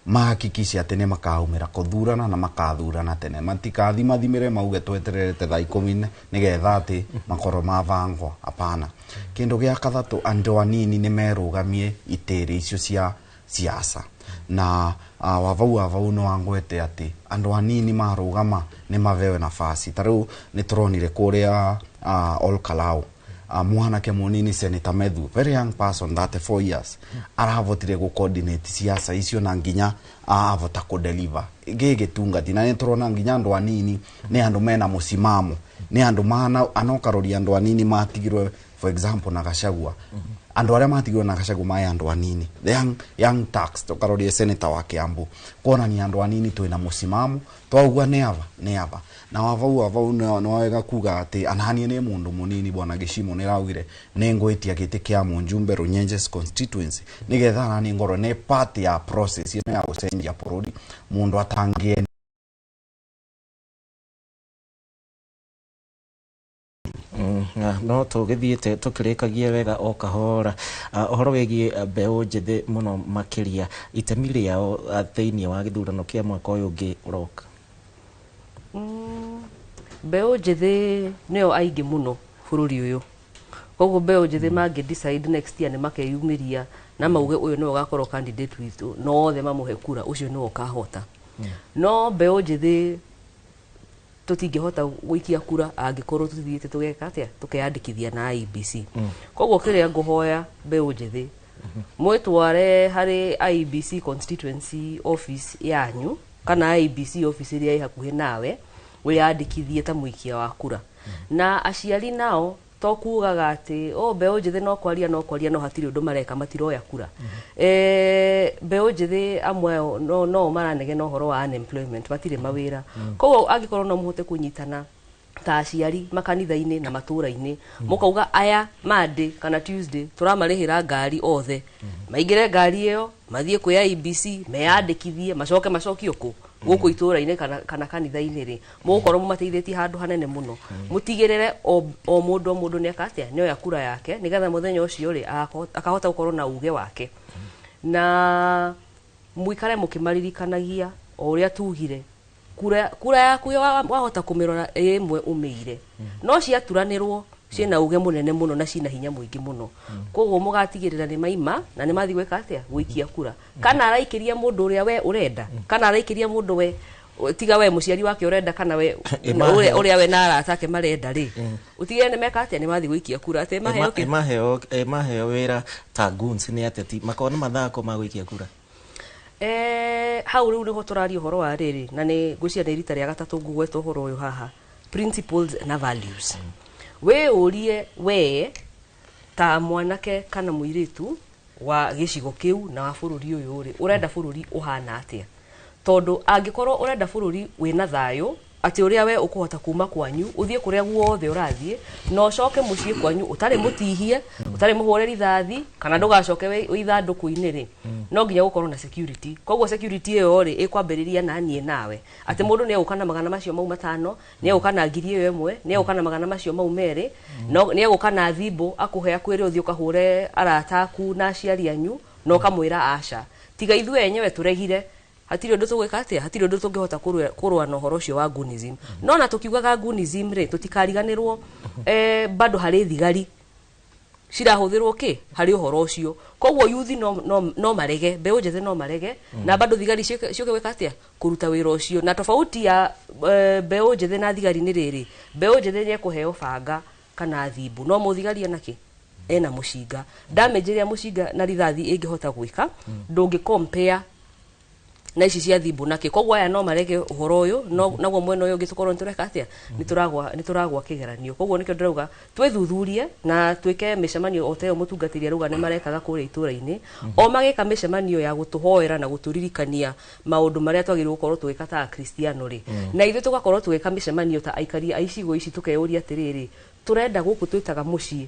mahakikishe atĩ nĩ makaumĩra kũthurana na makathurana tene, matikathimathimĩre mauge twetererete thaa 10 nĩgetha atĩ makorwo mabangwo. Hapana. Kĩndũ gĩa kathatũ, andũ anini nĩ merũgamie itĩrĩ icio cia siasa, na wavau no wangwete atĩ andũ anini marũgama nĩ mavewe nafasi. Ta rĩu nĩ tũronire kũrĩa Ol Kalou, mwanake munini Senator Methu, very young person, 34 years, aravotire gu coordinate siasa icio na nginya avota ku deliver gĩgĩtungati. Na nĩ tũrona nginya andũ anini nĩ andũ mena mũsimamo, nĩ andũ mana anokaroria andũ anini matigirwe, for example na Gachagua, andũ arĩa matigirwe na Gachagua maĩ andũ anini, the young tax tũkaroria senator wa Kiambu, kuonania andũ anini twĩna mũsimamo, twaugua nĩ ava na wavau nĩ wega kuga atĩ ananie nĩ mũndũ mũnini. Bwana Gĩcimo nĩ raugire nĩ ngwĩtia gĩtĩ kĩa mũnjumbe Runyenjes constituency nĩgetha ananie ngorwo nĩ part ya process ĩno ya gũcenjia bũrũri, mũndũ atangĩe No tũgĩthiĩte tũkĩrĩkagia wega o kahora ũhoro wĩgiĩ mbeũ njĩthĩ mũno makĩria itemi rĩao thĩinĩ wa gĩthurano kĩa mwaka ũyũ ũngĩ ũroka. Mbeũ njĩthĩ nĩo aingĩ mũno bũrũri ũyũ, koguo mbeũ njĩthĩ mangĩ decide next year nĩ makeyumĩria na mauge ũyũ nĩwe ũgakorwo candidate witũ, no othe mamũhe kura, ũcio nĩwe ũkahota. No mbeũ njĩthĩ tũtingĩhota gũikia kura angĩkorwo tũthiĩte tũgeka atĩa, tũkeyandĩkithia na IEBC. Koguo kĩrĩa ngũhoya mbeũ njĩthĩ, mwĩtware harĩ IEBC constituency office yanyu kana IEBC office ĩrĩa ĩ hakuhĩ nawe, wĩyandĩkithie ta mũikia wa kura. Na aciari nao to kugaga atĩ o mbeũ njĩthĩ no kwaria no kwaria, no hatirĩ ũndũ mareka, matiroya kura. Mbeũ njĩthĩ amwe ao no maranegena ũhoro wa unemployment, matirĩ mawĩra. Koguo angĩkorwo no mũhote kũnyitana ta aciari makanitha-inĩ na matũra-inĩ, mũkauga aya Monday kana Tuesday tũramarĩhĩra ngari othe, maingĩre ngari ĩyo mathiĩ kwĩ IEBC meyandĩkithie, macoke macokio kũ gũkũ itũra-inĩ kana kanitha-inĩ rĩ, mũgũkorwo mũmateithĩtie handũ hanene mũno. Mũtigĩrĩre o mũndũ o mũndũ nĩ eka atĩa, nĩoya kura yake, nĩgetha mũthenya ũcio rĩ akahota gũkorwo na uge wake. Na mũikare mũkĩmaririkanagia o ũrĩa tugire, kura yaku wahota kũmĩrora ĩ ĩmwe ũmĩire, no ciaturanĩrwo ciĩna uge mũnene mũno na ciĩna hinya mũingĩ mũno. Koguo mũgatigĩrĩra nĩ maima na nĩ mathiĩ gwĩka atĩa, gũikia kura, kana araikĩria mũndũ ũrĩa we ũrenda, kana araikĩria mũndũ we tiga we mũciari wake ũrenda, kana we ũrĩa we na arata ake marenda rĩ, ũtigĩrĩre nĩ meka atĩa, nĩ mathiĩ gũikia kura atĩ maheo kĩ? Maheo wĩra ta goons nĩ ateti makorwo nĩ mathako ma gũikia kura. Hau rĩu nĩho tũraria ũhoro wa rĩrĩ, na nĩ ngwĩciria nĩ rita rĩa gatatũ ngũgweta ũhoro ũyũ haha, principles na values. Wĩyũrie we ta mwanake kana mũirĩtu wa gĩcigo kĩu na wa bũrũri ũyũ rĩ, ũrenda bũrũri ũhana atĩa? Tondũ angĩkorwo ũrenda bũrũri wĩna thayũ, atĩ ũrĩa we ũkũhota kuma kwanyu ũthiĩ kũrĩa guothe ũrathiĩ na ũcoke mũciĩ kwanyu ũtarĩ mũtihie, ũtarĩ mũhũre rithathi, kana ndũgacoke wĩ ithandũkũ-inĩ rĩ, no nginya gũkorwo na security. Koguo security ĩyo rĩ ĩkwambĩrĩria na niĩ nawe, atĩ mũndũ nĩ egũka na magana macio mau 5, nĩ egũka na 1000 nĩ egũka na magana macio mau 2, no nĩ egũka na thimũ akũhe, akwĩre ũthiĩ ũkahũre arata aku na aciari anyu na ũkamwĩra aca. Tiga ithuĩ enyewe tũregire, hatirĩ ũndũ tũgwĩka atĩa, hatirĩ ũndũ tũngĩhota kũrũa na ũhoro ũcio wa goonism. No na tũkiugaga goonism rĩ, tũtikariganĩrwo bado harĩ thigari cirahũthĩrwo kĩ harĩ ũhoro ũcio. Koguo yuthi no marege, mbeũ njĩthĩ no marege, na bado thigari ciũke gwĩka atĩa, kũruta wĩra ũcio. Na tofauti ya mbeũ njĩthĩ na thigari nĩ rĩrĩ, mbeũ njĩthĩ nĩ ekũheo banga kana thimbu, no mũthigari ena kĩ, ena mũcinga. Damage ĩrĩa mũcinga na rithathi ĩngĩhota gwĩka, ndũngĩ compare na ici cia thimbu nakĩ. Koguo aya no marege ũhoro ũyũ, no naguo mwena ũyũ ũngĩ tũkorwo nĩtũreka atĩa, nĩtũragwa kĩgeranio. Koguo nĩkĩo ndĩrauga twĩthuthurie na twĩke mĩcemanio o ta ĩyo mũtungatĩri arauga nĩ marekaga kũrĩa itũra-inĩ, o magĩka mĩcemanio ya gũtũhoera na gũtũririkania maũndũ marĩa twagĩrĩirwo gũkorwo tũgĩka ta akristiano rĩ, na ithuĩ tũgakorwo tũgĩka mĩcemanio ta aikari a icigo ici, tũkeyũria atĩrĩrĩ, tũrenda gũkũ twĩtaga mũciĩ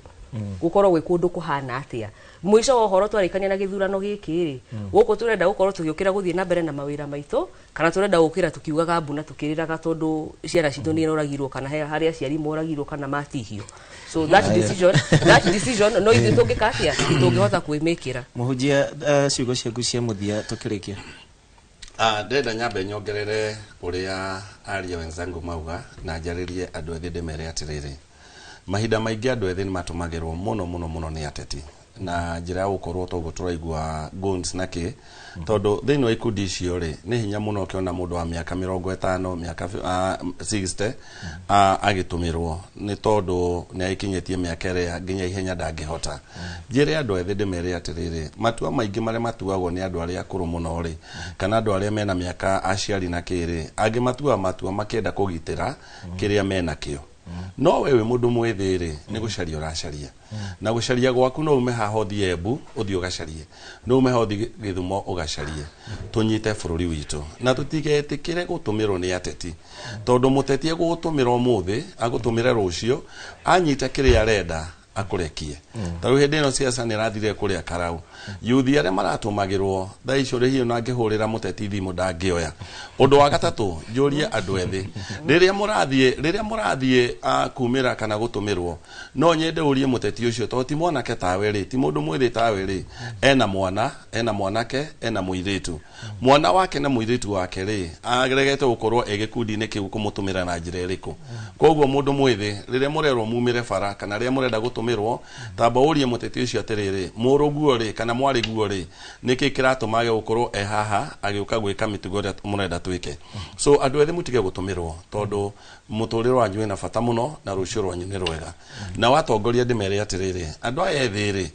gũkorwo gwĩ kũndũ kũhana atĩa? Mũico wa ũhoro twarĩkania na gĩthurano gĩkĩ rĩ, gũkũ tũrenda gũkorwo tũgĩũkĩra gũthiĩ na mbere na mawĩra maitũ, kana tũrenda gũkĩra tũkiugaga mbu na tũkĩrĩraga tondũ ciana citũ nĩ iroragirwo, kana harĩ aciari moragirwo kana matihio? So that decision no ithuĩ tũngĩka atĩa, tũngĩhota kwĩmĩkĩra. Mũhunjia, ciugo ciaku cia mũthia tũkĩrĩkia. Ndĩrenda nyambe nyongerere ũrĩa aria wenzangu mauga na njarĩrie andũ ethĩ, ndĩmere atĩrĩrĩ, mahinda maingĩ andũ ethĩ nĩ matũmagĩrwo mũno mũno mũno nĩ ateti na njĩra ya gũkorwo toguo tũraigua goons na kĩ, tondũ thĩinĩ wa ikundi icio rĩ, nĩ hinya mũno ũkĩona mũndũ wa mĩaka 50, mĩaka 60 agĩtũmĩrwo, nĩ tondũ nĩ agĩkinyĩtie mĩaka ĩrĩa nginya ihenya ndangĩhota. Njĩre andũ ethĩ, ndĩmere atĩrĩrĩ, matua maingĩ marĩa matuagwo nĩ andũ arĩa akũrũ mũno rĩ, kana andũ arĩa mena mĩaka aciari na kĩrĩ angĩ, matuaga matua makĩenda kũgitĩra kĩrĩa mena kĩo. No we wĩ mũndũ mwĩthĩ rĩ, nĩ gũcaria ũracaria, na gũcaria gwaku no ume haha ũthiĩ Embu ũthiĩ ũgacarie, no ume haha ũthiĩ Gĩthumo ũgacarie. Tũnyite bũrũri witũ na tũtigetĩkĩre gũtũmĩrwo nĩ ateti, tondũ mũteti egũgũtũmĩra ũmũthĩ, agũtũmĩre rũciũ, anyita kĩrĩa arenda. akũrekie. Ta rĩu hĩndĩ ĩno siasa nĩ ĩrathire kũrĩa Karau, yuthi arĩa maratũmagĩrwo thaa icio rĩ hihi ona angĩhũrĩra mũteti thimũ ndangĩoya. Ũndũ wa gatatũ, njũrie andũ ethĩ, rĩrĩa mũrathiĩ kumĩra kana gũtũmĩrwo, no nyende ũrie mũteti ũcio, tondũ ti mwanake tawe rĩ, ti mũndũ mwĩthĩ tawe rĩ, ena mwana, ena mwanake, ena mũirĩtu, mwana wake na mũirĩtu wake rĩ, aregete gũkorwo e gĩkundi-inĩ kĩu, kũmũtũmĩra na njĩra ĩrĩkũ? Koguo mũndũ mwĩthĩ, rĩrĩa mũrerwo mumĩre bara kana rĩrĩa mũrenda gũtũmĩrwo, tamba ũrie mũteti ũcio atĩrĩrĩ, mũrũguo rĩ kana mwarĩguo rĩ, nĩkĩ kĩratũma age gũkorwo e haha agĩũka gwĩka mĩtugo ĩrĩa mũrenda twĩke? So andũ ethĩ, mũtige gũtũmĩrwo, tondũ mũtũrĩre wanyu wĩna bata mũno na rũciũ rwanyu nĩ rwega. Na watongoria, ndĩmere atĩrĩrĩ, andũ aya ethĩ rĩ,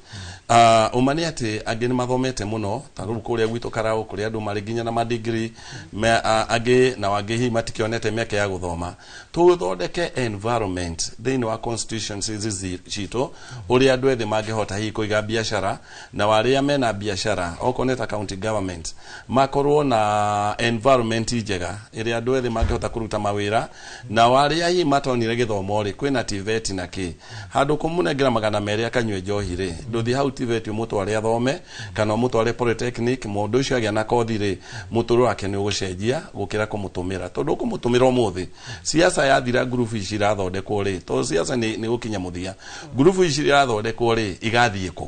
ũma nĩ atĩ angĩ nĩ mathomete mũno, ta rĩu kũrĩa gwitũ Karau kũrĩa andũ marĩ nginya na madigiri, angĩ na angĩ hihi matikĩonete mĩeke ya gũthoma. Tũthondeke environment thĩinĩ wa constitutions ici citũ ũrĩa andũ ethĩ mangĩhota hihi kũiga biacara, na arĩa mena biacara, okorwo nĩ ta county government, makorwo na environment njega ĩrĩa andũ ethĩ mangĩhota kũruta mawĩra. Na arĩa hihi matonire gĩthomo rĩ, kwĩna TVET na kĩ handũ kũmũnengera 200 akanyue njohi rĩ, ndũthiĩ hau TVET ũmũtware athome kana ũmũtware polytechnic. Mũndũ ũcio agĩa na kothi rĩ, mũtũrĩre wake nĩ ũgũcenjia gũkĩra kũmũtũmĩra, tondũ ũkũmũtũmĩra ũmũthĩ, siasa yathira, ngurubu ici irathondekwo rĩ, tondũ siasa nĩ gũkinya mũthia, ngurubu ici irathondekwo rĩ, igathiĩ kũ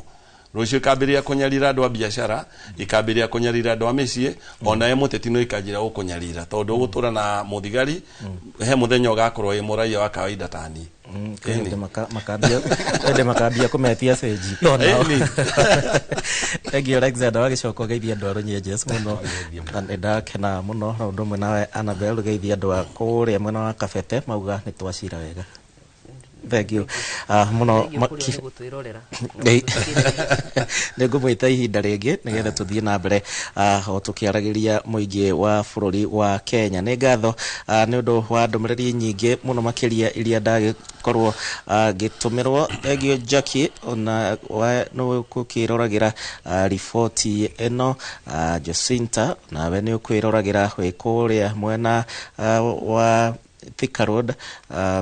rũciũ? Ikambĩrĩria kũnyarira andũ a biacara, ikambĩrĩria kũnyarira andũ a mĩciĩ, onawe mũteti no ikanjĩra gũkũnyarira, tondũ ũgũtũra na mũthigari, he mũthenya ũgakorwo wĩ mũraia wa kawaida tani. Kwĩ hĩndĩ makambia kũmetia cenji onao. Thank you, Alexander. Wagĩcoka ũgeithia andũ a Runyenjes mũno, na nĩ ndakena mũno. Na ũndũ ũmwe nawe Annabel, ũgeithia andũ a kũrĩa mwena wa Kabete, mauga nĩ twacira wega. Thank you mũno. Thank you kũrĩ nĩ gũtwĩrorera. Nĩ ngũmwĩta ihinda rĩngĩ nĩgetha tũthiĩ na mbere o tũkĩaragĩria mũingĩ wa bũrũri wa Kenya. Nĩ ngatho nĩ ũndũ wa ndũmĩrĩri nyingĩ mũno makĩria iria ndagĩkorwo ngĩtũmĩrwo. Thank you, Jackie, ona nĩ ũgũkĩroragĩra riboti ĩno. Jacinta, nawe nĩ ũkwĩroragĩra wĩ kũrĩa mwena wa Thika Road.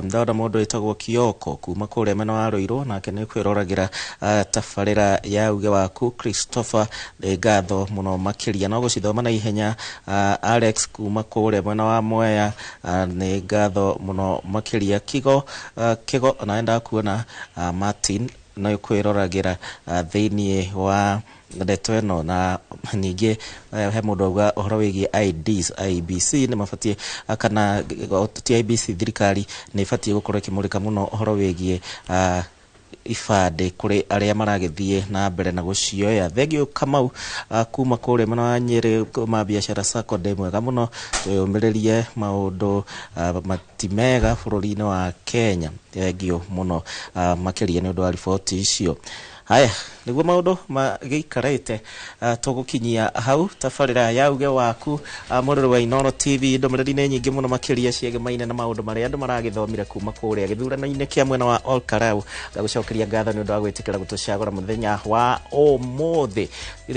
Ndona mũndũ wĩtagwo Kioko kuma kũrĩa mwena wa Ruiru, nake nĩ kwĩroragĩra tabarĩra ya uge waku. Christopher, nĩ ngatho mũno makĩria, no gũcithoma na ihenya. Alex kuma kũrĩa mwena wa Mwea, nĩ ngatho mũno makĩria. Kigo Kigo, nawe ndakuona. Martin, no kwĩroragĩra thĩiniĩ wa ndeto ĩno. Na ningĩ he mũndũ auga ũhoro wĩgiĩ IDs, IEBC nĩ mabatiĩ, kana ti IEBC, thirikari nĩ ĩbatiĩ gũkorwo ĩkĩmũrĩka mũno ũhoro wĩgiĩ ibandĩ kũrĩ arĩa maragĩthiĩ na mbere na gũcioya. Thengiũ Kamau kuma kũrĩa mwena wa Nyĩrĩ, ma biacara sacco, ndĩ mwega mũno. Twĩyũmĩrĩrie, maũndũ mati mega bũrũri-inĩ wa Kenya. Thengiũ mũno makĩria nĩ ũndũ wa riboti icio. Haya nĩguo maũndũ magĩikarĩte. Tũgũkinyia hau tabarĩra ya uge waku, mũrũrũ wa Inooro TV. Ndũmĩrĩri nĩ nyingĩ mũno makĩria ciegemaine na maũndũ marĩa andũ maragĩthomire kuma kũrĩa gĩthurano-inĩ kĩa mwena wa Ol Kalou. Ngagũcokeria ngatho nĩ ũndũ wa gwĩtĩkĩra gũtũcagũra mũthenya wa ũmũthĩ.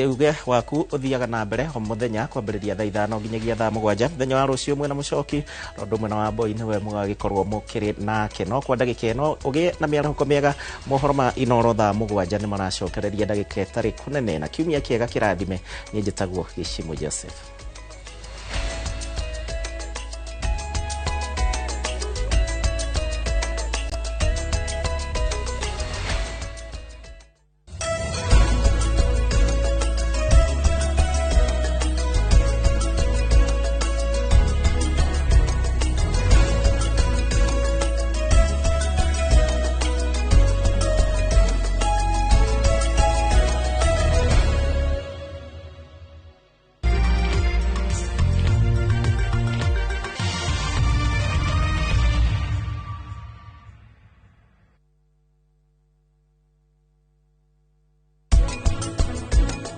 Uge waku ũthiaga na mbere o mũthenya kwambĩrĩria thaa 5 nginyagia thaa 7. Mũthenya wa rũciũ mwena mũcoki na ũndũ mwena wa Mboi nĩwe mũgagĩkorwo mũkĩrĩ nake. No kwa ndagĩka ĩno, ũgĩe na mĩarahũko mĩega. Mohoro ma Inooro thaa 7 nĩ maracokereria ndagĩka ĩtarĩ kũnene, na kiumia kĩega kĩrathime. Niĩ njĩtagwo Gĩcimũ Joseph.